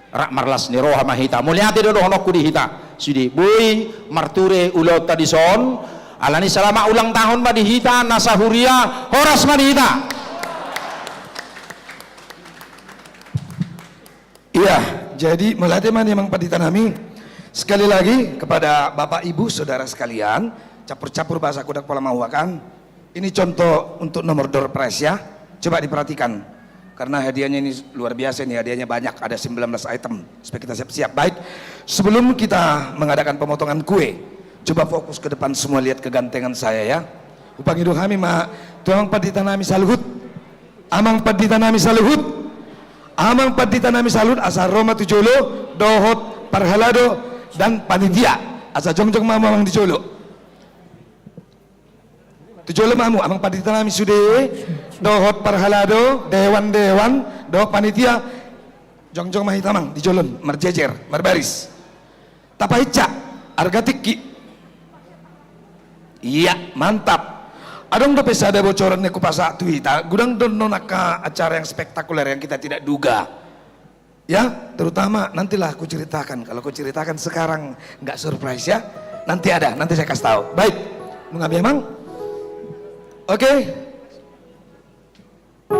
Rap marlas ni roha ma hita. Mauliate do dohononku di hita. Sude, boi marture ulaonta dison. Alani selamat ulang tahun ma di hita, na sahuria, horas ma di hita. Iya, jadi mauliate ma nian amang pandita nami. Sekali lagi kepada Bapak Ibu Saudara sekalian, campur-campur bahasaku, ndang pola mauakan. Ini contoh untuk nomor door prize ya. Coba diperhatikan. Karena hadiahnya ini luar biasa ini, hadiahnya banyak, ada sembilan belas item. Supaya kita siap-siap. Baik, sebelum kita mengadakan pemotongan kue, coba fokus ke depan semua, lihat kegantengan saya ya. Hupangido hami ma tu amang pandita nami saluhut. Amang pandita nami saluhut, amang pandita nami saluhut, asa ro ma tu jolo dohot parhalado dan panitia. Asa jongjong ma hamu amang di jolo. Tu jolo ma hamu amang pandita nami sude dohot parhalado, dewan-dewan dohot panitia. Jongjong ma hita amang di jolo on, marjejer, marbaris. Tapahinsa arga tingki. Iya, mantap. Adong dope sada bocoran na hupasahat tu hita, godang do annon angka acara yang spektakuler yang kita tidak duga. Ya, terutama nantilah kuceritakan. Kalau kuceritakan sekarang nggak surprise ya. Nanti ada, nanti saya kasih tahu. Baik, nunga be amang. Oke. Happy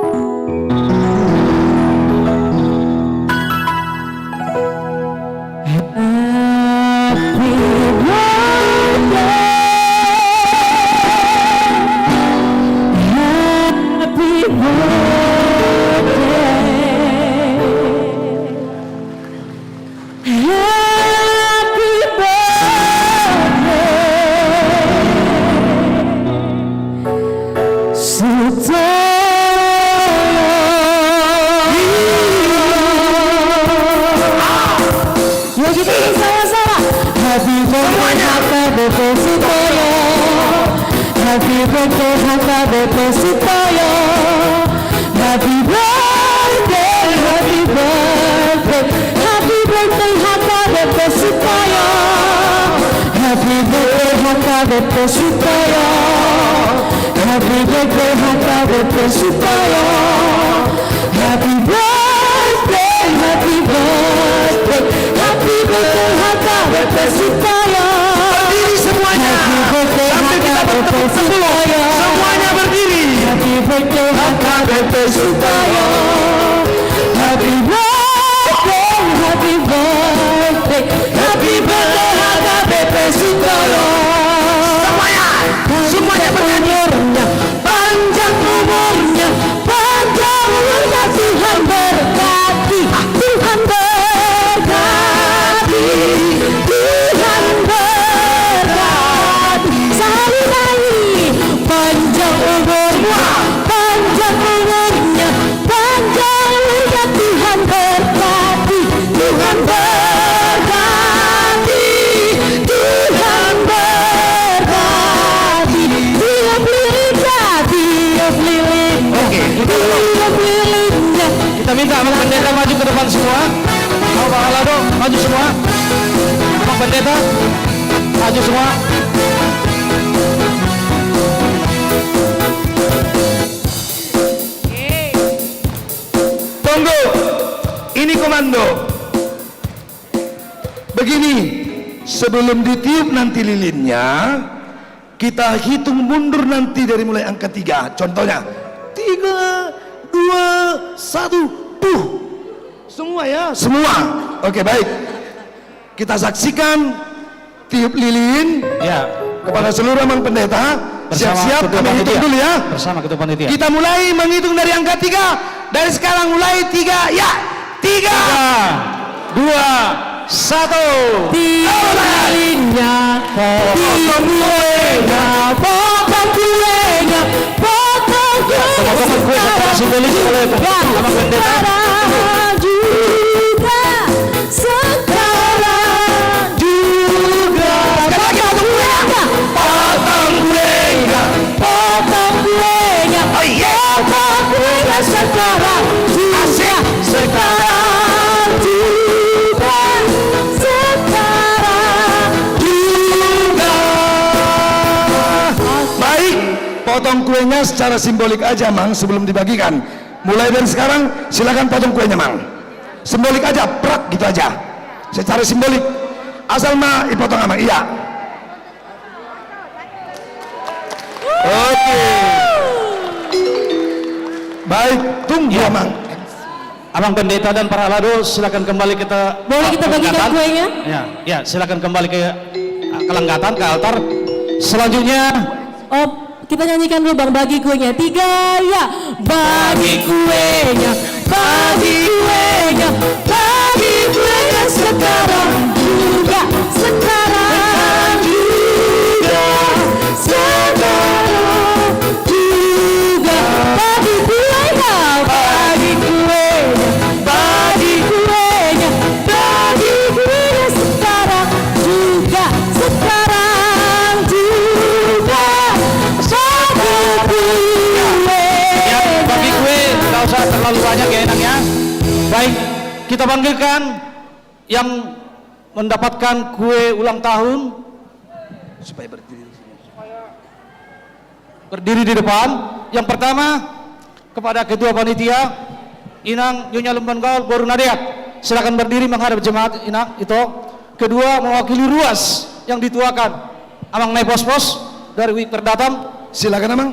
birthday. Happy birthday. Happy birthday, Sutoyo. Ya, kita sama-sama. Happy birthday, semuanya. H K B P Sutoyo. Happy birthday, H K B P Sutoyo. Happy birthday, happy birthday, happy birthday, H K B P Sutoyo. Happy birthday, H K B P Sutoyo. Happy birthday, H K B P Sutoyo. Happy birthday, happy birthday, happy birthday, H K B P Sutoyo. Berdiri semuanya. Happy birthday, sambil kita bertepuk tangan dulu. H K B P Sutoyo. Semuanya berdiri. Happy birthday, H K B P Sutoyo. Happy birthday, happy birthday, happy birthday, H K B P Sutoyo. Semuanya, semuanya bernyanyi. Umurnya, panjang umurnya, panjang umurnya, Tuhan berkati, Tuhan berkati, Tuhan berkati. Sahali nai, panjang umurnya, panjang umurnya, panjang umurnya, Tuhan berkati, Tuhan berkati, Tuhan berkati. Tiup lilinnya, tiup lilinnya. Oke, kita tolong. Tiup lilinnya. Kita minta Amang Pendeta maju ke depan semua. Amang Parhalado, maju semua. Amang Pendeta, maju semua. Tunggu, ini komando. Begini, sebelum ditiup nanti lilinnya, kita hitung mundur nanti dari mulai angka tiga. Contohnya, tiga, dua, satu, puh. Semua ya, semua. Oke, baik. Kita saksikan tiup lilin. Ya. Kepada seluruh amang pendeta. Siap-siap, kami hitung dulu ya. Bersama ketua panitia. Kita mulai menghitung dari angka tiga. Dari sekarang mulai tiga, ya. Tiga. Tiga, dua, satu. Tiup lilinnya, tiup kuenya, potong kuenya, potong kuenya. Pemotongan kue secara simbolis oleh Bapak Pendeta. Sekarang juga, sekarang juga. Sekali lagi, potong kuenya. Potong kuenya. Potong kuenya. Oh, iya. Potong kuenya sekarang juga. Asik. Sekarang juga. Sekarang juga. Baik, potong kuenya secara simbolik aja, Mang, sebelum dibagikan. Mulai dari sekarang, silakan potong kuenya, Mang. Simbolik aja, prak, gitu aja. Secara simbolik. Asal ma ipotong, Amang. Iya. Oke. Baik, tunggu, ya, Amang. Amang Pendeta dan para halado, silakan kembali kita. Boleh kita bagikan kuenya? Ya, ya, silakan kembali ke, ke langgatan, ke altar. Selanjutnya. Oh, kita nyanyikan dulu, Bang, bagi kuenya. Tiga, ya. Bagi kuenya, bagi kuenya, bagi kuenya sekarang juga, sekarang juga, sekarang juga. Bagi kuenya, bagi kuenya, bagi kuenya, bagi kuenya sekarang juga, sekarang juga. Bagi kue. Ya, bagi kue, nggak usah terlalu banyak ya, Inang, ya. Baik, kita panggilkan yang mendapatkan kue ulang tahun. Supaya berdiri di sini. Berdiri di depan. Yang pertama, kepada ketua panitia, Inang Nyonya Lumban Gaol, boru na deak. Silakan berdiri menghadap jemaat, Inang, ito. Kedua, mewakili ruas yang dituakan, Amang Nai Pospos dari Wik Perdatam. Silakan, Amang.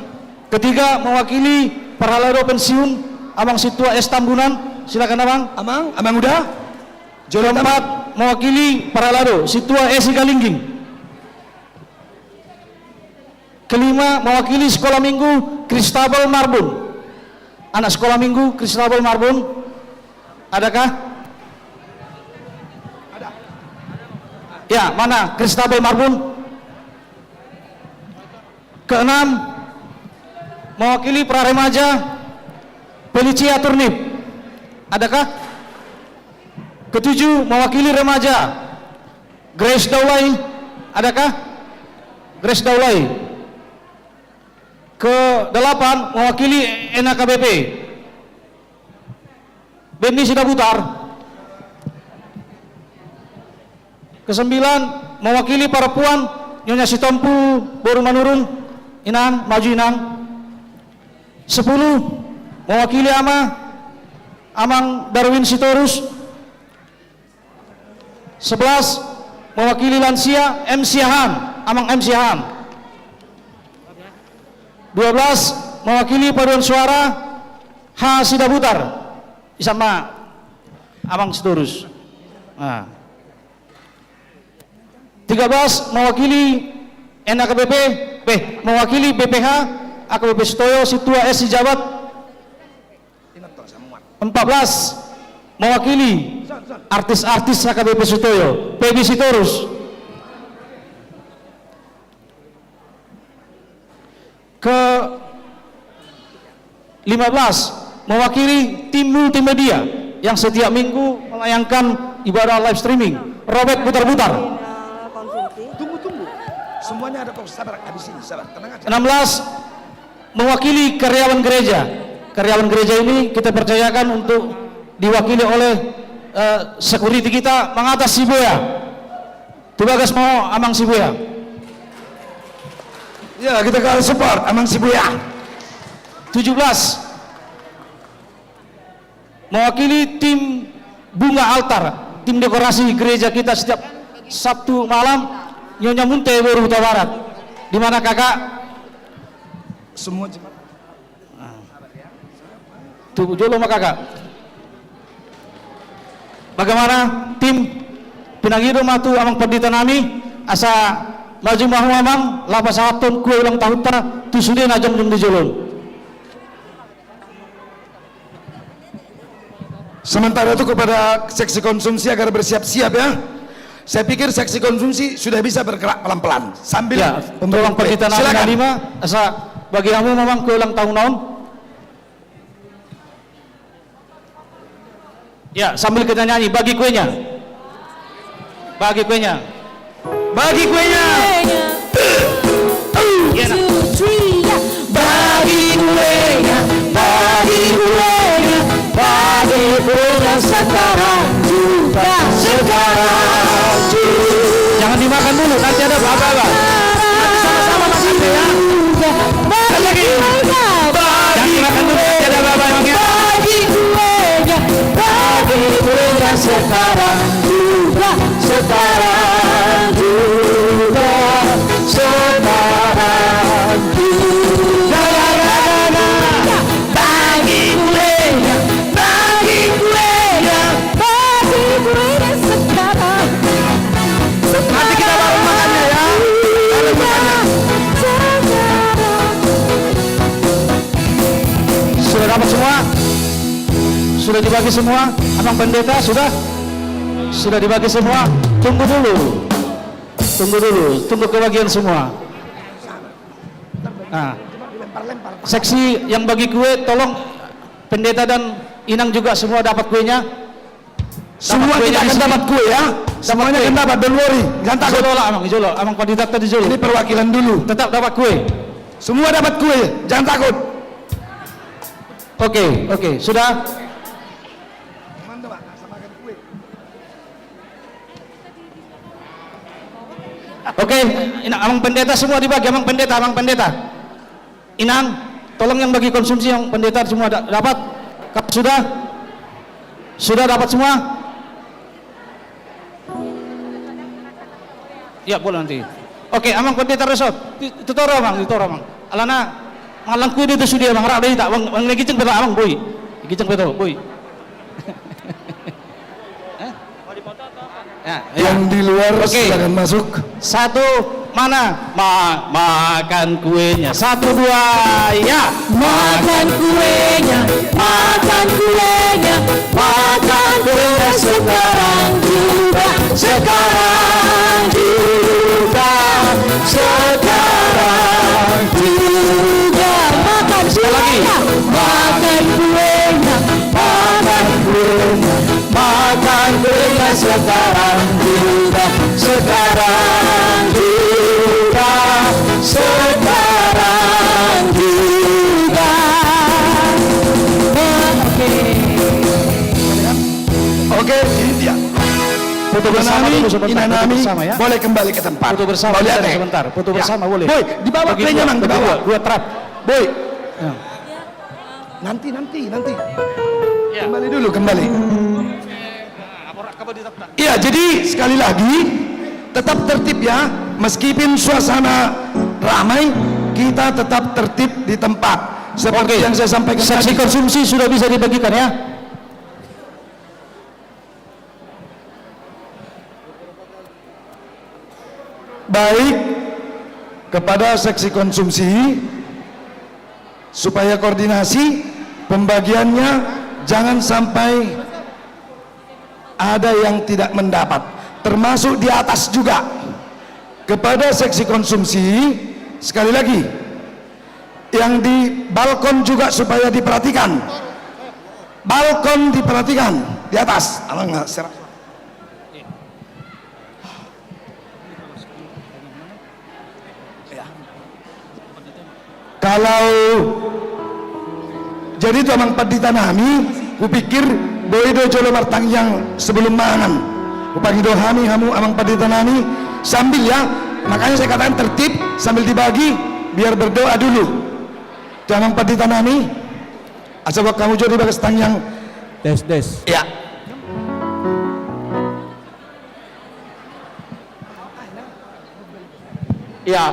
Ketiga, mewakili parhalado pensiun, Amang Sintua S Tambunan. Silakan, Amang. Amang, Amang uda. Keempat, mewakili parhalado, Sintua S Sigalingging. Kelima, mewakili Sekolah Minggu Kristabel Marbun. Anak Sekolah Minggu Kristabel Marbun. Adakah? Ya, mana Kristabel Marbun? Keenam, mewakili pra remaja Felicia Turnip. Adakah? Ketujuh, mewakili remaja Grace Daulay, adakah? Grace Daulay. Kedelapan, mewakili N H K B P, Benny Sidabutar. Kesembilan, mewakili perempuan, Nyonya Sitompu boru Manurung. Inang, maju, Inang. Sepuluh, mewakili ama, Amang Darwin Sitorus. Sebelas, mewakili lansia, M Siahaan, Amang M Siahaan. Dua belas, mewakili paduan suara, H Sidabutar. Isa ma, Amang Sitorus. Nah. Tiga belas, mewakili N H K B P, eh, mewakili B P H, H K B P Sutoyo, Sintua S Sijabat. Empat belas, mewakili artis-artis H K B P Sutoyo, Pebi Sitorus. Ke lima belas, mewakili tim multimedia yang setiap minggu melayangkan ibadah live streaming, Robert Butar-Butar. Tunggu, tunggu. Semuanya ada kok, sabar, habis ini, sabar, tenang aja. Enam belas, mewakili karyawan gereja. Karyawan gereja ini kita percayakan untuk diwakili oleh, eh, security kita, Mangatas Sibuya. Tu bagas ma ho, Amang Sibuea. Ya, kita kasih support, Amang Sibuea. Tujuh belas. Mewakili tim bunga altar, tim dekorasi gereja kita setiap Sabtu malam, Nyonya Munte boru Hutabarat. Di mana, Kakak? Semua cepat. Nah. Tu jolo ma, Kakak. Bagaimana, tim? Pinangido ma tu Amang Pandita nami, asa maju ma ho, Amang, laho pasahathon kue ulang tahunta tu sude na jongjong di jolo on. Sementara itu kepada seksi konsumsi agar bersiap-siap, ya. Saya pikir seksi konsumsi sudah bisa bergerak pelan-pelan sambil, ya, memberi tolong kue. Pandita nami. Silakan. Na lima, asa bagi hamu, Amang, kue ulang tahun on. Ya, sambil kita nyanyi, bagi kuenya. Bagi kuenya. Bagi kuenya. Kuenya. Iya, nah. Two, three, ya. Bagi kuenya, bagi kuenya, bagi kuenya sekarang juga, sekarang juga. Jangan dimakan dulu, nanti ada apa-apa. Nanti sama-sama makan, ya. Bagi kuenya, bagi kuenya, bagi kuenya, bagi kuenya sekarang juga, sekarang juga, sekarang juga. Bagi kuenya, bagi kuenya, bagi kuenya sekarang. Nanti kita bareng makannya, ya. Bareng makannya. Sudah dapat semua? Sudah dibagi semua? Amang Pendeta, sudah? Sudah dibagi semua? Tunggu dulu. Tunggu dulu. Tunggu kebagian semua. Nah. Seksi yang bagi kue, tolong Pendeta dan Inang juga semua dapat kuenya. Semua tidak akan dapat kue, ya. Semuanya akan dapat, don't worry. Jangan takut. Di jolo lah, Amang, di jolo. Amang Pandita di jolo. Ini perwakilan dulu. Tetap dapat kue. Semua dapat kue, jangan takut. Oke, oke, sudah. Oke, ini Amang Pendeta semua dibagi, Amang Pendeta, Amang Pendeta. Inang, tolong yang bagi konsumsi, Amang Pendeta, semua da-, dapat? Sudah? Sudah dapat semua? Ya, boleh nanti. Oke, Amang Pendeta Resort. Di, di toro, Amang, di toro, Amang. Alana, mangallang kue do tu sude, Amang, rap do hita, Amang, Amang, na gijang pe to, Amang, boi. Gijang pe to, boi. Eh? Ya, ya. Yang di luar, oke, silakan masuk. Satu, mana? Ma-, makan kuenya. Satu, dua, ya. Makan kuenya, makan kuenya, makan kuenya sekarang juga, sekarang juga, sekarang juga. Makan kuenya, makan kuenya, makan kuenya. Makan kuenya sekarang juga, sekarang juga, sekarang juga. Oke. Oke, ini dia. Foto bersama dulu sebentar, foto bersama, ya. Boleh kembali ke tempat. Foto bersama sebentar, foto bersama boleh. Boy, di bawah kuenya, Mang, di bawah. Dua, dua trap. Boy. Ya. Nanti, nanti, nanti. Ya. Kembali dulu, kembali. Iya, jadi sekali lagi, tetap tertib ya. Meskipun suasana ramai, kita tetap tertib di tempat. Seperti yang saya sampaikan tadi. Oke. Seksi konsumsi sudah bisa dibagikan ya. Baik, kepada seksi konsumsi, supaya koordinasi pembagiannya jangan sampai ada yang tidak mendapat, termasuk di atas juga. Kepada seksi konsumsi, sekali lagi, yang di balkon juga supaya diperhatikan. Balkon diperhatikan di atas. Alang, serah. Ya. Kalau jadi tu amang pandita nami, hupikir boi do jolo martangiang sebelum mangan. Hupangido hami hamu amang pandita nami, Sambil ya, makanya saya katakan tertib, sambil dibagi, biar berdoa dulu. Tuh, Amang Pandita nami, asa buat kamu juga di bagas tangiang. Tes, tes. Ya. Ia,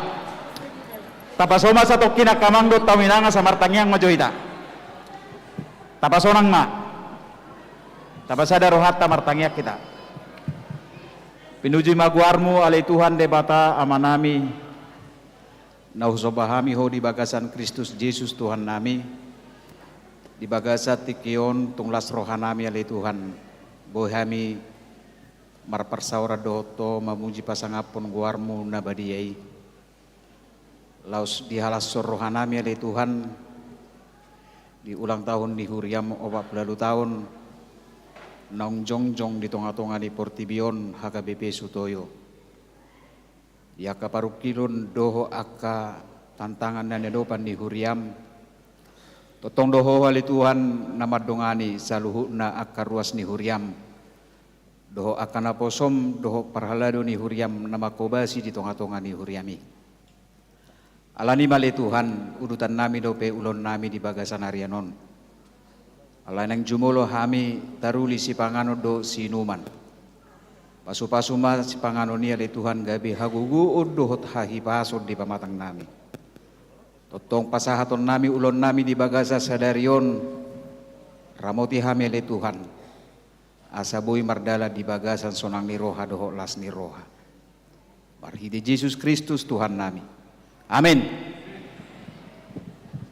tapasoma satongkin angka amang dohot hamu inang, asa martangiang ma jo hita. Tapasonang ma. Tapasada rohanta, martangiang hita. Pinuji ma goarmu ale Tuhan Debata Amanami, na husomba hami Ho di bagasan Kristus Jesus Tuhannami. Di bagasan tingki on tung las rohanami ale Tuhan, boi hami marparsaoran dohot Ho mamuji pasangaphon goarmu na badia i. Laos dihalashon rohanami ale Tuhan, di ulang tahun ni huriam opat pulu ualu taon, naung jongjong di tongatonga ni portibi on H K B P Sutoyo. Di angka parungkilon dohot angka tantangan na niadopan ni huriam, tongtong do Ho ale Tuhan na mandongani saluhutna angka ruas ni huriam, dohot angka naposom dohot parhalado ni huriam na manghobasi di tongatonga ni huriam i. Alani i ma ale Tuhan, udutannami dope ulaonnami di bagasan arian on. Alai naeng jumolo hami taruli sipanganon dohot siinuman. Pasupasu ma sipanganon i ale Tuhan gabe hagogoon dohot hahipason di pamatangnami. Tongtong pasahatonnami ulaonnami di bagasan sadari on, ramoti hami ale Tuhan, asa boi mardalan di bagasan sonang ni roha dohot las ni roha. Marhite Jesus Kristus Tuhannami. Amin.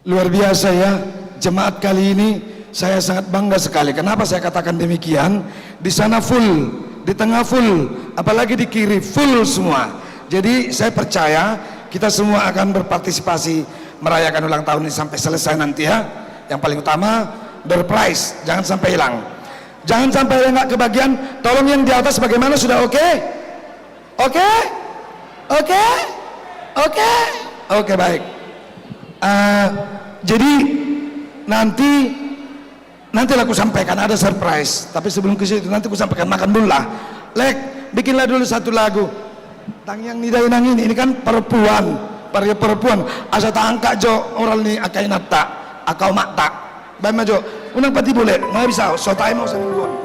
Luar biasa ya, jemaat kali ini saya sangat bangga sekali. Kenapa saya katakan demikian? Di sana full, di tengah full, apalagi di kiri full semua. Jadi saya percaya kita semua akan berpartisipasi merayakan ulang tahun ini sampai selesai nanti ya. Yang paling utama door prize, jangan sampai hilang. Jangan sampai ada yang nggak kebagian. Tolong yang di atas bagaimana, sudah oke? Oke? Oke? Oke? Oke, baik. Eh, jadi nanti, nantilah kusampaikan, ada surprise. Tapi sebelum ke situ, nanti kusampaikan, makan dulu lah. Lek, bikinlah dulu satu lagu. Tangiang ni dainang ini, ini kan perempuan, pari perempuan. Asa taangkat jo oral ni angka inanta, angka omakta. Baen ma jo, unang pati bule, nga bisa, so tai mau samingguan.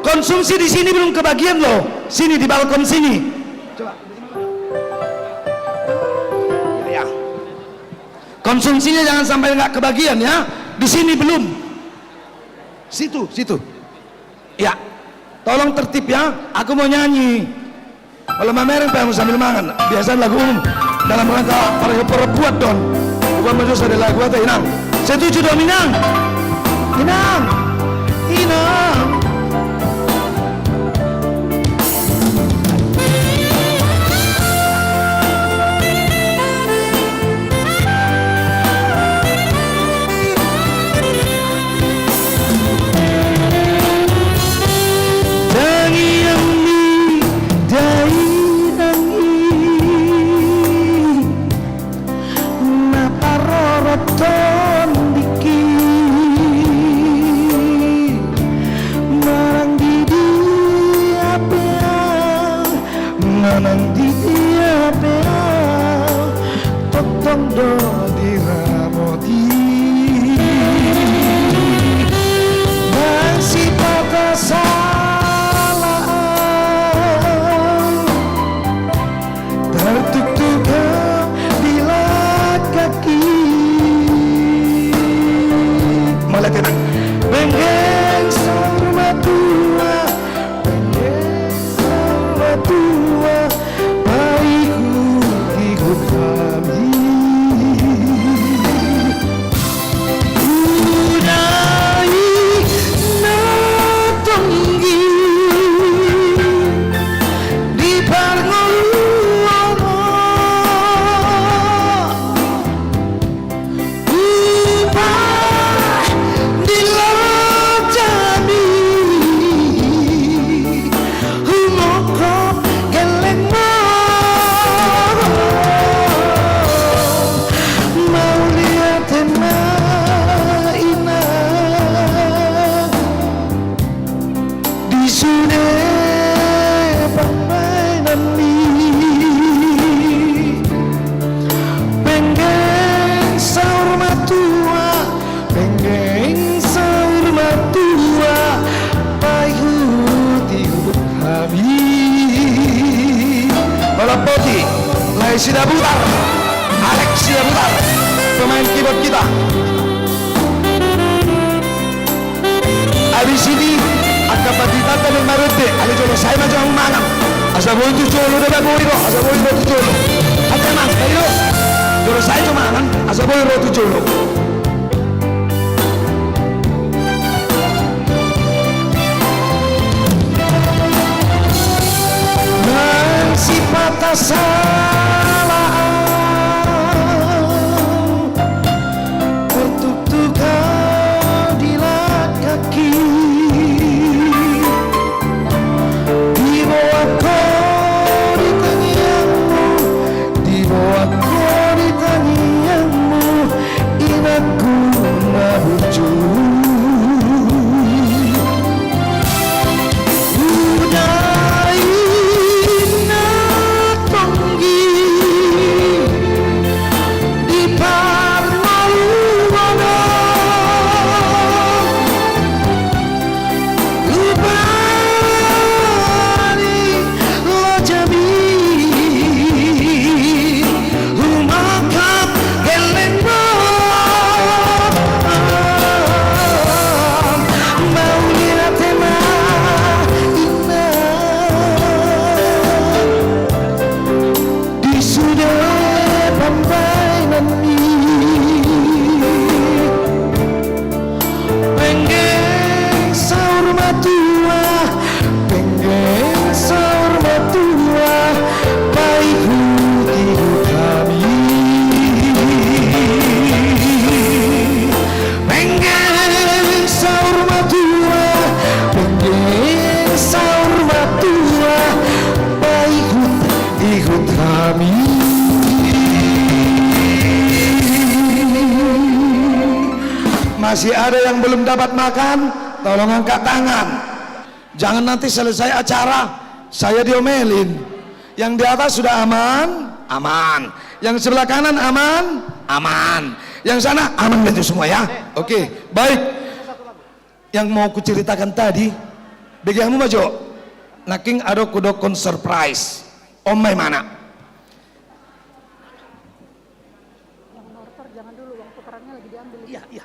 Konsumsi di sini belum kebagian loh, sini di balkon sini. Coba. Ya, ya. Konsumsinya jangan sampai nggak kebagian ya, di sini belum. Situ, situ. Ya, tolong tertib ya, aku mau nyanyi. Kalau mamereng pe hamu sambil mangan, biasanya lagu umum dalam rangka para perempuan don. Bukan maksud ada lagu atau inang. Setuju dong inang? Inang. Inang. Tangiang ni dainang i na parorot tondingki, na Lapoti, Lai Sidabutar, Alex Sidabutar, pemain keyboard kita. Habis ini, angka pandita ta na marende, ale jolo sae ma jo hamu mangan. Asa boi tu jolo, da boi ro, asa boi ro tu jolo. Ate mang, ayo. Jolo sae jo mangan, asa boi ro tu jolo. Nang sipata sala au, tertuktuk au di langkangki. Diboan ho di tangiangmu, diboan ho di tangiangmu, inangku na burju. Uda inna tonggi di parngoluan on. Rupani loja mi humangkap gellengmu. Mauliate ma inna di sude pambaenanmi. Penggeng saur matua, penggeng saur matua, paihut-ihut hami. Penggeng saur matua, penggeng saur matua, paihut-ihut hami. Masih ada yang belum dapat makan? Tolong angkat tangan. Jangan nanti selesai acara, saya diomelin. Yang di atas sudah aman? Aman. Yang sebelah kanan aman? Aman. Yang sana aman nggak itu semua ya? Oke, baik. Yang mau kuceritakan tadi, bege hamu ma jo. Nangkin adong hudokkon surprise. On ma imana. Yang mortar jangan dulu, uang putarannya lagi diambil. Iya, iya.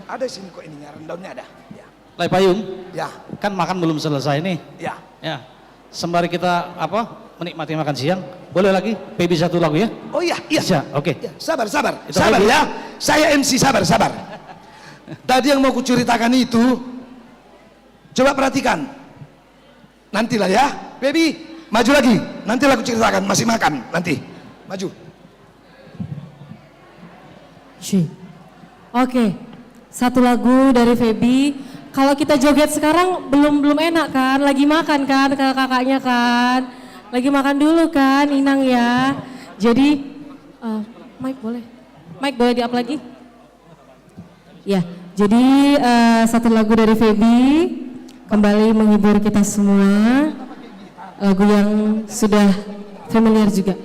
Ada di sini kok ininya, rundownnya ada. Ya. Lai Payung. Ya. Kan makan belum selesai nih. Ya. Ya. Sembari kita apa, menikmati makan siang, boleh lagi Feby satu lagu ya? Oh iya, iya. Bisa, oke. Ya, sabar, sabar. Itu sabar lagi. Ya. Saya M C, sabar, sabar. Tadi yang mau kuceritakan itu, coba perhatikan. Nantilah ya, Feby, maju lagi. Nantilah kuceritakan, masih makan nanti. Maju. Oke, satu lagu dari Feby. Kalau kita joget sekarang belum, belum enak kan? Lagi makan kan, kakak-kakaknya kan? Lagi makan dulu kan, Inang ya. Jadi, eh, mic boleh? Mic boleh di-up lagi? Ya, jadi, eh, satu lagu dari Feby kembali menghibur kita semua. Lagu yang sudah familiar juga.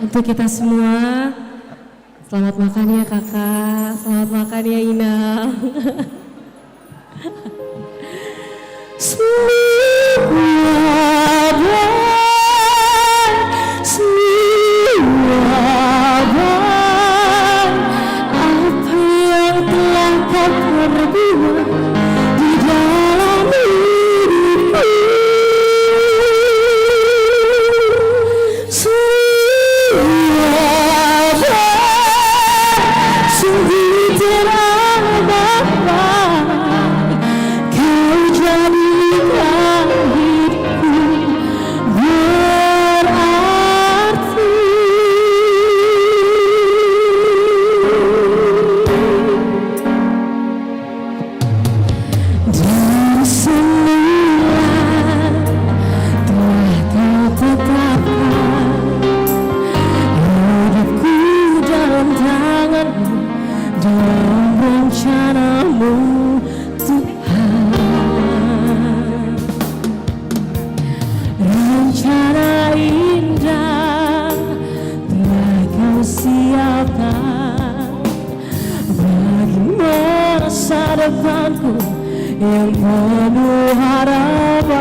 Untuk kita semua, selamat makan ya kakak, selamat makan ya Inang. Suaban, suaban, apa yang telah kau perbuat di dalam hidupku. Sungguh terang Bapa, kau jadikan hidupku berarti. Masa depanku yang penuh harapan.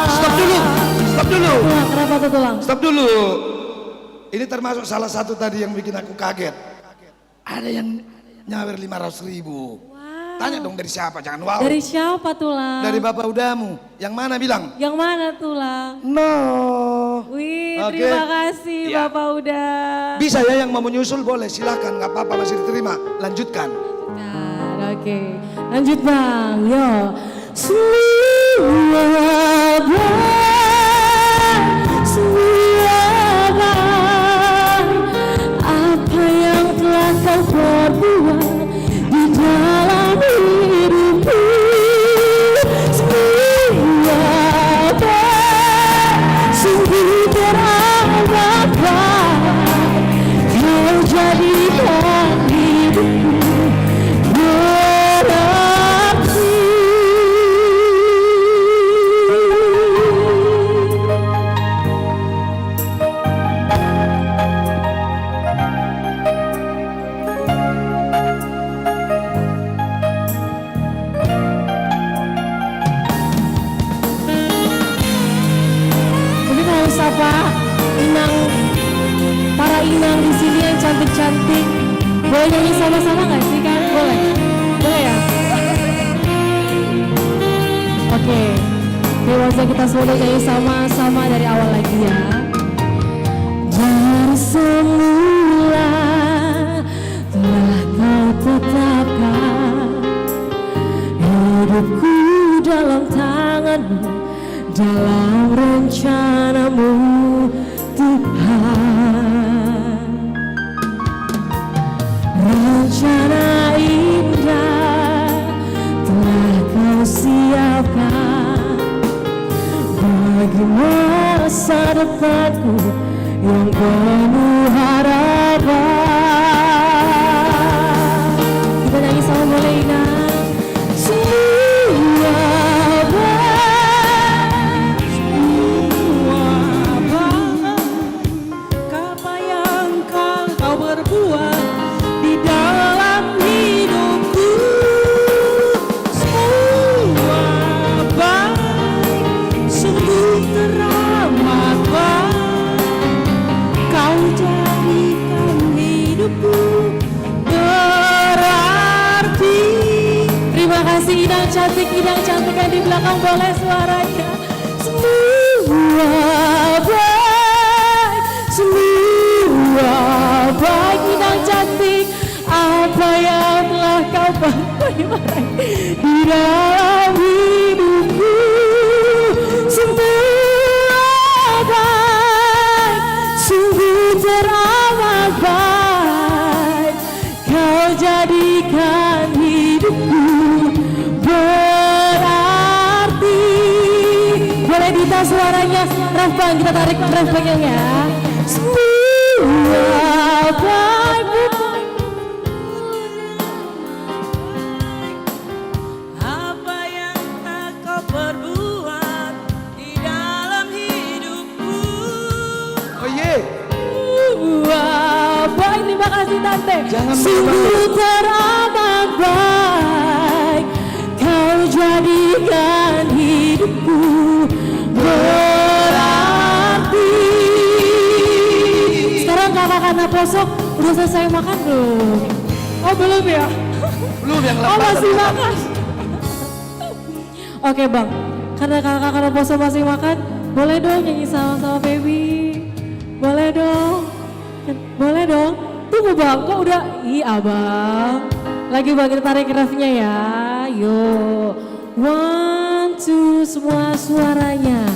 Stop dulu, stop dulu. Tulang, kenapa tuh, Tulang? Stop dulu. Ini termasuk salah satu tadi yang bikin aku kaget. Ada yang nyawer lima ratus ribu. Wow. Tanya dong dari siapa, jangan wow. Dari siapa, Tulang? Dari Bapak Udamu. Yang mana bilang? Yang mana, Tulang? No. Wih, oke. Terima kasih, ya. Bapak Uda. Bisa ya, yang mau menyusul boleh, silakan, nggak apa-apa, masih diterima. Lanjutkan. Lanjutkan, oke. Lanjut, Bang. Yo. Semua baik, semua baik, apa yang telah kau perbuat di dalam hidupku. Semua baik, sungguh teramat baik, kau jadikan hidupku berarti. Mungkin harus sapa inang, para inang di sini yang cantik-cantik. Boleh nyanyi sama-sama nggak sih, kan? Boleh? Boleh ya? Oke. Oke, langsung kita semua nyanyi sama-sama dari awal lagi ya. Dari semula telah kau tetapkan hidupku dalam tangan-Mu, dalam rencana-Mu, Tuhan. Rencana indah telah kau siapkan bagi masa depanku yang penuh harapan. Kita nyanyi sama boleh, Inang. Semua baik, semua baik. Apa yang kau perbuat di dalam hidupku, semua baik, sungguh teramat baik. Kau jadikan hidupku berarti. Terima kasih, Inang cantik, Inang cantik yang di belakang, boleh suaranya. Semua baik, semua baik, Inang cantik. Apa yang telah kau perbuat di dalam hidupku, semua baik, sungguh teramat baik. Kau jadikan hidupku berarti. Boleh ditahan suaranya, ref, Bang, kita tarik ref, Bang, ya. Semua baik. Apa yang telah kau perbuat di dalam hidupku. Oh, iya. Wah, baik, terima kasih, Tante. Jangan. Sungguh teramat baik, kau jadikan hidupku berarti. Sekarang kakak-kakak Naposo udah selesai makan belum? Oh, belum ya? Belum, yang lapar. Oh, masih makan. Oke, Bang, karena kakak-kakak Naposo masih makan, boleh dong nyanyi sama-sama Feby? Boleh dong? Boleh dong? Tunggu, Bang, kok udah? Ih, Abang. Lagi, Bang, kita tarik refnya ya. Yuk. One, two, semua suaranya.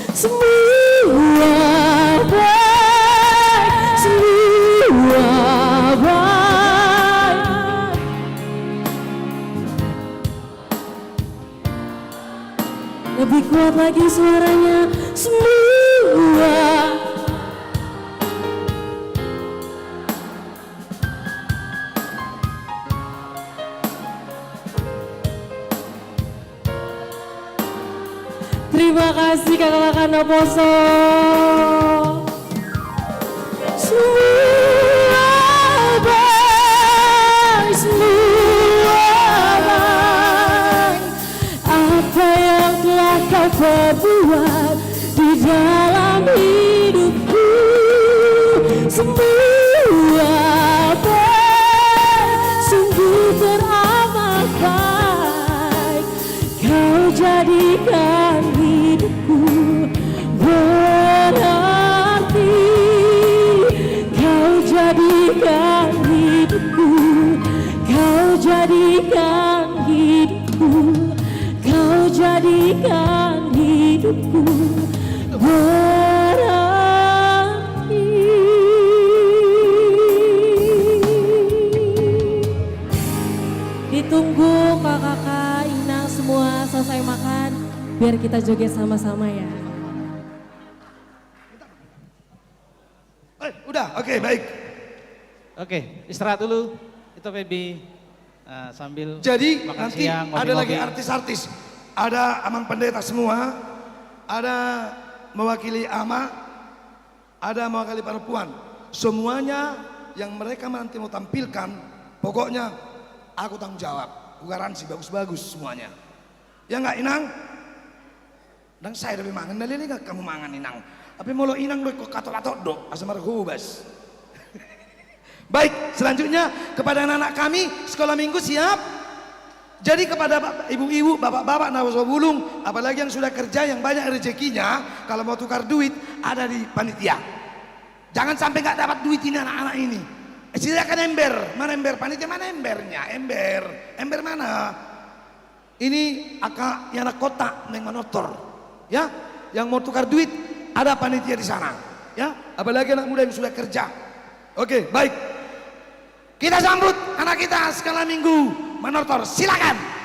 Semua baik, semua baik. Lebih kuat lagi suaranya. Semua. Terima kasih kakak-kakak Naposo. Semua baik, semua Di dalam hidupku semua bersungguh teramat baik. Kau jadikan hidupku berarti. Kau jadikan hidupku, kau jadikan hidupku, kau jadikan hidupku berarti. Ditunggu kakak, inang semua selesai makan, biar kita joget sama-sama ya. Eh, udah, oke, baik. Oke, istirahat dulu. Itu Feby, eh, sambil makan siang, ngopi-ngopi. Jadi, nanti ada lagi artis-artis. Ada Amang Pendeta semua, ada mewakili ama, ada mewakili perempuan. Semuanya yang mereka nanti mau tampilkan, pokoknya aku tanggung jawab. Aku garansi bagus-bagus semuanya. Ya nggak, Inang? Ndang sae dope mangan, na leleng hamu mangan, Inang. Tapi molo Inang do ingkon katot-atot do, asa marhobas. Baik, selanjutnya kepada anak-anak kami, sekolah minggu siap. Jadi kepada bap-, ibu-ibu, bapak-bapak, na so bulung, apalagi yang sudah kerja, yang banyak rezekinya, kalau mau tukar duit, ada di panitia. Jangan sampai nggak dapat duit ini anak-anak ini. Eh, silakan ember. Mana ember panitia? Mana embernya? Ember. Ember mana? Ini angka ni anak kota naeng manortor. Ya, yang mau tukar duit, ada panitia di sana. Ya, apalagi anak muda yang sudah kerja. Oke, baik. Kita sambut anak kita sekolah minggu manortor. Silakan.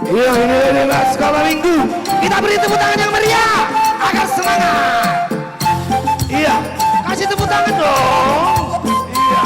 Iya, ini dia, Mas, sekolah minggu. Kita beri tepuk tangan yang meriah agar semangat. Iya, kasih tepuk tangan dong. Iya.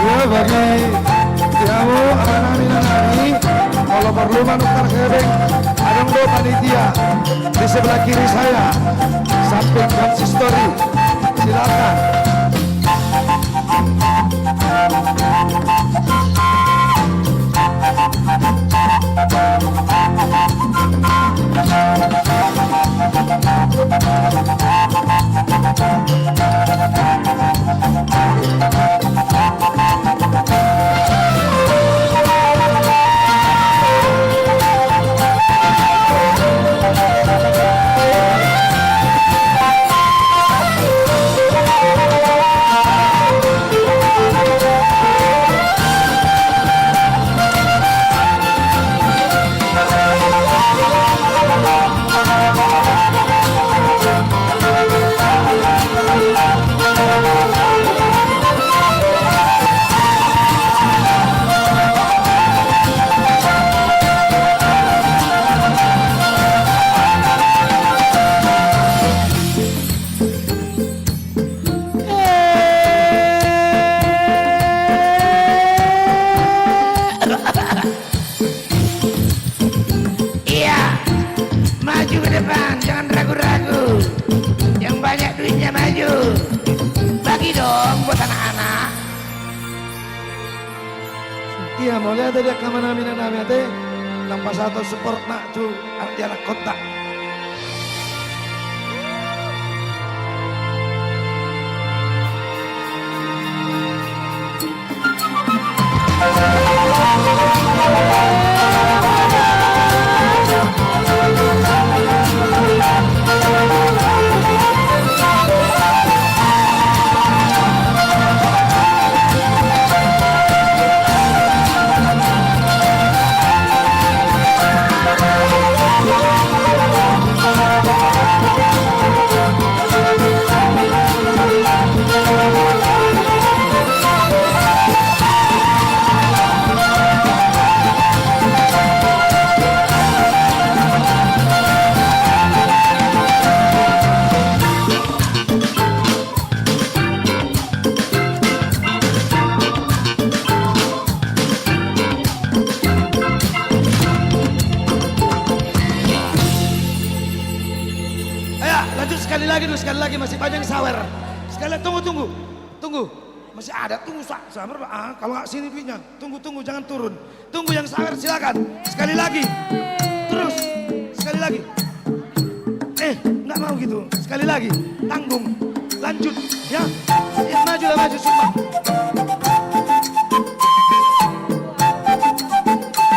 Iya, bagi hamu amanami, inanami, kalau perlu manukar hepeng, adong do panitia di sebelah kiri saya, samping Konsistori. Silakan. Ia, mauliate di angka amanami, inanami, ate, nang pasahaton supportna tu anak, di anakkonta. Ayo, lanjut sekali lagi dulu, sekali lagi, masih panjang sawer. Sekali, tunggu, tunggu, tunggu. Masih ada, tunggu, sa-, sabar, Pak. Ah, kalau nggak sini duitnya. Tunggu, tunggu, jangan turun. Tunggu yang sabar, silakan. Sekali lagi. Terus. Sekali lagi. Eh, nggak mau gitu. Sekali lagi. Tanggung. Lanjut. Ya. Ya, majulah, maju, sumbang.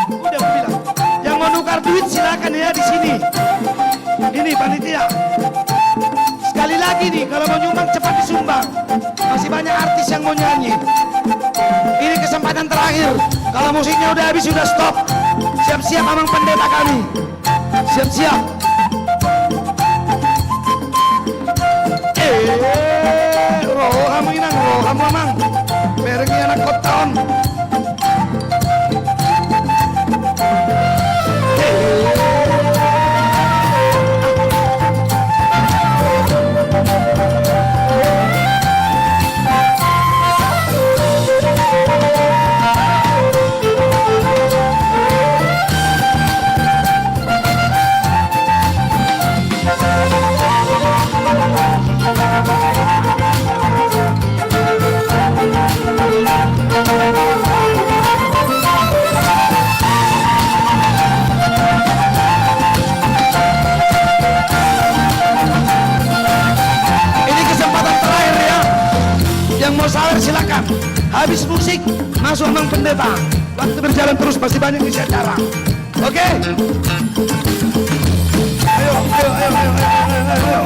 Udah, aku bilang. Yang mau nukar duit, silakan ya di sini. Ini panitia. Sekali lagi nih, kalau mau nyumbang, cepat disumbang. Masih banyak artis yang mau nyanyi. Ini kesempatan terakhir. Kalau musiknya udah habis, sudah stop. Siap-siap, Amang Pendeta kami. Siap-siap. Eh, roha ma, Inang, roha ma, Amang. Bereng ni anakkonta on. Ini kesempatan terakhir ya. Yang mau sawer silakan. Habis musik, masuk Amang Pendeta. Waktu berjalan terus, masih banyak isi acara. Oke? Ayo, ayo, ayo.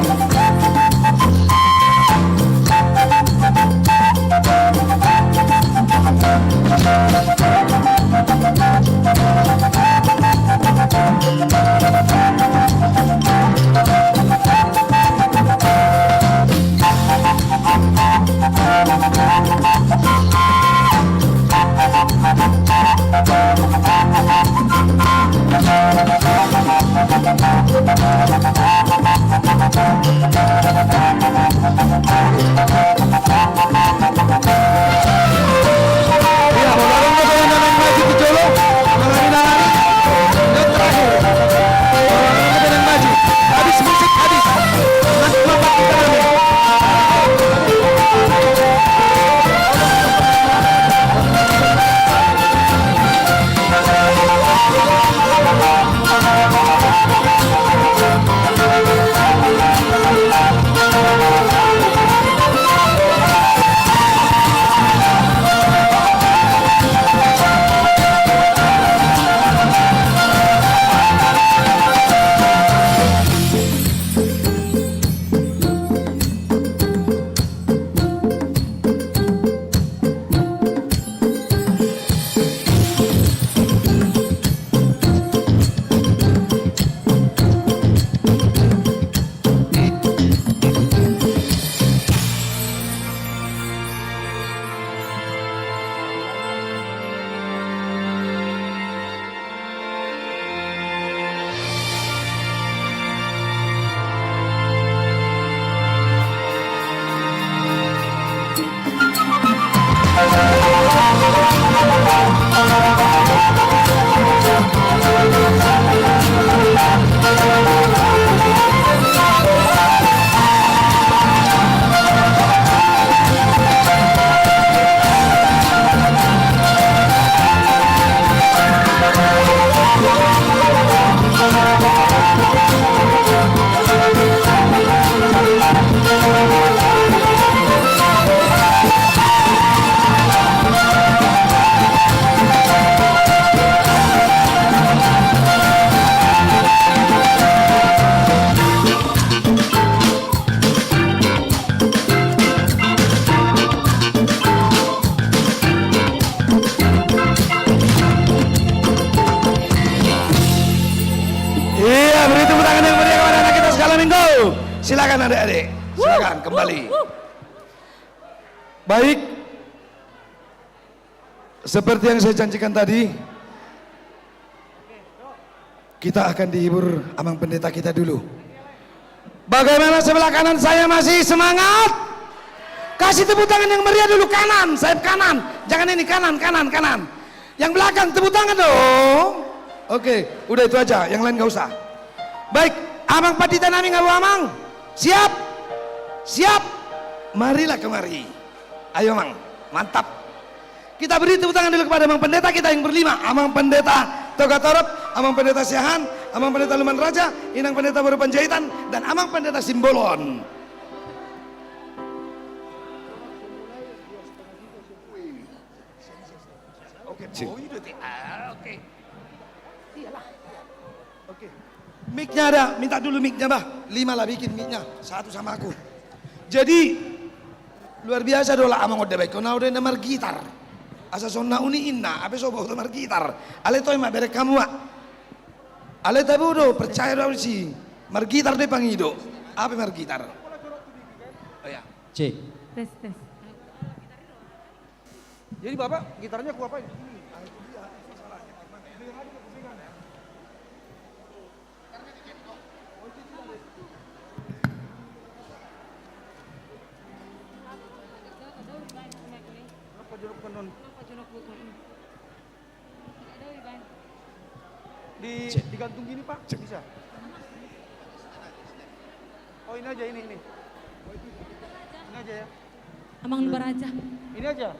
Silakan adik-adik, silakan kembali. Baik, seperti yang saya janjikan tadi, kita akan dihibur Amang Pendeta kita dulu. Bagaimana sebelah kanan saya, masih semangat? Kasih tepuk tangan yang meriah dulu, kanan, sayap kanan. Jangan ini, kanan, kanan, kanan. Yang belakang, tepuk tangan dong. Oke, udah itu aja, yang lain nggak usah. Baik, Amang Pandita nami, Ampu Amang. Siap? Siap? Marilah kemari. Ayo, Mang. Mantap. Kita beri tepuk tangan dulu kepada Amang Pendeta kita yang berlima. Amang Pendeta Togatorop, Amang Pendeta Siahaan, Amang Pendeta Lumban Raja, Inang Pendeta Boru Panjaitan, dan Amang Pendeta Simbolon. Oke, oh, itu, ah, oke. Iyalah. Oke. Mic-nya ada, minta dulu mic-nya, bah. Lima lah bikin mic-nya, satu sama aku. Jadi, luar biasa do, Amang, on da baen, on da na margitar. Asa songon na uni inna, hape so boto margitar. Alai toe ma, bereng hamu ma. Alai tabo do, percaya do au disi. Margitar do i pangido. Hape margitar. Oh ya. Cek. Tes, tes. Jadi Bapak gitarnya ku apain? Kenapa jorok penon? Di, digantung gini, Pak, bisa? Oh, ini aja, ini, ini. Ini aja ya. Amang Lumban Raja. Ini aja.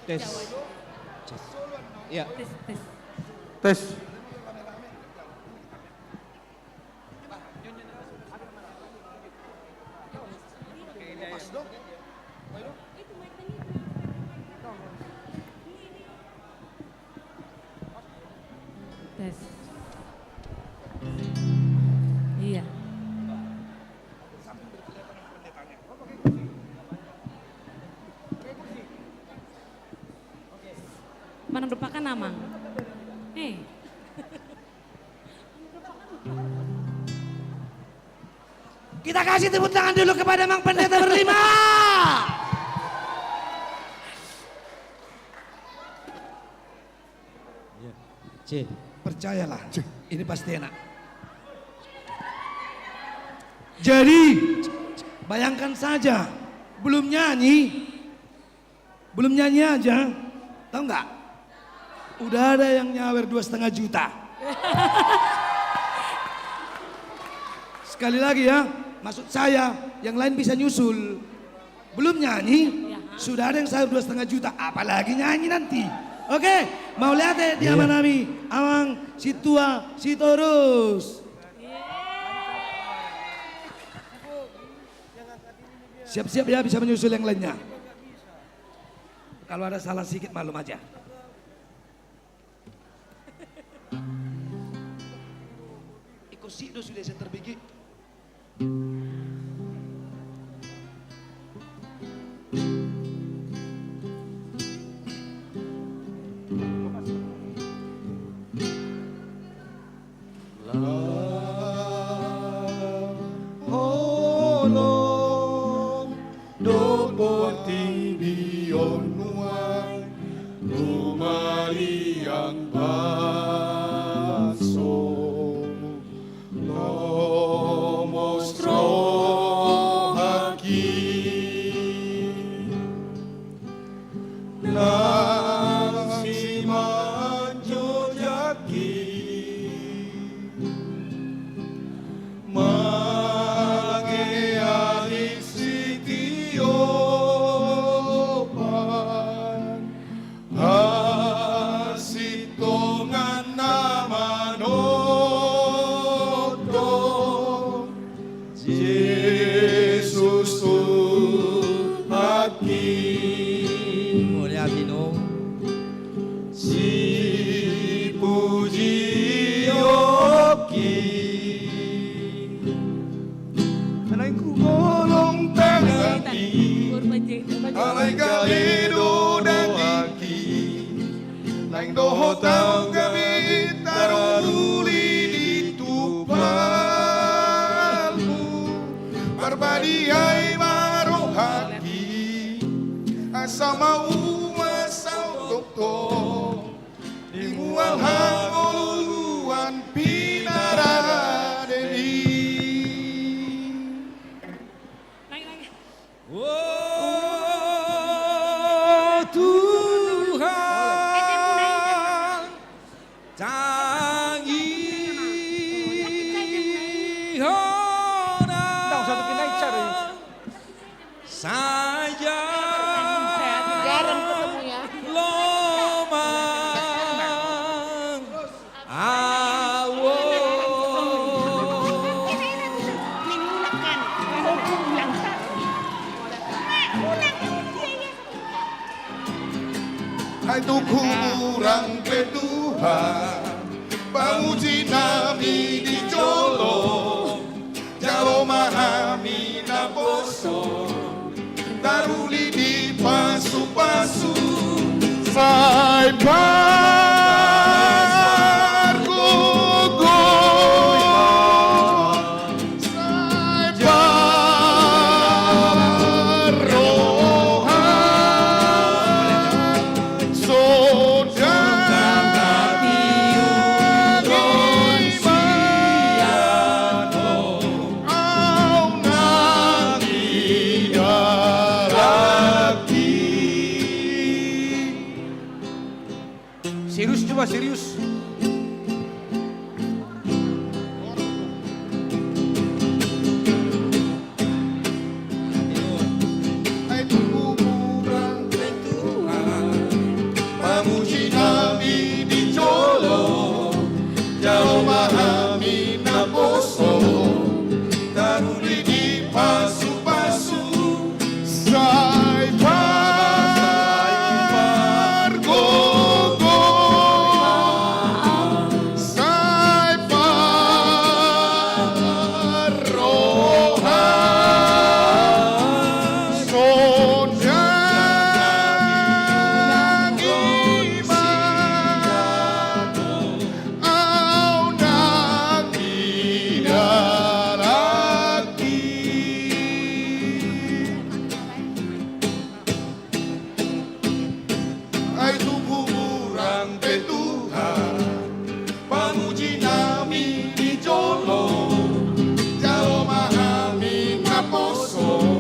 Tes. Tes. Iya. Tes, tes. Tes. Tes. Iya. Mana merupakan, Amang? Eh. Kita kasih tepuk tangan dulu kepada Amang Pendeta berlima. Iya. Cek. Percayalah, ini pasti enak. Jadi, bayangkan saja, belum nyanyi, belum nyanyi aja, tahu nggak? Udah ada yang nyawer dua setengah juta. Sekali lagi ya, maksud saya, yang lain bisa nyusul. Belum nyanyi, sudah ada yang sawer dua setengah juta, apalagi nyanyi nanti. Oke, mauliate di amanami, Amang Sintua Sitorus. Siap-siap ya, bisa menyusul yang lainnya. Kalau ada salah sikit, maklum aja. Ingkon sik do sude sian tarbege. Laho holong do portibi on nuaeng, rumaliang baso, lomos rohangki. Nang simanjujungki, mangeahi sitiopan, hasintongan na manongtong. Jesus Tuhanki. Mauliate do. Sipujionki. Naeng huholong tanganki, alai gale do dagingki. Naeng Dohot au gabe taruli di tumpalmu, marbadiai ma rohangki, asa mauas au tongtong di mual hangoluan pinaraden i. O Tuhan, tangihon au. Saja lomang au. Ai tung hurang pe Tuhan, pamuji nami di jolo. Jalo ma hami naposo, taruli di pasupasu. Sai pargogo, sai parroha. Serius, coba serius. Ai tung hurang pe Tuhan, pamuji nami di jolo. Jalo ma hami naposo, taruli di pasupasu. Sai pargogo, sai parroha. Sonang i ma au nang di dalanki. Ai tung hurang pe Tuhan, pamuji nami di jolo. Jalo ma hami naposo,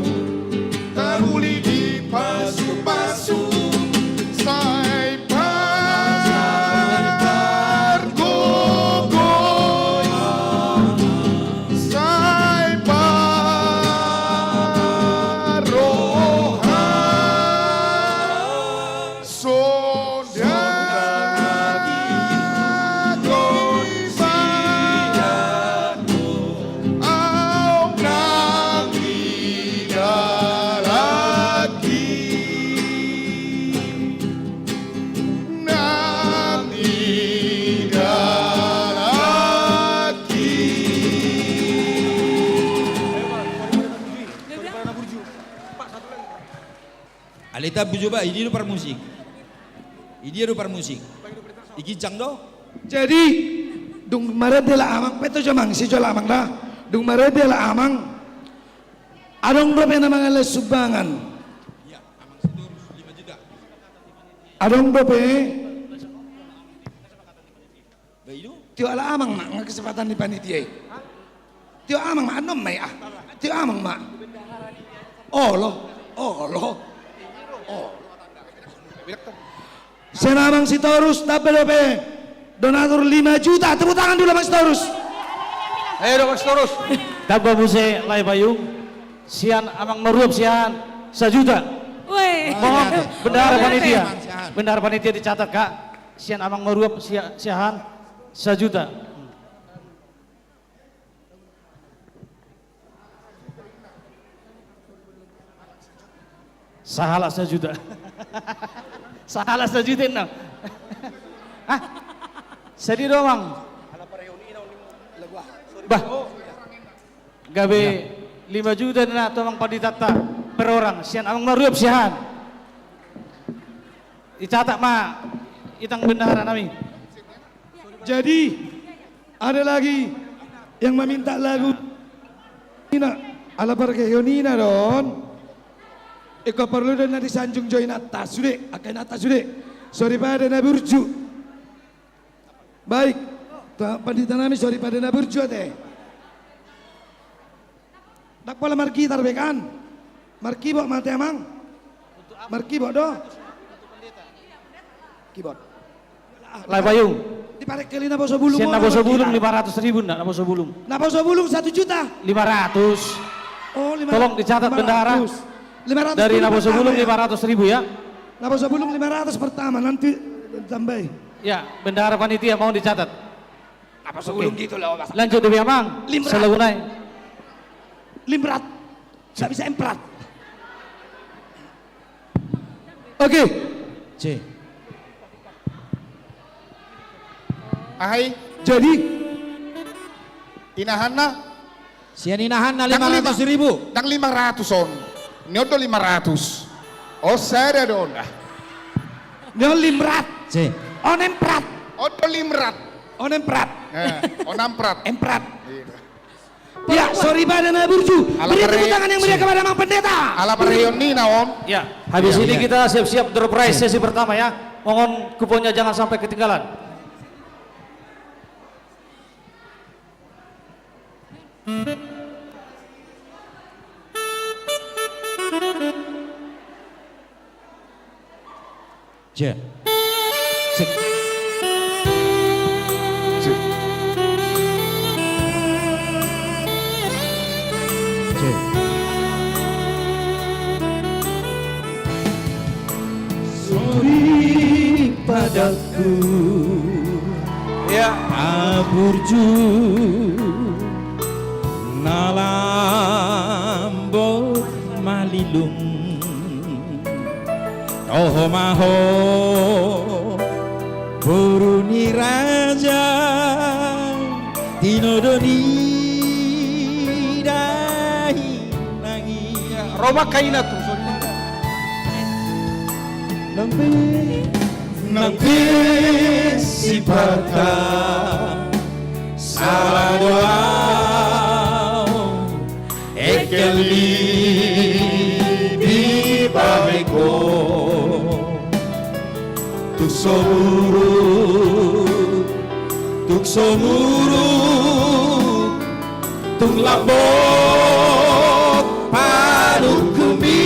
taruli di pasupasu. Sai pargogo, sai parroha. Sonang i ma au nang di dalanki. Nang di dalanki. Alai tabu jo ba, i dia do parmusik. I dia do parmusik. I ginjang do. Jadi, dung marende laho amang, pe to jo amang, si jo laho amang da. Dung marende laho amang, adong dope na mangalehon sumbangan. Adong dope. Tio ala amang ma, nga kesempatan ni panitia i. Tio amang ma, annon ma i ah. Tio amang ma. Olo, olo. Olo. Sian amang Sitorus, tamba dope donatur lima juta. Tepuk tangan dulu amang Sitorus. Ayo dong amang Sitorus. Tamba muse lae payung. Sian amang Maruap Siahaan sajuta. Weh. Mohon bendahara panitia. Bendahara panitia dicatat kak. Sian amang Maruap Sia-, Siahaan sajuta. Sahalak sajuta. Sahalak sajuta inna. Hah? Sadia do amang? Bah. Gabe lima juta na tu amang panditanta per orang sian amang Maruap Siahaan. Dicatat ma Itang bendahara nami. Jadi, ada lagi yang meminta lagu. Ina, ala parkeheon ina do on. Ingkon porlu do na disanjung jo inanta sude, angka inanta sude. Soripada na burju. Baik, ta-, pandita nami, soripada na burju ate. Ndang pola margitar be kan? Markibot ma ate amang. Markibot do. Kibot. Lae Payung. Di parek kali na poso bulung. Sian na poso bulung lima ratus ribu, nda na poso bulung. Na poso bulung satu juta. Lima ratus. Oh, lima ratus. Tolong dicatat, bendahara. Lima ratus. Dari na poso bulung lima ratus ribu ya. Na poso bulung lima ratus pertama, nanti tambahi. Ya, bendahara panitia mau dicatat. Na poso bulung gitu loh, Mas. Lanjut dulu ya, Mang. Limrat. Selagu nai. Limrat. Nggak bisa emprat. Oke. C. Ahai. Jadi. Inahanna. Sian inahanna lima ratus ribu. Ndang lima ratus on. Ni on do lima ratus. Oh, sada do on. Ni on limrat. C. On emprat. On do limrat. On emprat. Eh, on emprat. Emprat. Iya. Ya, soripada na burju. Beri tepuk tangan yang meriah kepada Mang Pendeta. Ala parkeheon ina on. Ya. Habis ini kita siap-siap door prize sesi pertama ya. Mohon kuponnya jangan sampai ketinggalan. Cek. Cek. Cek. Cek. Soripadangku. Ya. Na burju, na lambok malilung. Toho ma ho, boru ni raja, tinodo ni dainang i. Roma kaina tu, sorry. Nang pe, nang pe sipata, sala do au. Engkel di bibaheko, tung so buruk, tung so buruk, tung lambok panungkunmi.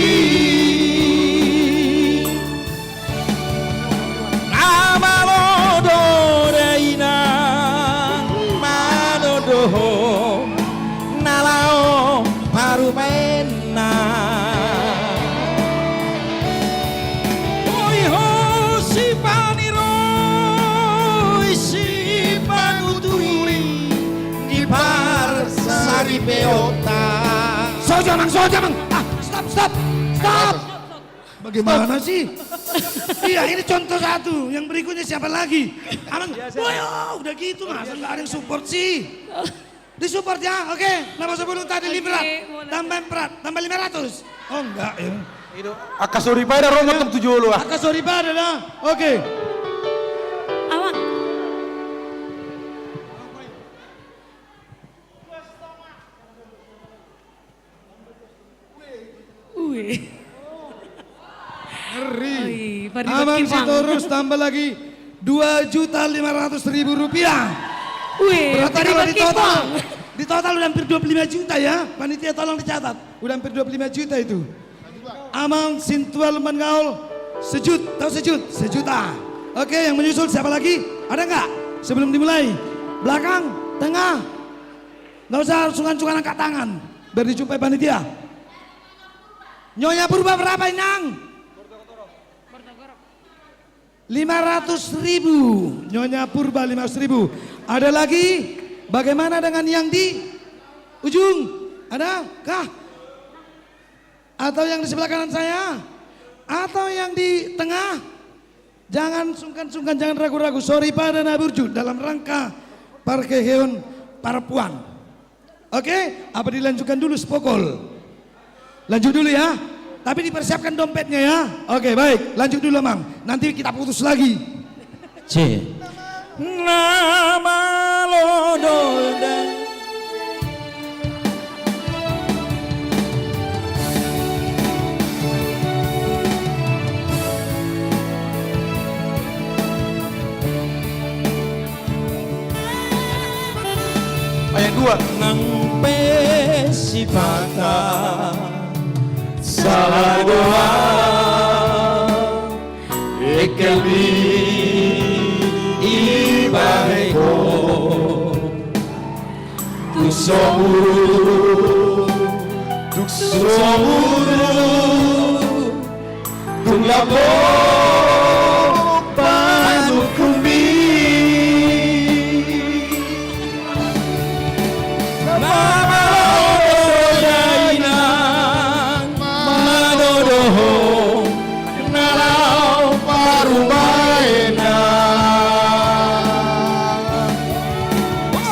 Na malo do dainang, malo do ho, na laho parumaenna. Oi ho, sipaniroi, sipanuturi, di parsaripeonta. So, jangan, so, jangan. Ah, stop, stop, stop. Bagaimana sih? Iya, ini contoh satu. Yang berikutnya siapa lagi? Amang, woyo, udah gitu, masa nggak ada yang support sih? Disupport ya, oke. Na poso bulung tadi lima ratus. Tambah empat, tambah lima ratus. Oh, enggak ya. Angka soripada ro mantong tu jolo ah. Angka soripada dah. Oke. Amang. Ue. Ngeri. Oi, Amang Sitorus tambah lagi dua juta lima ratus ribu rupiah. Ue, berarti kalau di total, di total udah hampir dua puluh lima juta ya. Panitia tolong dicatat. Udah hampir dua puluh lima juta itu. Amang Sintua Lumban Gaol, sejut, tahu sejut? Sejuta. Oke, yang menyusul siapa lagi? Ada nggak? Sebelum dimulai. Belakang, tengah. Nggak usah sungkan-sungkan angkat tangan, biar dijumpai panitia. Nyonya Purba berapa, Inang? Lima ratus ribu. Nyonya Purba lima ratus ribu. Ada lagi? Bagaimana dengan yang di ujung? Ada kah? Atau yang di sebelah kanan saya? Atau yang di tengah? Jangan sungkan-sungkan, jangan ragu-ragu. Soripada na burju dalam rangka parkeheon parpuan. Oke, apa dilanjutkan dulu spokol? Lanjut dulu ya. Tapi dipersiapkan dompetnya ya. Oke, baik. Lanjut dulu, Amang. Nanti kita putus lagi. C. Na malo do da. Ayat dua. Nang pe sipata sala do au, engkelmi ibahen ho. Tung somu, tung somu, tung lambok panungkunmi. Na malo do da inang manodohon na laho parumaenna.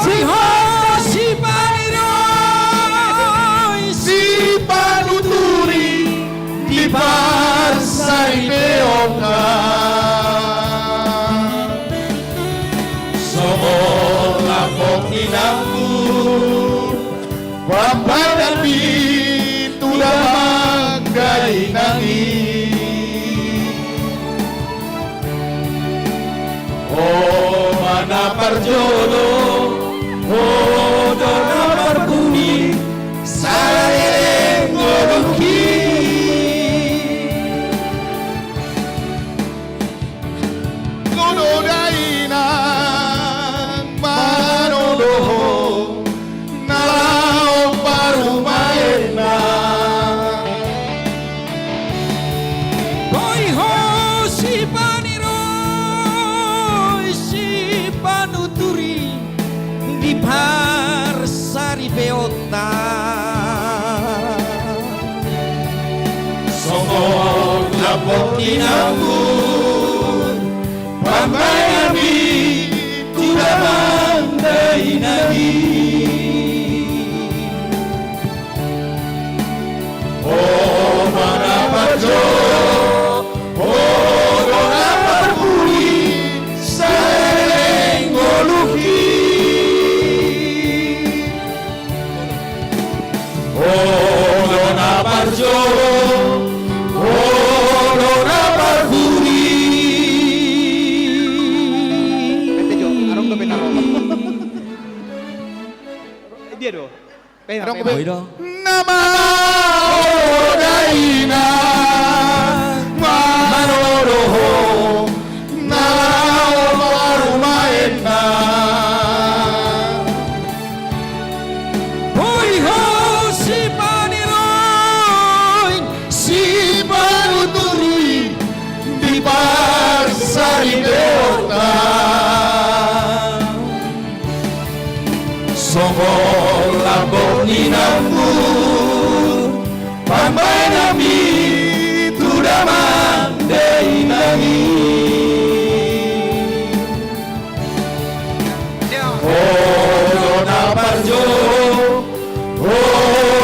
Sihol sipaniroi sipanuturi di parsaripeonta. Songon lambok ni inangmu pambaenanmi tu damang dainang i. Ho ma na parjolo, ho do na parpudi saleleng ngolungki. Songon i do da inang manodohon na laho parumaenna. Boi ho sipaniroi sipanuturi di parsaripeonta. Songon lambok ni inangmu pambaenanmi tu damang dainang i. Ho ma na parjolo, ho do na parpudi saleleng ngolungki. Ho do na parjolo, ho do na parpudi. Dia do. Adong pe. Boi do. Na malo do da inang manodohon na laho parumaenna. Boi ho sipaniroi sipanuturi di parsaripeonta. Songon lambok ni inangmu pambaenanmi tu damang dainang i. Ho do na parjolo, ho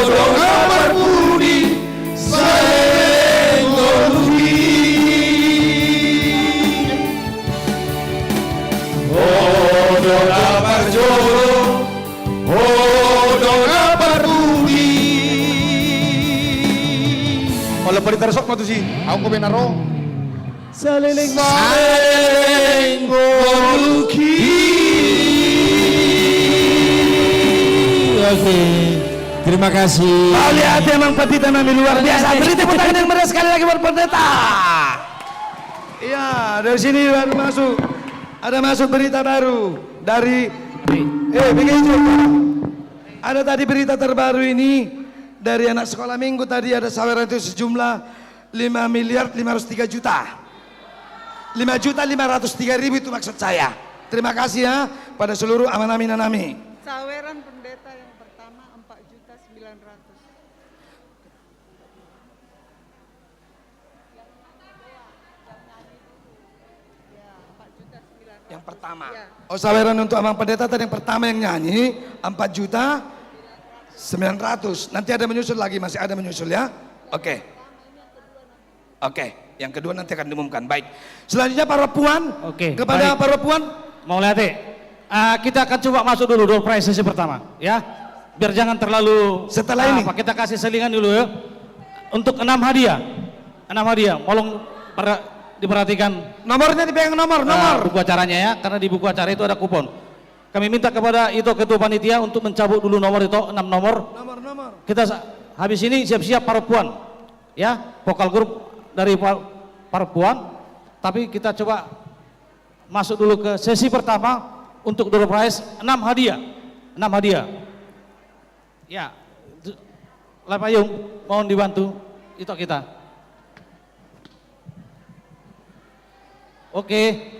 do na parpudi saleleng ngolungki. Ho do na parjolo, ho do na parpudi. Olo, paditar sok ma tusi. Au ko benaro. Saleleng, saleleng ngolungki. Oke. Terima kasih. Mauliate amang pandita nami, luar biasa. Beri tepuk tangan yang meriah sekali lagi buat pendeta. Iya, dari sini baru masuk. Ada masuk berita baru dari, eh, B K J. Ada tadi berita terbaru ini dari anak sekolah minggu tadi, ada saweran itu sejumlah lima miliar lima ratus tiga juta. Lima juta lima ratus tiga ribu itu maksud saya. Terima kasih ya pada seluruh amanami nanami. Saweran pendeta yang pertama empat juta sembilan ratus. Yang pertama. Ya. Oh, saweran untuk amang pendeta tadi yang pertama yang nyanyi empat juta sembilan ratus. Nanti ada menyusul lagi, masih ada menyusul ya. Oke. Oke. Yang kedua nanti akan diumumkan. Baik. Selanjutnya, parompuan. Oke, kepada baik. Parompuan. Mauliate. Ah, kita akan coba masuk dulu door prize sesi pertama, ya. Biar jangan terlalu, setelah ah, ini. Apa, kita kasih selingan dulu, ya. Untuk enam hadiah. Enam hadiah. Tolong per-, diperhatikan. Nomornya dipegang nomor, ah, nomor. Buku acaranya, ya, karena di buku acara itu ada kupon. Kami minta kepada Ito, ketua panitia, untuk mencabut dulu nomor itu, enam nomor. Nomor, nomor. Kita sa-, habis ini siap-siap parompuan. Ya, vokal grup dari pa-, parompuan. Tapi kita coba masuk dulu ke sesi pertama untuk door prize enam hadiah. Enam hadiah. Ya, tu-, Lai Payung, mohon dibantu Ito kita. Oke.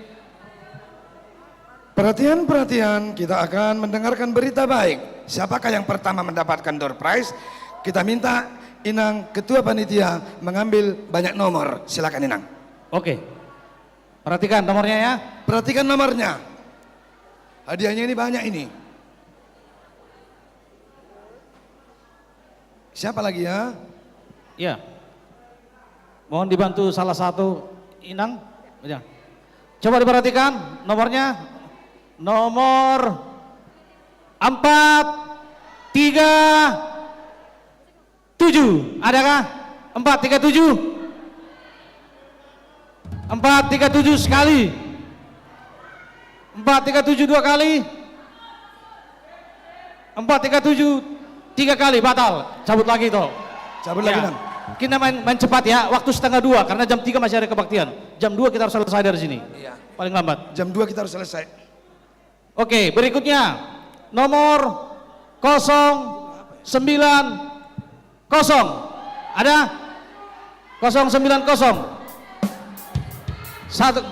Perhatian, perhatian, kita akan mendengarkan berita baik. Siapakah yang pertama mendapatkan door prize? Kita minta Inang ketua panitia mengambil banyak nomor. Silakan, Inang. Oke. Perhatikan nomornya, ya. Perhatikan nomornya. Hadiahnya ini banyak ini. Siapa lagi, ya? Iya. Mohon dibantu salah satu Inang. Ya. Coba diperhatikan nomornya. Nomor empat tiga tujuh. Adakah? Empat tiga tujuh. Empat tiga tujuh sekali. Empat tiga tujuh dua kali. Empat tiga tujuh tiga kali, batal. Cabut lagi, Ito. Cabut lagi, ya. Inang. Kita main, main cepat, ya. Waktu setengah dua, karena jam tiga masih ada kebaktian. Jam dua kita harus selesai dari sini. Iya. Paling lambat. Jam dua kita harus selesai. Oke, berikutnya nomor kosong sembilan kosong. Ada? Kosong sembilan kosong. Satu.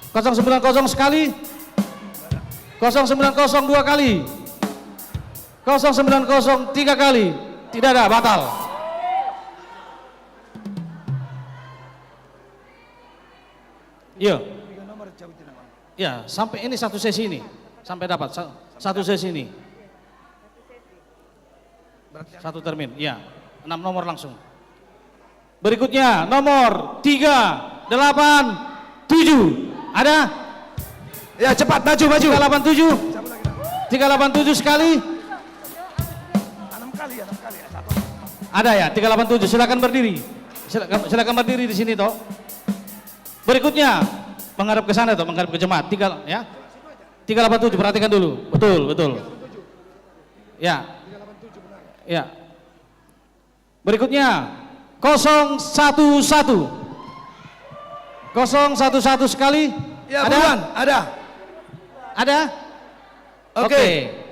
Kosong sembilan kosong sekali. Kosong sembilan kosong dua kali. Kosong sembilan kosong tiga kali. Tidak ada, batal. Iya. Ya, sampai ini satu sesi ini. Sampai dapat sa-, satu sesi ini. Satu termin, ya. Enam nomor langsung. Berikutnya, nomor tiga delapan tujuh. Ada? Ya, cepat, maju, maju. Tiga delapan tujuh. Tiga delapan tujuh sekali. Ada, ya, tiga delapan tujuh. Silakan berdiri. Silakan, silakan berdiri di sini, Ito. Berikutnya, menghadap ke sana, Ito, menghadap ke jemaat. Tiga, ya. Tiga delapan tujuh, perhatikan dulu. Betul, betul. Ya. Ya. Berikutnya, kosong satu satu. Kosong satu satu sekali. Ya, ada? Buruan, ada. Ada? Oke. Oke.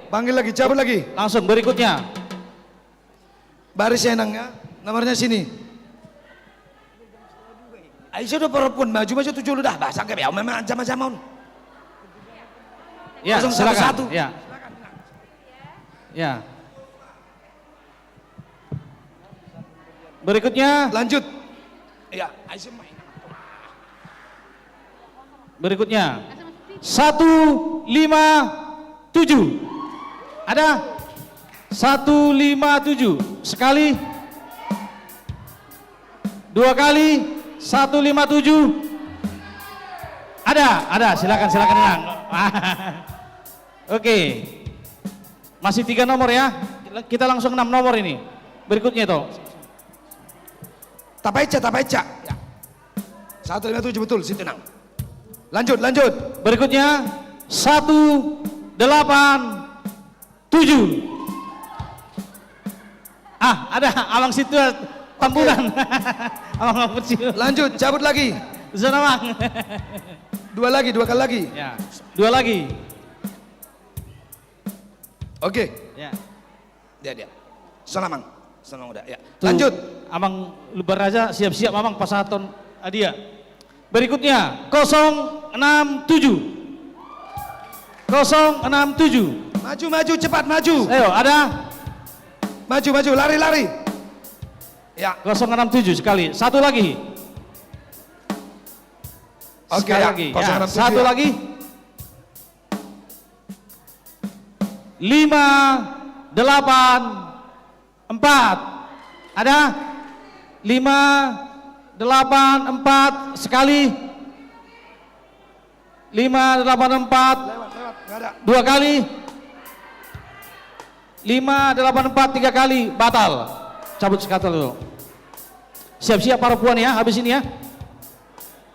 Panggil lagi, cabut lagi. Langsung berikutnya. Baris, Inang, ya. Nomornya sini. Ai, sudah parompuan, maju, maju tu jolo dah. Bah, sangkep ya, memang macam-macam on. Ya, kosong satu satu. Silakan. Ya. Ya. Berikutnya. Lanjut. Ya, ai, semua ini. Berikutnya. Satu lima tujuh. Ada? Satu lima tujuh. Sekali. Dua kali. Satu lima tujuh. Ada, ada. Silakan, silakan, Inang. Oke. Masih tiga nomor, ya. Kita langsung enam nomor ini. Berikutnya, Ito. Tapaeca, tapaeca. Ya. Satu lima tujuh, betul, situ, Inang. Lanjut, lanjut. Berikutnya, satu delapan tujuh. Ah, ada Amang Situ Tambunan. Oke. Amang, Amang Situ. Lanjut, cabut lagi. Zona, Bang. Dua lagi, dua kali lagi. Ya, dua lagi. Oke. Ya. Dia, dia. Sana, Mang. Sana, udah, ya. Tu, lanjut. Amang Lumban Raja, siap-siap Amang pasahathon hadiah. Berikutnya, kosong enam tujuh. Kosong enam tujuh. Maju, maju, cepat, maju. Ayo, ada? Maju, maju, lari, lari. Ya. Kosong enam tujuh sekali. Satu lagi. Oke, sekali, ya, lagi. Ya, kosong enam tujuh, satu, ya, lagi. Lima delapan empat. Ada? Lima delapan empat sekali. Lima delapan empat dua kali. Lima delapan empat tiga kali. Batal. Cabut skater dulu. Siap-siap para puan ya, habis ini ya.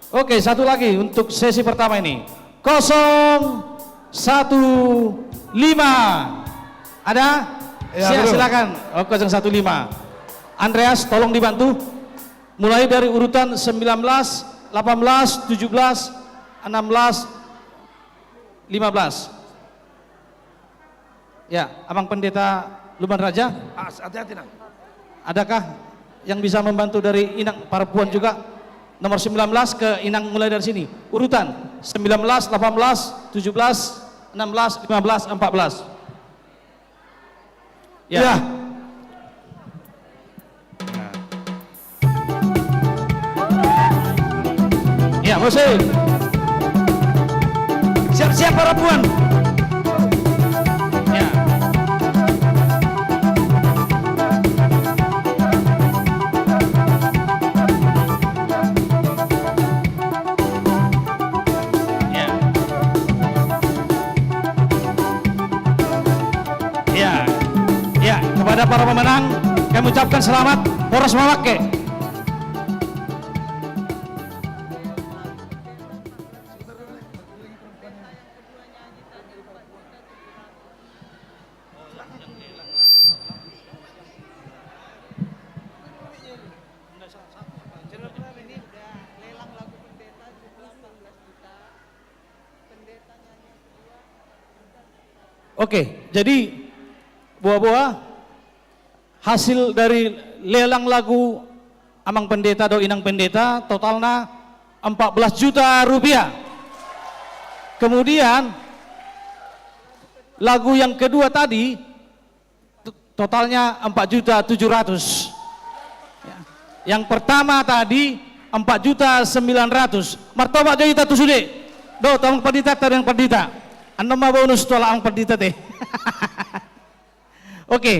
Oke, satu lagi untuk sesi pertama ini. Kosong satu lima. Ada? Ya, siap, betul. Silakan. Oh, kosong satu lima. Andreas, tolong dibantu. Mulai dari urutan sembilan belas, delapan belas, tujuh belas, enam belas, lima belas. Ya, Amang Pendeta Lumban Raja. Ah, hati-hati, Nang. Adakah yang bisa membantu dari Inang Parpuan juga? Nomor sembilan belas ke Inang, mulai dari sini. Urutan sembilan belas, delapan belas, tujuh belas, enam belas, lima belas, empat belas. Ya. Ya. Ya, musik. Siap-siap para puan. Ya. Ya. Ya. Ya, kepada para pemenang kami ucapkan selamat, horas mamangke. Oke, jadi boa-boa, hasil dari lelang lagu Amang Pendeta dohot Inang Pendeta, totalna empat belas juta rupiah. Kemudian, lagu yang kedua tadi, t-, totalnya empat juta tujuh ratus. Ya. Yang pertama tadi, empat juta sembilan ratus. Martopak jo hita tu sude. Dohot Amang Pandita, tadi Amang Pandita. Annon ma bonus tu halak Amang Pandita te. Oke,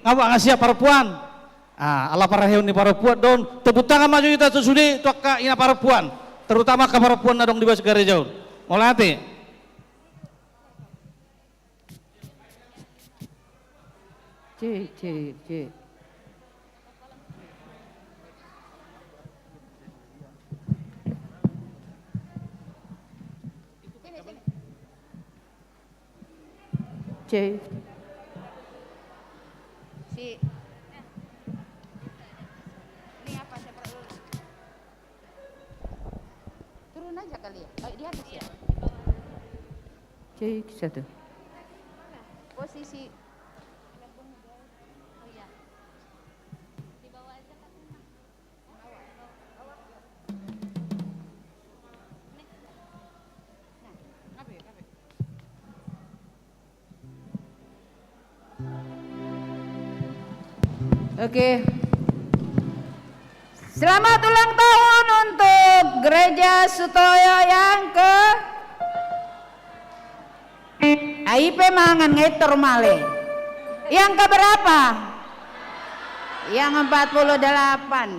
nga boha, nga siap para puan? Ah, ala parheon ni para puan do on, tepuk tangan ma jo hita tu sude tu angka ina para puan, terutama angka para puan na adong di bagasan gareja on. Mauliate. Cek, cek, cek. Cek. Si. Ini apa, saya perlu? Turun aja kali ya? Oh, di atas ya? Cek, satu. Posisi. Oh iya. Di bawah aja kan. Oke. Selamat ulang tahun untuk Gereja Sutoyo yang ke, ai pe mangan, ngetor male. Yang keberapa? Yang empat puluh delapan.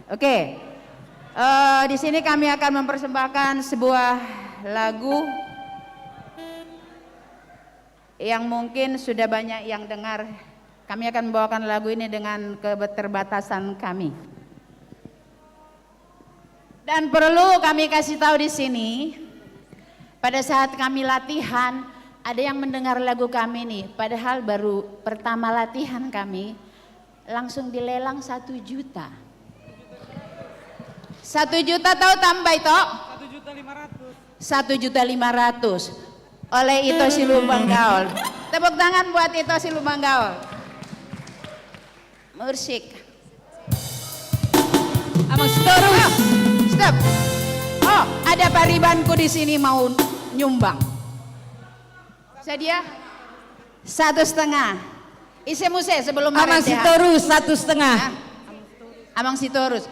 Oke. Eh, di sini kami akan mempersembahkan sebuah lagu yang mungkin sudah banyak yang dengar. Kami akan membawakan lagu ini dengan keterbatasan kami. Dan perlu kami kasih tahu di sini, pada saat kami latihan, ada yang mendengar lagu kami nih, padahal baru pertama latihan kami, langsung dilelang satu juta. Satu juta tahu tambah itu? Satu juta lima ratus. Satu juta lima ratus. Oleh Ito Silumbang Gaol. Tepuk tangan buat Ito Silumbang Gaol. Musik. Amang Sitorus. Oh, stop. Oh, ada paribanku di sini mau nyumbang. Sadia? Satu setengah. Ise muse sebelum Amang Sitorus, satu setengah. Hah? Amang Sitorus.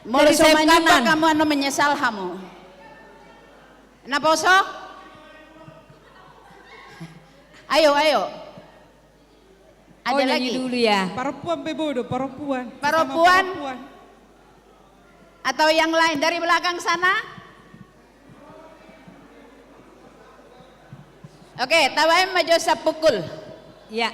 Molo so manyumbang hamu, annon menyesal hamu. Naposo? Ayo, ayo. Ada lagi? Dulu ya. Perempuan pe bodo, perempuan. Perempuan. Sesama perempuan. Atau yang lain dari belakang sana? Oke, tabaen ma jo sampungkul. Ya.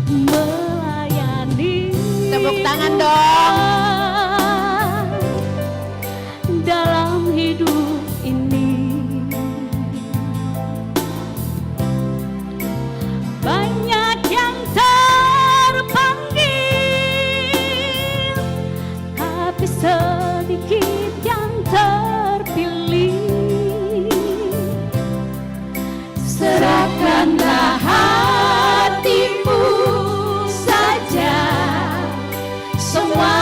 Melayani. Tepuk tangan dong. Dalam hidup ini banyak yang terpanggil, tapi sedikit yang terpilih. Serahkanlah hatimu saja, semua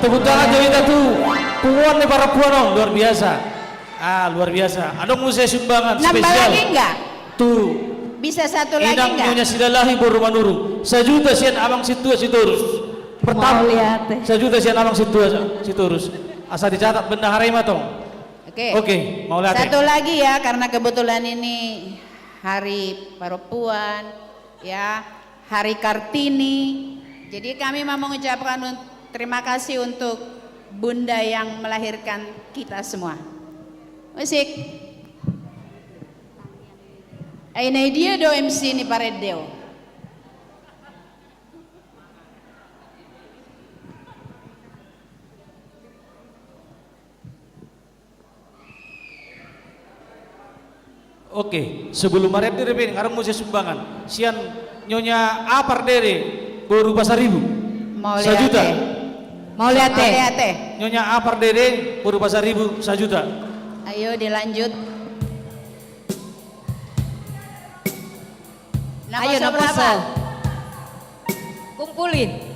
Tepuk tangan jo hita tu punguan ni parompuan on, luar biasa. Ah, luar biasa. Adong muse sumbangan spesial. Nambah lagi nggak? Tu. Bisa satu lagi nggak? Inang Nyonya Sidalahi boru Manurung. Sajuta sian Amang Sintua Sitorus. Pertama. Mauliate. Sajuta sian Amang Sintua Sitorus. Asa dicatat benda hari matong. Oke. Oke, mauliate. Satu lagi ya, karena kebetulan ini hari perempuan, ya, hari Kartini. Jadi kami mau mengucapkan un-, terima kasih untuk Bunda yang melahirkan kita semua. Musik. Ai na dia do M C ni parende on. Oke, sebelum marende dope, adong muse sumbangan. Sian Nyonya A. Pardede, boru Pasaribu. Mauliate. Sajuta. Mauliate. Mauliate. Nyonya A. Pardede, boru Pasaribu, sajuta. Ayo dilanjut. Ayo, nomor satu. Kumpulin.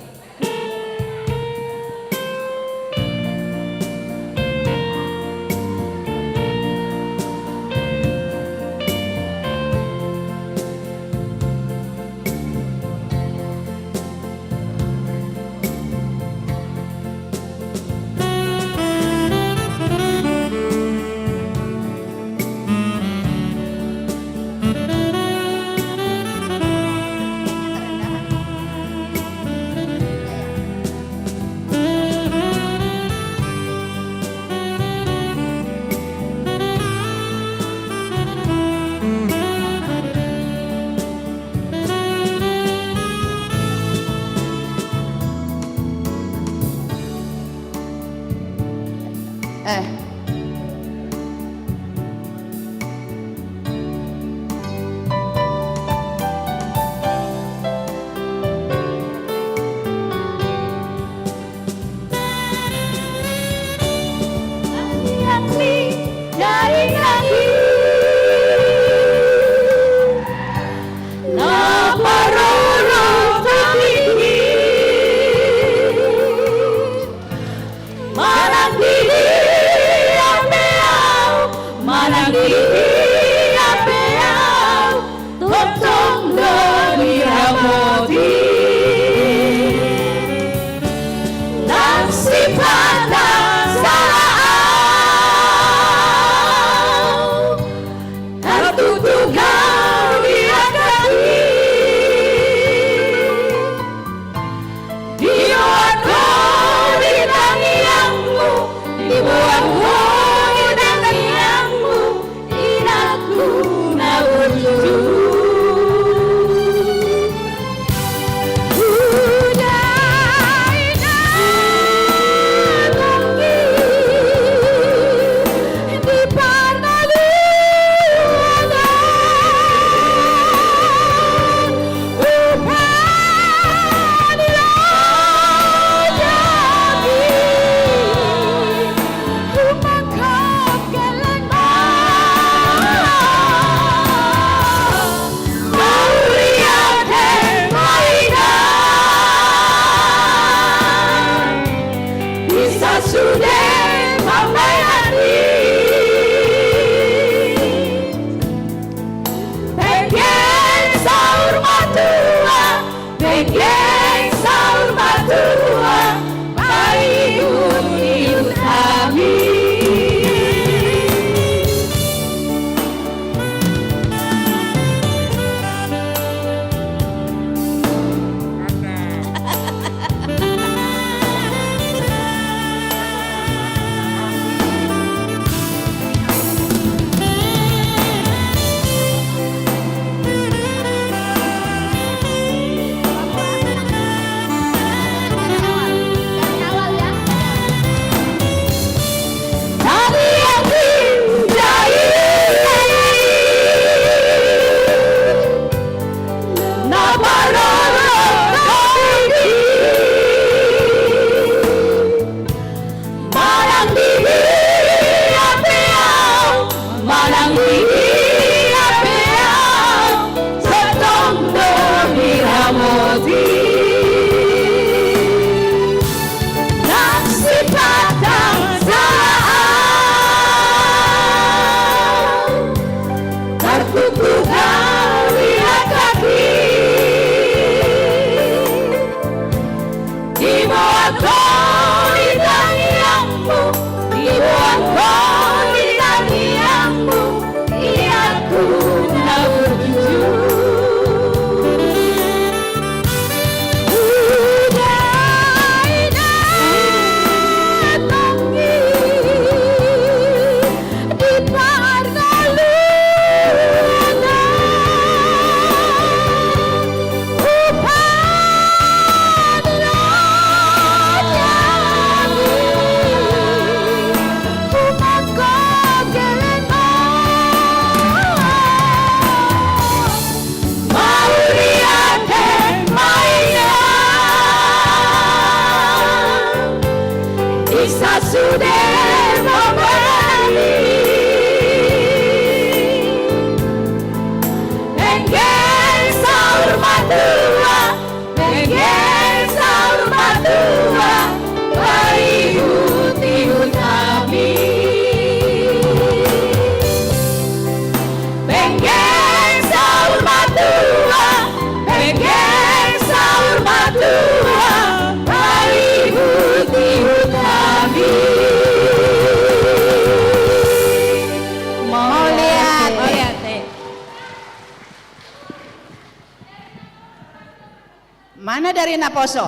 Mana dari naposo?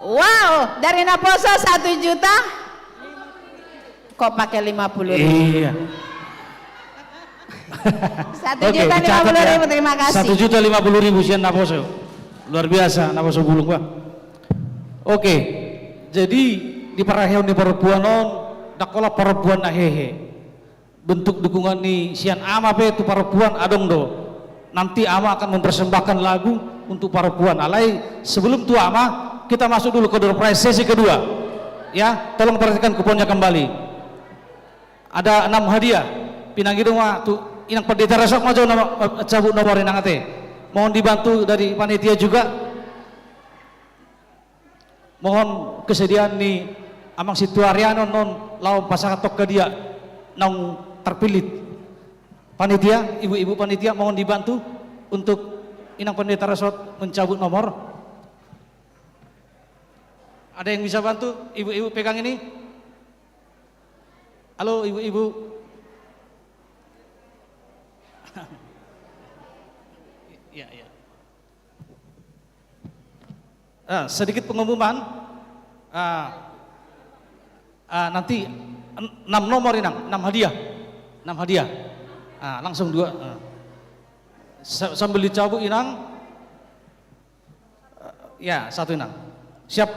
Wow, dari naposo satu juta. Kok pakai lima puluh ribu? Iya. Satu juta lima puluh ribu, terima kasih. Satu juta lima puluh ribu sian naposo. Luar biasa, naposo Bulung, bah. Oke, jadi di parahaion ni parompuan on, ndang holan parompuan na hehe. Bentuk dukungan ni sian ama pe tu parompuan adong do. Nanti ama akan mempersembahkan lagu untuk parompuan. Alai sebelum tu ama, kita masuk dulu ke door prize sesi kedua. Ya, tolong perhatikan kuponnya kembali. Ada enam hadiah. Pinangido ma tu inang pandita resort ma jo nama, eh, cabut nomor inang ate. Mohon dibantu dari panitia juga. Mohon kesediaan ni Amang Sintuarianon non laho pasahathon hadiah naung terpilih. Panitia, ibu-ibu panitia, mohon dibantu untuk inang pendeta resort mencabut nomor. Ada yang bisa bantu? Ibu-ibu pegang ini. Halo, ibu-ibu. Ya, ya. Ah, sedikit pengumuman. Ah, ah, nanti en-, enam nomor inang, enam hadiah. Enam hadiah. Ah, langsung dua. Ah. Sa-, sambil dicabut inang. Ah, ya, satu inang. Siap,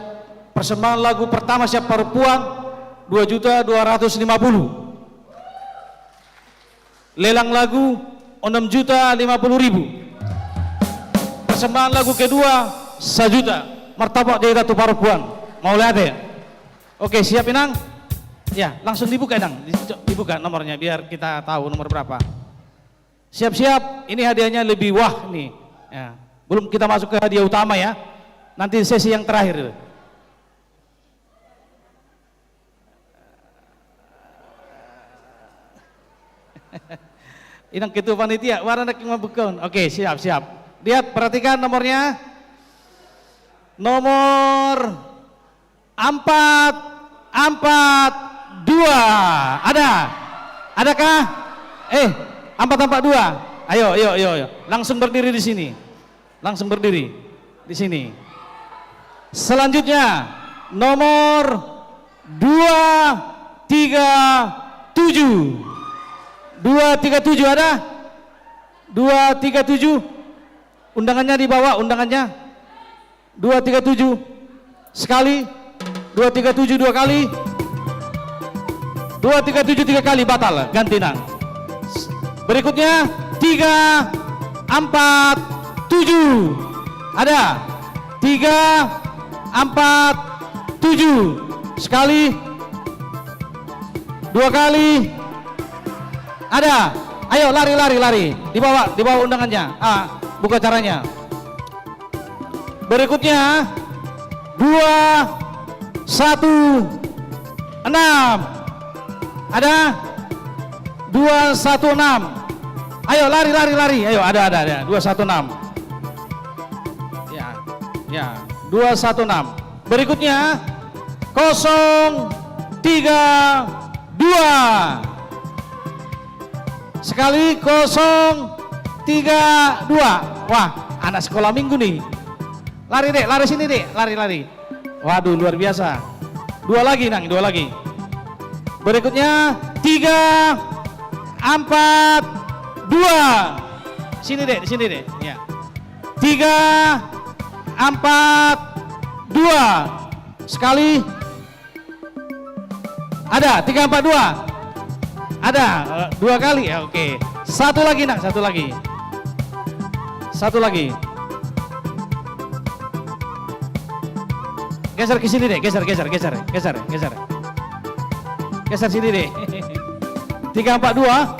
persembahan lagu pertama siap parompuan, dua juta dua ratus lima puluh. Lelang lagu, enam juta lima puluh ribu. Persembahan lagu kedua, sajuta. Martabak di hita tu parompuan. Mauliate. Oke, siap, Inang? Ya, langsung dibuka, Inang. Di-, dibuka nomornya, biar kita tahu nomor berapa. Siap-siap, ini hadiahnya lebih wah, nih. Ya. Belum kita masuk ke hadiah utama, ya. Nanti sesi yang terakhir. Inang ketua panitia, wara na kima bukon. Oke, siap, siap. Lihat, perhatikan nomornya. Nomor empat empat dua. Ada? Adakah? Eh, empat empat dua. Ayo, ayo, ayo, ayo. Langsung berdiri di sini. Langsung berdiri di sini. Selanjutnya, nomor dua tiga tujuh. Dua tiga tujuh ada? Dua tiga tujuh. Undangannya dibawa, undangannya. Dua tiga tujuh. Sekali. Dua tiga tujuh dua kali. Dua tiga tujuh tiga kali, batal. Ganti, Nang. Berikutnya, tiga empat tujuh. Ada? Tiga empat tujuh. Sekali. Dua kali. Ada? Ayo, lari, lari, lari. Dibawa, dibawa undangannya. Ah, buka caranya. Berikutnya, dua satu enam. Ada? Dua satu enam. Ayo, lari, lari, lari. Ayo, ada, ada, ada. Dua satu enam. Ya, ya. Dua satu enam. Berikutnya, kosong tiga dua. Sekali, kosong tiga dua. Wah, anak sekolah minggu nih. Lari, Dek, lari sini, Dek. Lari, lari. Waduh, luar biasa. Dua lagi, Nang, dua lagi. Berikutnya, tiga empat dua. Sini, Dek, di sini, Dek. Ya. Tiga empat dua. Sekali. Ada, tiga empat dua. Ada, eh, dua kali. Ya, oke. Satu lagi, Nang, satu lagi. Satu lagi. Geser ke sini, Dek. Geser, geser, geser, geser, geser. Geser sini, Dek. Tiga empat dua.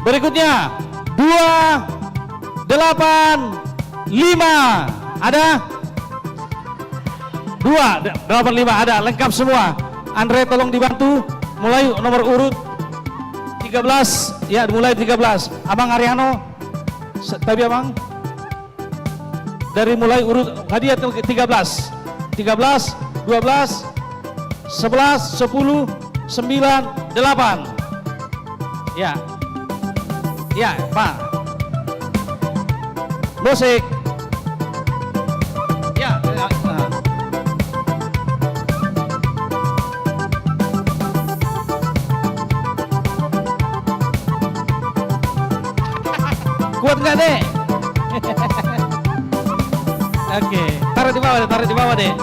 Berikutnya, dua delapan lima. Ada? Dua, d-, delapan lima, ada, lengkap semua. Andre, tolong dibantu. Mulai nomor urut tiga belas, ya, mulai tiga belas. Amang Ariano, se-, tapi Amang. Dari mulai urut hadiah tuh tiga belas. Tiga belas, dua belas, sebelas, sepuluh, sembilan, delapan. Ya. Ya, Pak. Musik. Enggak, Dek. Oke, taruh di bawah deh, taruh di bawah deh.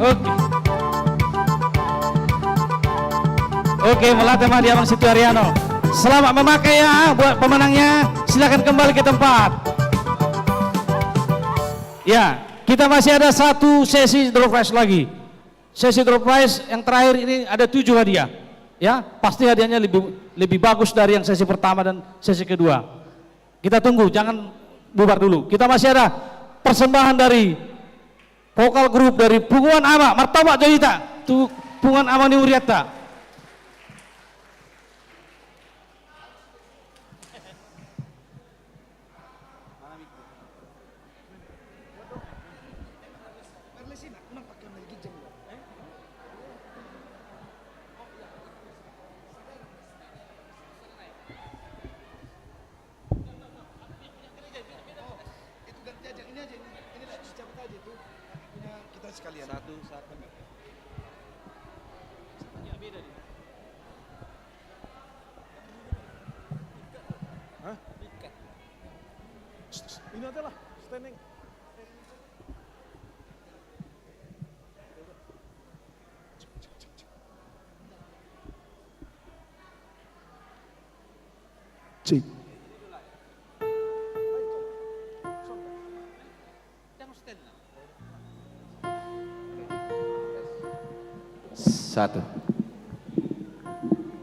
Oke. Oke, mauliate ma di Amang Sintua Ariano. Selamat memakai ya buat pemenangnya. Silakan kembali ke tempat. Ya, kita masih ada satu sesi door prize lagi. Sesi door prize yang terakhir ini ada tujuh hadiah. Ya, pasti hadiahnya lebih, lebih bagus dari yang sesi pertama dan sesi kedua. Kita tunggu, jangan bubar dulu. Kita masih ada persembahan dari vokal grup dari Punguan Ama, martopak jo hita tu Punguan Ama ni hurianta. Kita sekalian. Satu, satu. Hah? Ini aja lah, standing. Cek. Satu.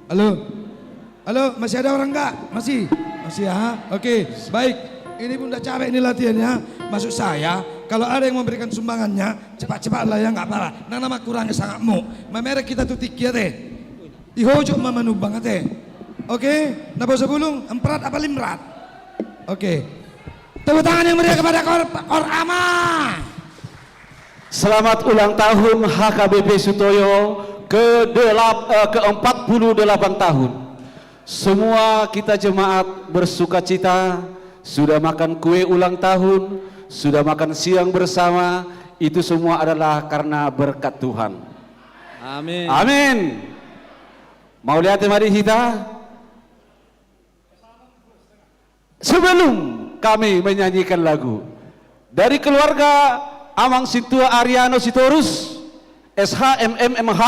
Halo. Halo, masih ada orang nggak? Masih? Masih ya? Oke, baik. Ini pun udah capek ini latihan ya. Maksud saya, kalau ada yang memberikan sumbangannya, cepat-cepatlah ya, nggak apa-apa. Nang nama kurangnya sangat mau. Memerek kita tuh tiki ya teh. Di hojok ma manumbang ate. Oke, na boso bulung, emprat apa limrat? Oke. Tepuk tangan yang meriah kepada Kor, Kor Ama. Selamat ulang tahun H K B P Sutoyo ke delap-, eh, ke empat puluh delapan tahun. Semua kita jemaat bersukacita, sudah makan kue ulang tahun, sudah makan siang bersama, itu semua adalah karena berkat Tuhan. Amin. Amin. Mauliate ma di hita. Sebelum kami menyanyikan lagu, dari keluarga Amang Sintua Ariano Sitorus, S H, M M, M H,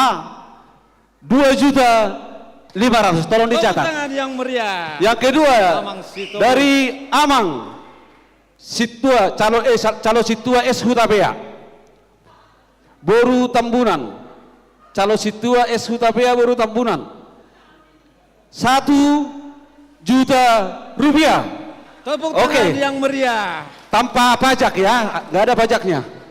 dua juta lima ratus. Tolong dicatat. Tepuk tangan yang meriah. Yang kedua, Amang Sitorus. Dari Amang Sintua, calo, eh, sa-, calo Sintua S Hutapea, boru Tambunan. Calo Sintua S Hutapea, boru Tambunan. Satu juta rupiah. Tepuk tangan yang meriah. Oke. Tanpa pajak ya, nggak ada pajaknya.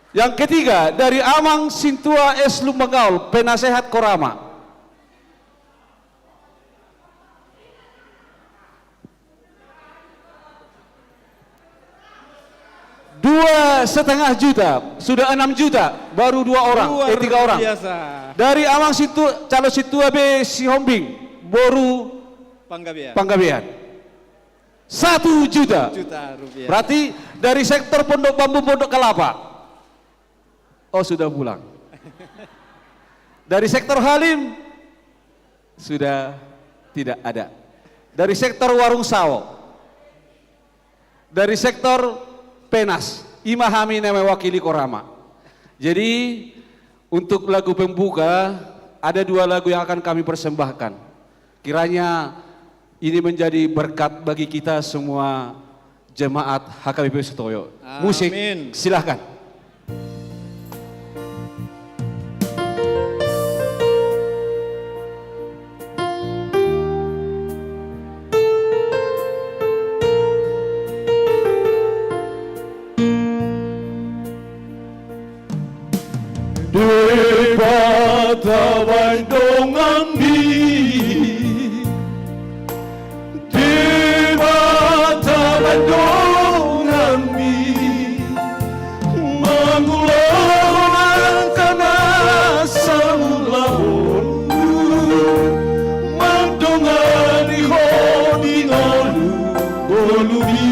Yang ketiga, dari Amang Sintua S Lumban Gaol, penasehat Kor Ama. Dua setengah juta, sudah enam juta, baru dua orang, eh, tiga orang. Luar biasa. Dari Amang Sintu-, calo Sintua B Sihombing, boru Panggabean. Panggabean. Satu juta. Juta rupiah. Berarti dari sektor Pondok Bambu, Pondok Kelapa. Oh, sudah pulang. Dari sektor Halim, sudah tidak ada. Dari sektor Warung Sawo. Dari sektor Penas. I ma hami na mewakili Kor Ama. Jadi, untuk lagu pembuka, ada dua lagu yang akan kami persembahkan. Kiranya ini menjadi berkat bagi kita semua jemaat H K B P Sutoyo. Musik, amin. Silahkan. Debata baen donganmi, Debata baen donganmi, mangulahon angka na sangulahonmu, mandongani ho di ngolu ngolumi.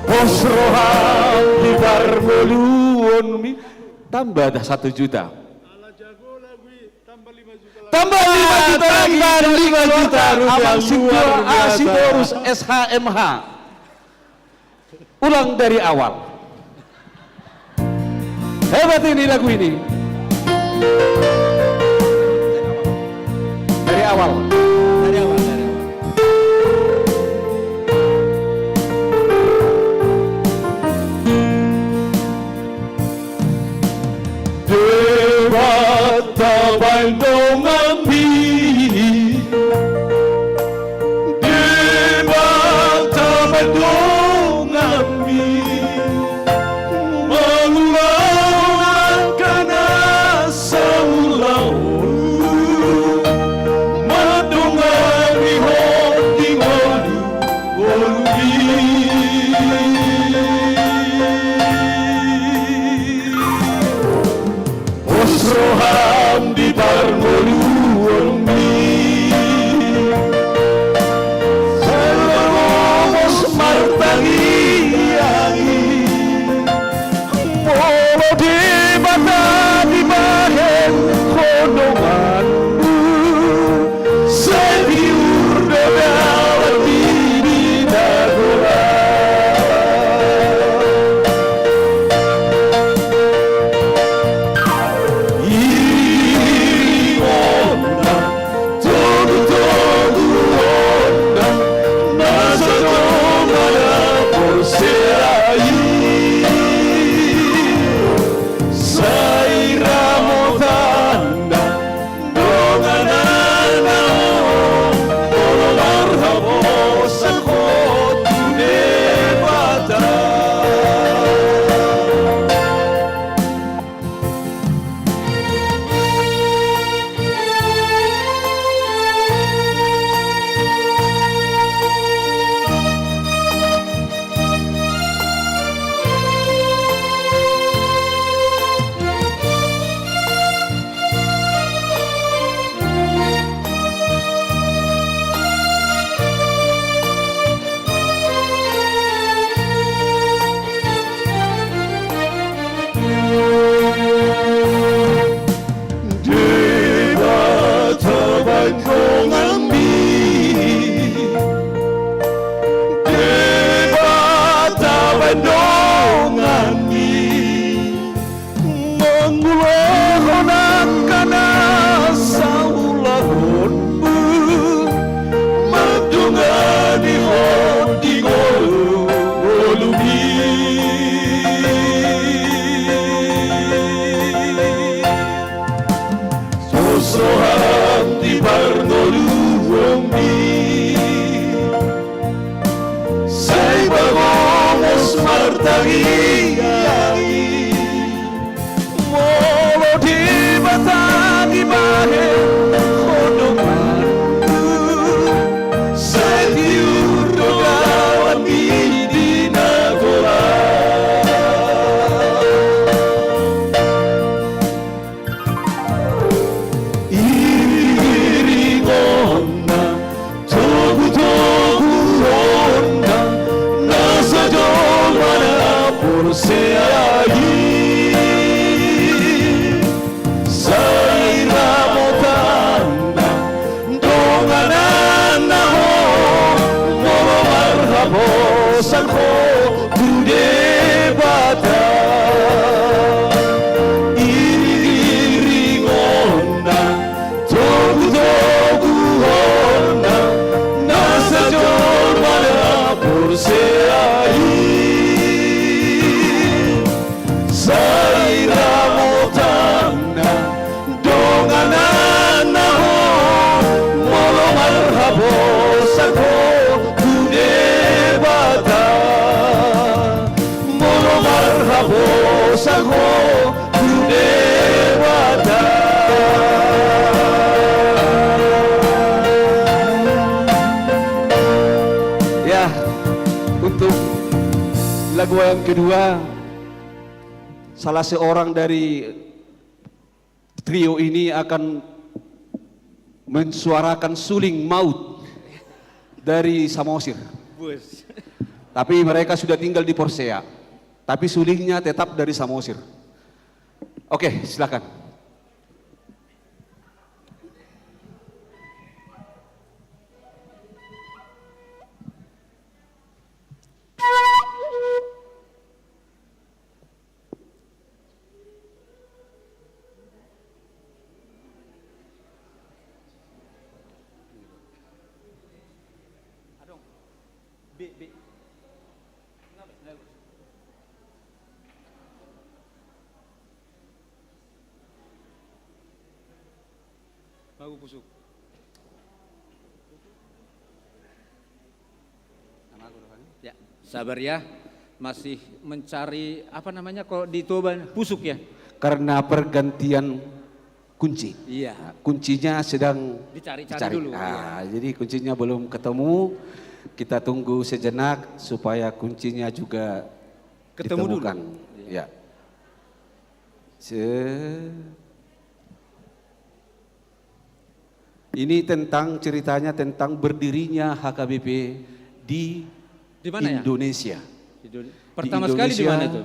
Pos roham di parngoluan Tambah dah satu juta. Ala jago lagu i, tambah lima juta lagi. Tambah lima juta lagi. Tambah dari lima juta keluarga rupiah. Amang Simbuar A. Sitorus, S H, M H. Ulang dari awal. Hebat ini lagu ini. Dari awal. Dari awal, dari awal. Debata baen donganmi, Debata baen donganmi, mangulahon angka na saulahonmu, mandongani ho di ngolu. Pos roham di parngoluonmi, sai bagomos martangiang i. Molo Debata dibahen ho donganmu, sai tiur do dalan i di na godang. Iringonna, togutoguonna, na so jolma na porsea i, sai ramotanna dongananna on, molo marhaposan ho tu Debata. Debata baen donganmi, Debata baen donganmi, mangulahon angka na saulahonmu, mandongani ho di ngolu, ngolumi. Pos roham di parngoluonmi, sai bagomos martangiang i. Molo Debata dibahen ho donganmu, sai tiur do dalan i di na godang. Iringiringonna, togutoguonna, na so jolma na porsea i, sai ramotanna dongananna on, molo marhaposan ho tu Debata. Iringiringonna, togutoguonna, na so jolma na porsea i, sai ramotanna dongananna on, molo marhaposan ho tu Debata, molo marhaposan ho tu Debata. Ya, untuk lagu yang kedua, salah seorang dari trio ini akan mensuarakan suling maut dari Samosir. Bus. Tapi mereka sudah tinggal di Porsea. Tapi sulingnya tetap dari Samosir. Oke, silakan. Mago pusuk. Ya, sabar ya. Masih mencari, apa namanya, kalau di Toba, pusuk ya? Karena pergantian kunci. Iya. Nah, kuncinya sedang dicari-cari dicari. Dulu, nah, iya. Jadi kuncinya belum ketemu. Kita tunggu sejenak supaya kuncinya juga ketemu dulu. Ditemukan. Iya. Ya. Se- Ini tentang, ceritanya tentang berdirinya H K B P di, di mana, ya? Indonesia. Di Indo-, pertama sekali di Indonesia, mana itu?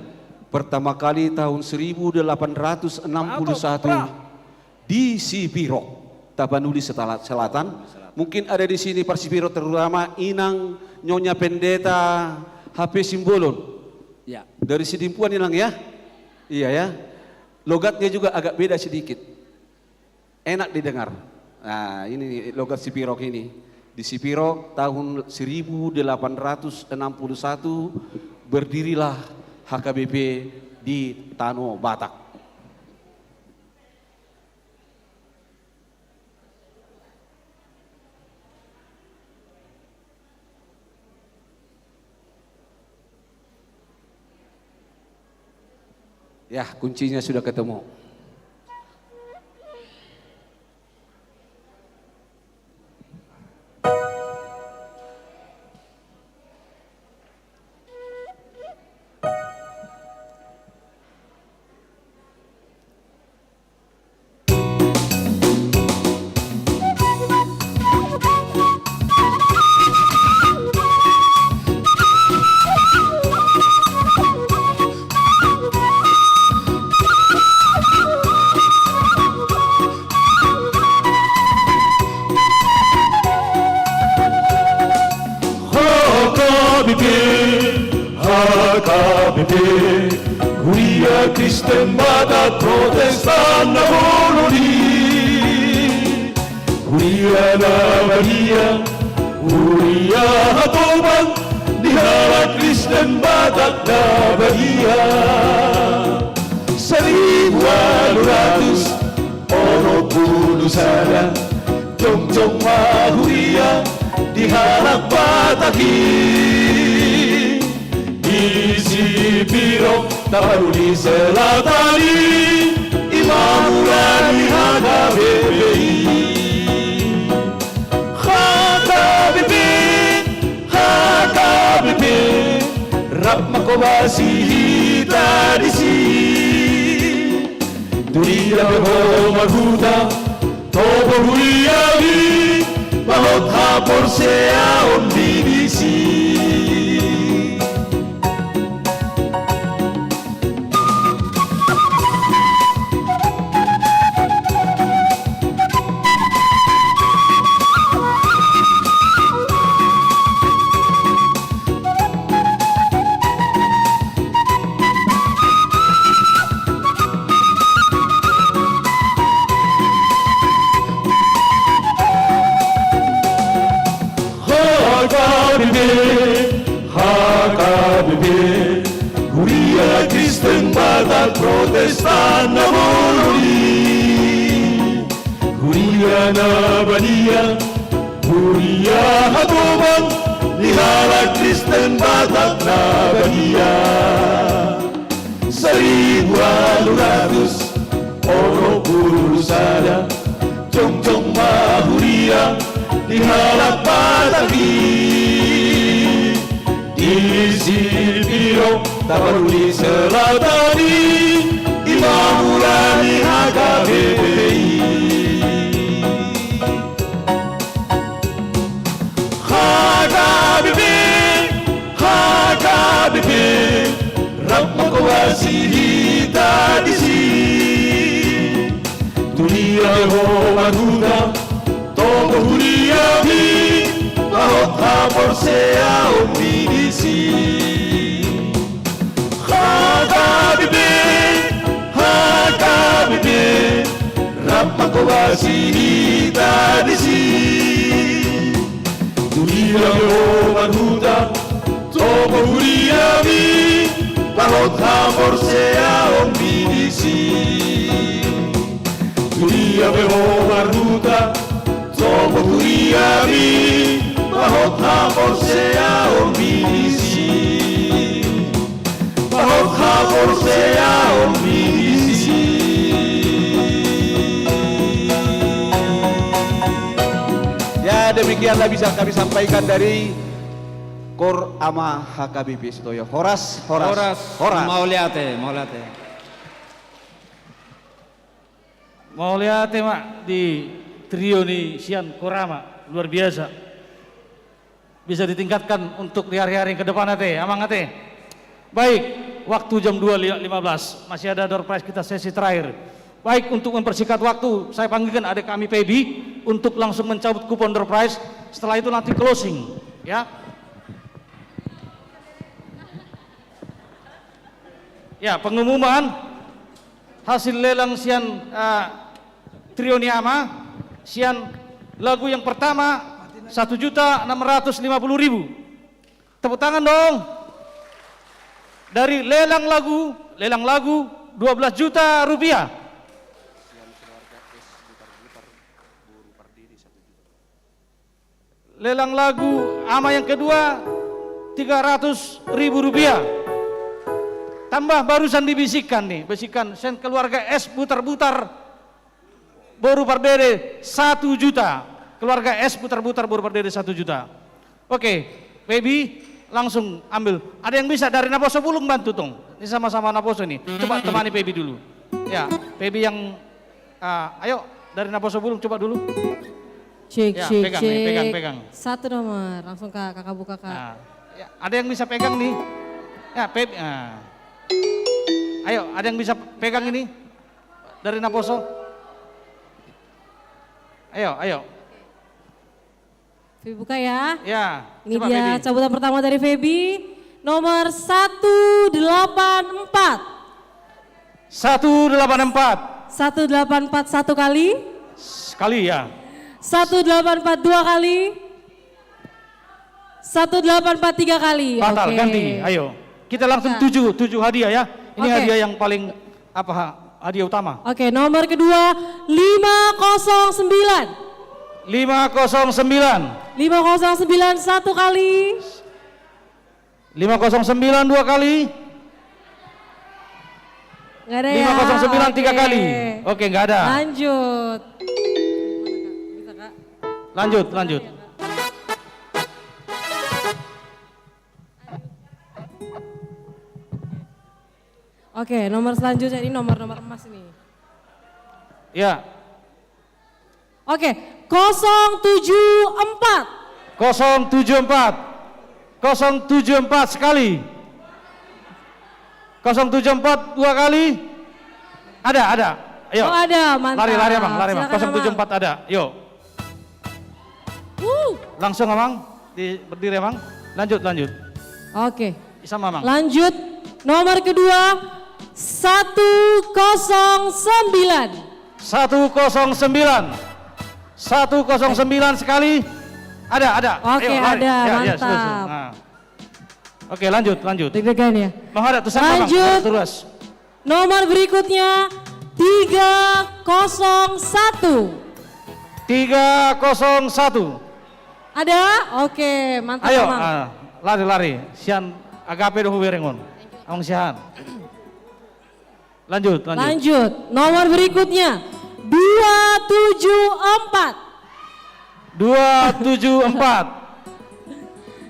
Pertama kali tahun seribu delapan ratus enam puluh satu. Apa? Pra- di Sipirok, Tapanuli Setala-, Selatan. Selatan. Mungkin ada di sini Parsipirok, terutama Inang Nyonya Pendeta H P Simbolon. Ya. Dari Sidimpuan, Inang, ya? Iya, ya. Logatnya juga agak beda sedikit. Enak didengar. Nah, ini logat Sipirok ini. Di Sipirok tahun seribu delapan ratus enam puluh satu berdirilah H K B P di Tano Batak. Ya, kuncinya sudah ketemu. H K B P, H K B P, Huria Kristen Batak Protestan na bolon i. Huria na badia, huria hatoban, di halak Kristen Batak na badia. Saribu ualu ratus onom pulu sada, jongjong ma huria di halak Batak i. Di Sipirok, Tapanuli Selatan i, i ma mula ni H K B P i. H K B P, H K B P, rap mangkobasi hita disi. Tudia pe ho marhuta, tobo huria i, mahot haporseaon ni disi. H K B P, H K B P, Huria Kristen Batak Protestan na bolon i. Huria na badia, huria hatoban, di halak Kristen Batak na badia. Saribu ualu ratus onom pulu sada, jongjong ma huria di halak Batak i. Di Sipirok, Tapanuli Selatan i, i ma mula ni H K B P i. H K B P, H K B P, rap mangkobasi hita disi. Huria be ho marhuta, tong do huriami, ba hot haporseaonmi disi. H K B P, H K B P, rap mangkobasi hita disi. Huria be ho marhuta, tong do huriami, ba hot haporseaonmi disi. Huria be ho marhuta, tong do huriami, ba hot haporseaonmi disi. Ba hot haporseaonmi disi. Ya, demikianlah bisa kami sampaikan dari Kor Ama H K B P Sitoyo. Horas, horas, horas. Mauliate, mauliate. Mauliate ma di trio ni sian Kor Ama, luar biasa. Bisa ditingkatkan untuk di hari-hari ke depan, ate, amang, ate. Baik, waktu jam dua lima belas, masih ada door prize kita sesi terakhir. Baik, untuk mempersingkat waktu, saya panggilkan adik kami Feby untuk langsung mencabut kupon door prize. Setelah itu nanti closing, ya. Ya, pengumuman hasil lelang sian, eh, trio ni Ama, sian lagu yang pertama, satu juta enam ratus lima puluh ribu. Tepuk tangan dong. Dari lelang lagu, lelang lagu dua belas juta rupiah. Lelang lagu Ama yang kedua, tiga ratus ribu rupiah. Tambah barusan dibisikkan nih, bisikan sian keluarga S Butar-Butar, boru Pardede, satu juta. Keluarga S Butar-Butar, boru Pardede, satu juta. Oke, Feby, langsung ambil. Ada yang bisa dari Naposo Bulung bantu, tong? Ini sama-sama Naposo nih. Coba temani Feby dulu. Ya, Feby yang Ah, ayo, dari Naposo Bulung coba dulu. Cek, ya, cek, pegang nih, pegang, cek. Pegang. Satu nomor, langsung, Kak, Kakak buka, Kak. Nah, ya, ada yang bisa pegang nih? Ya, Feb-, nah. Ayo, ada yang bisa pegang ini? Dari Naposo? Ayo, ayo. Feby buka ya. Ya, ini coba, dia, Feby. Cabutan pertama dari Feby, nomor satu delapan empat. Satu delapan empat. Satu delapan empat satu kali. Sekali, ya. Satu delapan empat dua kali. Satu delapan empat tiga kali. Batal, oke. Ganti. Ayo. Kita langsung, ya, tujuh, tujuh hadiah, ya. Ini, oke, hadiah yang paling apa, ha-, hadiah utama. Oke, nomor kedua, lima kosong sembilan. Lima kosong sembilan. Lima kosong sembilan satu kali. Lima kosong sembilan dua kali. Nggak ada, ya? Lima kosong sembilan tiga kali. Oke. Oke, nggak ada. Lanjut. Lanjut, lanjut. Oke, nomor selanjutnya ini nomor-nomor emas ini. Ya. Oke, kosong tujuh empat. Kosong tujuh empat. Kosong tujuh empat sekali. Kosong tujuh empat dua kali. Ada, ada. Ayo. Oh, ada, mantap. Lari, lari, Amang, lari, Amang. Silakan, Amang. Kosong tujuh empat ada. Yuk. Wuh. Langsung, Amang. Di, berdiri, Amang. Lanjut, lanjut. Oke. Bisa, Amang. Lanjut. Nomor kedua, satu kosong sembilan. Satu kosong sembilan. Satu kosong sembilan sekali. Ada, ada. Oke, ayo, lari. Ada, ya, ya, sudah, sudah. Mantap. Nah. Oke, lanjut, lanjut. Deg-degan ya. Menghadap tusan, Amang. Lanjut. Menghadap tuas. Nomor berikutnya, tiga kosong satu. Tiga kosong satu. Ada? Oke, mantap, ayo, Amang. Ah, lari, lari. Sian Agape do hubereng on. Amang sian. Lanjut, lanjut. Lanjut. Nomor berikutnya, dua tujuh empat. Dua tujuh empat.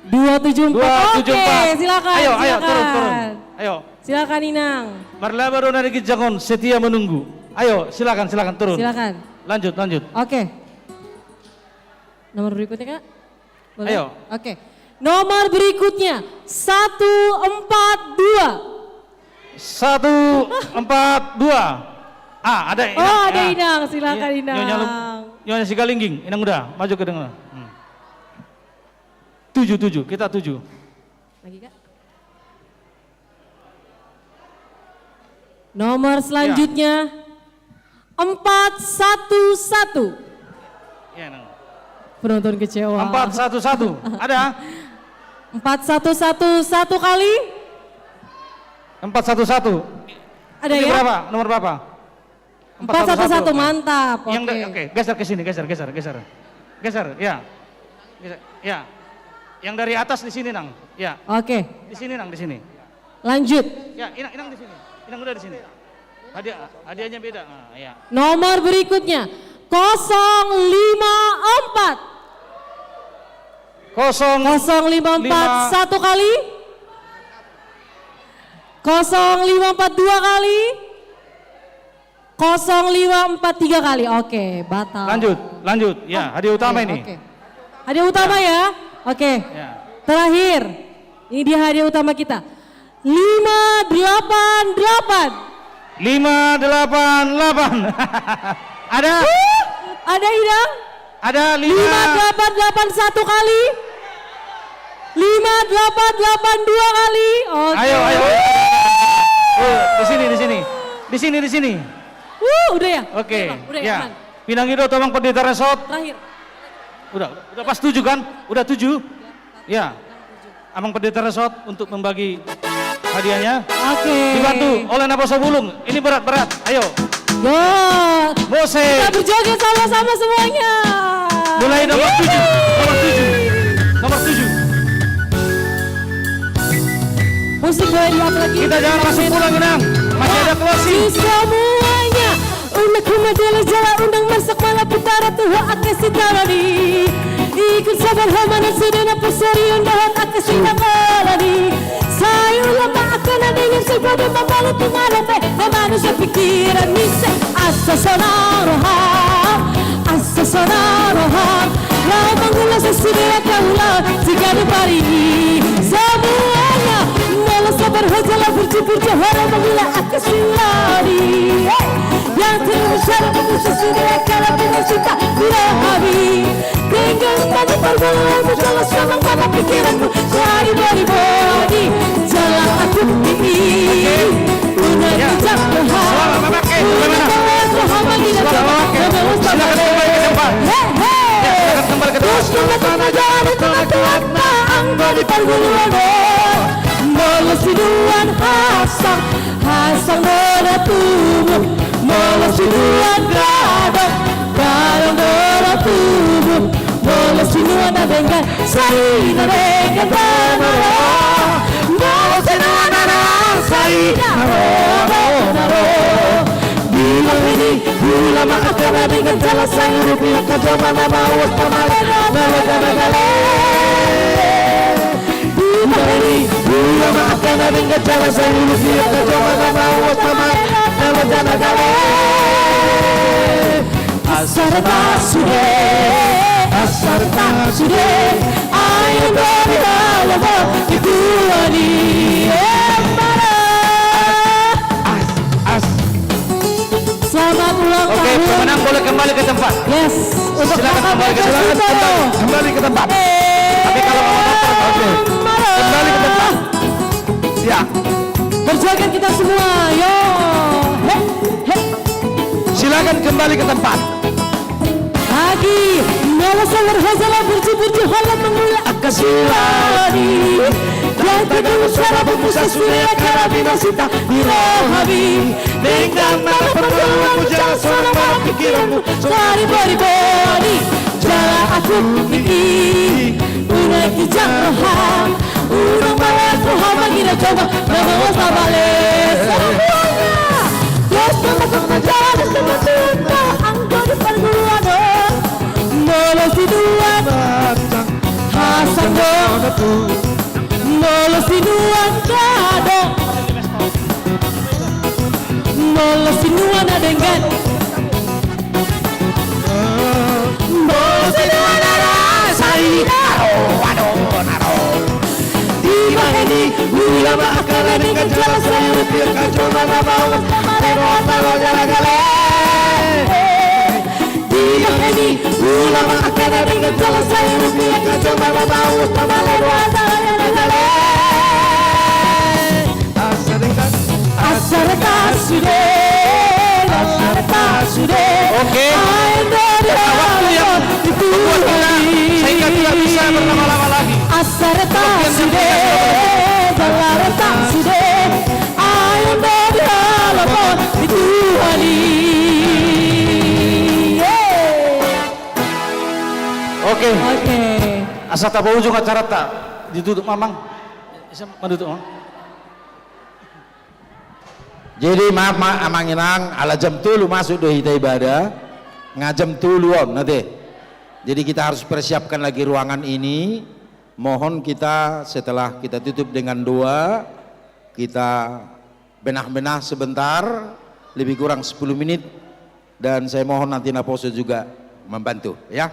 Dua tujuh empat. Dua tujuh empat. Oke, silakan, ayo, ayo, silakan. Turun, turun. Ayo. Silakan, Inang. Marlaba do na di ginjang on, setia menunggu. Ayo, silakan, silakan, turun. Silakan. Lanjut, lanjut. Oke. Nomor berikutnya, Kak. Boleh? Ayo. Oke. Nomor berikutnya, satu empat dua. Satu empat dua. Ah, ada Inang. Oh, ada Inang. Silakan, Inang. Nyonya Sigalingging, Inang Uda, maju ke tengah. Hmm. Tujuh, tujuh, kita tujuh. Lagi, Kak? Nomor selanjutnya, empat satu satu. Ya, Nang. Penonton kecewa. Empat satu satu. Ada? Empat satu satu, satu kali. Empat satu satu. Ada, ya? Berapa? Nomor berapa? Empat satu satu, mantap. Yang da-, oke, geser ke sini, geser, geser, geser. Geser, ya. Geser, ya. Yang dari atas di sini, Nang. Ya. Oke. Di sini, Nang, di sini. Lanjut. Ya, Inang, Inang di sini. Inang Uda di sini. Hadiah, hadiahnya beda. Ah, ya. Nomor berikutnya, kosong lima empat. Kosong lima empat, satu kali. Kosong lima empat, dua kali. Kosong lima empat, tiga kali. Oke, batal. Lanjut, lanjut. Ya, hadiah utama ini. Oke. Hadiah utama, ya. Oke. Ya. Terakhir. Ini dia hadiah utama kita. Lima delapan delapan. Lima delapan delapan. Ada? Uh, ada, Inang? Ada lima. Lima delapan delapan satu kali. Lima delapan delapan dua kali. Oke. Ayo, ayo, ayo. Oh, di sini, di sini. Di sini, di sini. Uh, udah, ya? Oke. Udah, Bang. Udah, ya, aman. Pinangido tu Amang Pendeta Resort. Terakhir. Udah, udah, udah pas tujuh, kan? Udah tujuh. Ya. Amang Pendeta Resort untuk membagi hadiahnya. Oke. Dibantu oleh Naposo Bulung. Ini berat-berat. Ayo. Yo. Musik. Kita berjoget sama-sama semuanya. Mulai nomor tujuh. Yeay. Nomor tujuh. Nomor tujuh. Musik boleh di-up lagi. Kita jangan langsung pulang, Inang. Masih ada closing. Maju semuanya. Unang hu madele jala unang marsak, mala pitara tu ho angka sitaonon i. Ingkon sabar ho manang sude na porsorion dohot angka sinangkalan i. Sai ula ma angka na denggan, sai poda ma molo tung adong pe na manusai pingkiran ni ise. Asa sonang roham, asa sonang roham, laho mangula sude angka ulaon siganup ari i. Semuanya, molo sabar ho jala burju-burju ho laho mangula angka sinangkalan i. Hey! Yang terus syarat itu sesudah kalau dengan cinta tidak habis. Genggam tangan pargolo, jala sonang ma pingkiranmu. Sari bari bodi, jala aku ini. Udah bijak Tuhan. Silakan kembali ke tempat. Hei, hei. Ya, silakan kembali ke tempat. Terus tengah-tengah jalan, tengah-tengah anggo di pargolo. Molo sinuan hasang, hasang do na tubu, molo sinuan gadong, gadong do na tubu, molo sinuan na denggan, sai na denggan do na ro, molo sinuan na ro, sai na ro do na ro. Di bahen i, ula ma angka na denggan jala sai urupi angka jolma na mauas pamale na loja na gale. Di bahen i, ula ma angka na denggan jala sai urupi angka jolma na mauas pamale na loja na gale. Asar ta sude, asar ta sude, ayo dari dalam itu ani. Embara. As, as. Selamat ulang tahun. Oke, pemenang boleh kembali ke tempat. Yes. Silakan kembali ke tempat. Kembali ke tempat. Tapi kalau mau motor, oke. Kembali ke tempat. Siap. Berjoget kita semua, yo. He, he. Silakan kembali ke tempat. Agi, molo sabar ho jala burju-burju ho laho mangula angka sinangkalan i. Dang tagangu sara bubusa sude angka na binasinta di rohami. Denggan ma pargoloanmu jala sonang ma pingkiranmu. Sari bari bodi, jala aku ini. Unang bijak roham. Unang maleas roham, mangira jolma na mauas pamale. Semuanya. Dos na masuk na jalan, dos na masuk na anggo di pargolo. Molo sinuan hasang do, molo sinuan gadong, molo sinuan na denggan. Molo sinuan na ro, sai na ro, ado na ro. Di bahen i, Oke. Karena waktu yang membuat kita sehingga tidak bisa berlama-lama lagi. Kelebihan yang kita Oke. Oke. Asa tapaujung acaranta, ditutup ma amang. Asa manutup ma amang. Jadi maaf ma amang inang, ala jam tolu masuk do hita ibadah. Nga jam tolu on ate. Jadi kita harus persiapkan lagi ruangan ini. Mohon kita setelah kita tutup dengan doa, kita benah-benah sebentar, lebih kurang sepuluh menit, dan saya mohon nanti naposo juga membantu, ya.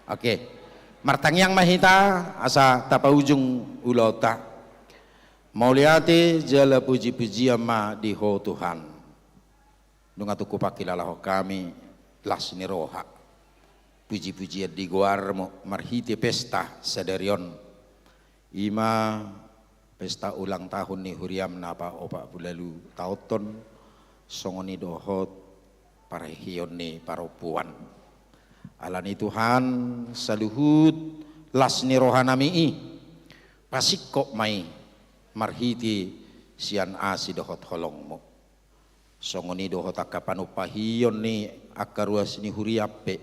Oke. Martangiang ma hita asa tapaujung ulaonta. Mauliate jala puji-pujian ma di Ho Tuhan. Nunga tung hupangkilalahon hami las ni roha, puji-pujian di goarmu marhite pesta sadari on. I ma pesta ulang tahun ni huriam na paopat pulu ualu taonhon, songon i dohot parheheon ni parompuan. Alani i Tuhan, saluhut las ni rohanami i, pasingkop ma i marhite sian asi dohot holongmu. Songon i dohot angka panumpahion ni angka ruas ni huriam pe.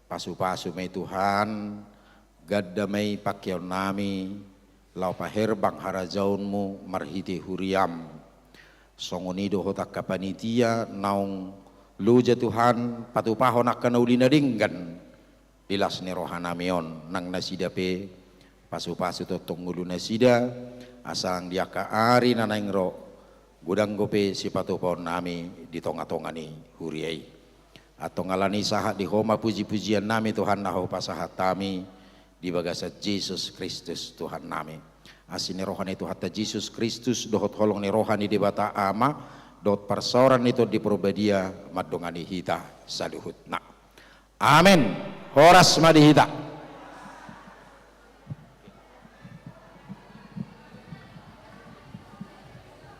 Pasu-pasu ma i Tuhan, ganda ma i pangkeonnami, laho paherbang harajaonmu marhite huriam. Songon i dohot angka panitia naung loja Tuhan, patupahon angka na uli na denggan di las ni rohanami on, nang nasida pe pasu-pasu tongtong ngolu nasida, asa nang di angka ari na naeng ro, godang dope sipatupaonnami di tonga-tonga ni huria i. Antong alani i sahat di Ho ma puji-pujiannami Tuhan na hupasahat hami di bagasan Jesus Kristus Tuhannami. Asi ni roha ni Tuhanta Jesus Kristus dohot holong ni roha ni Debata Ama dohot parsaoran ni Tondi Parbadia mandongani hita saluhutna. Amen. Horas ma di hita.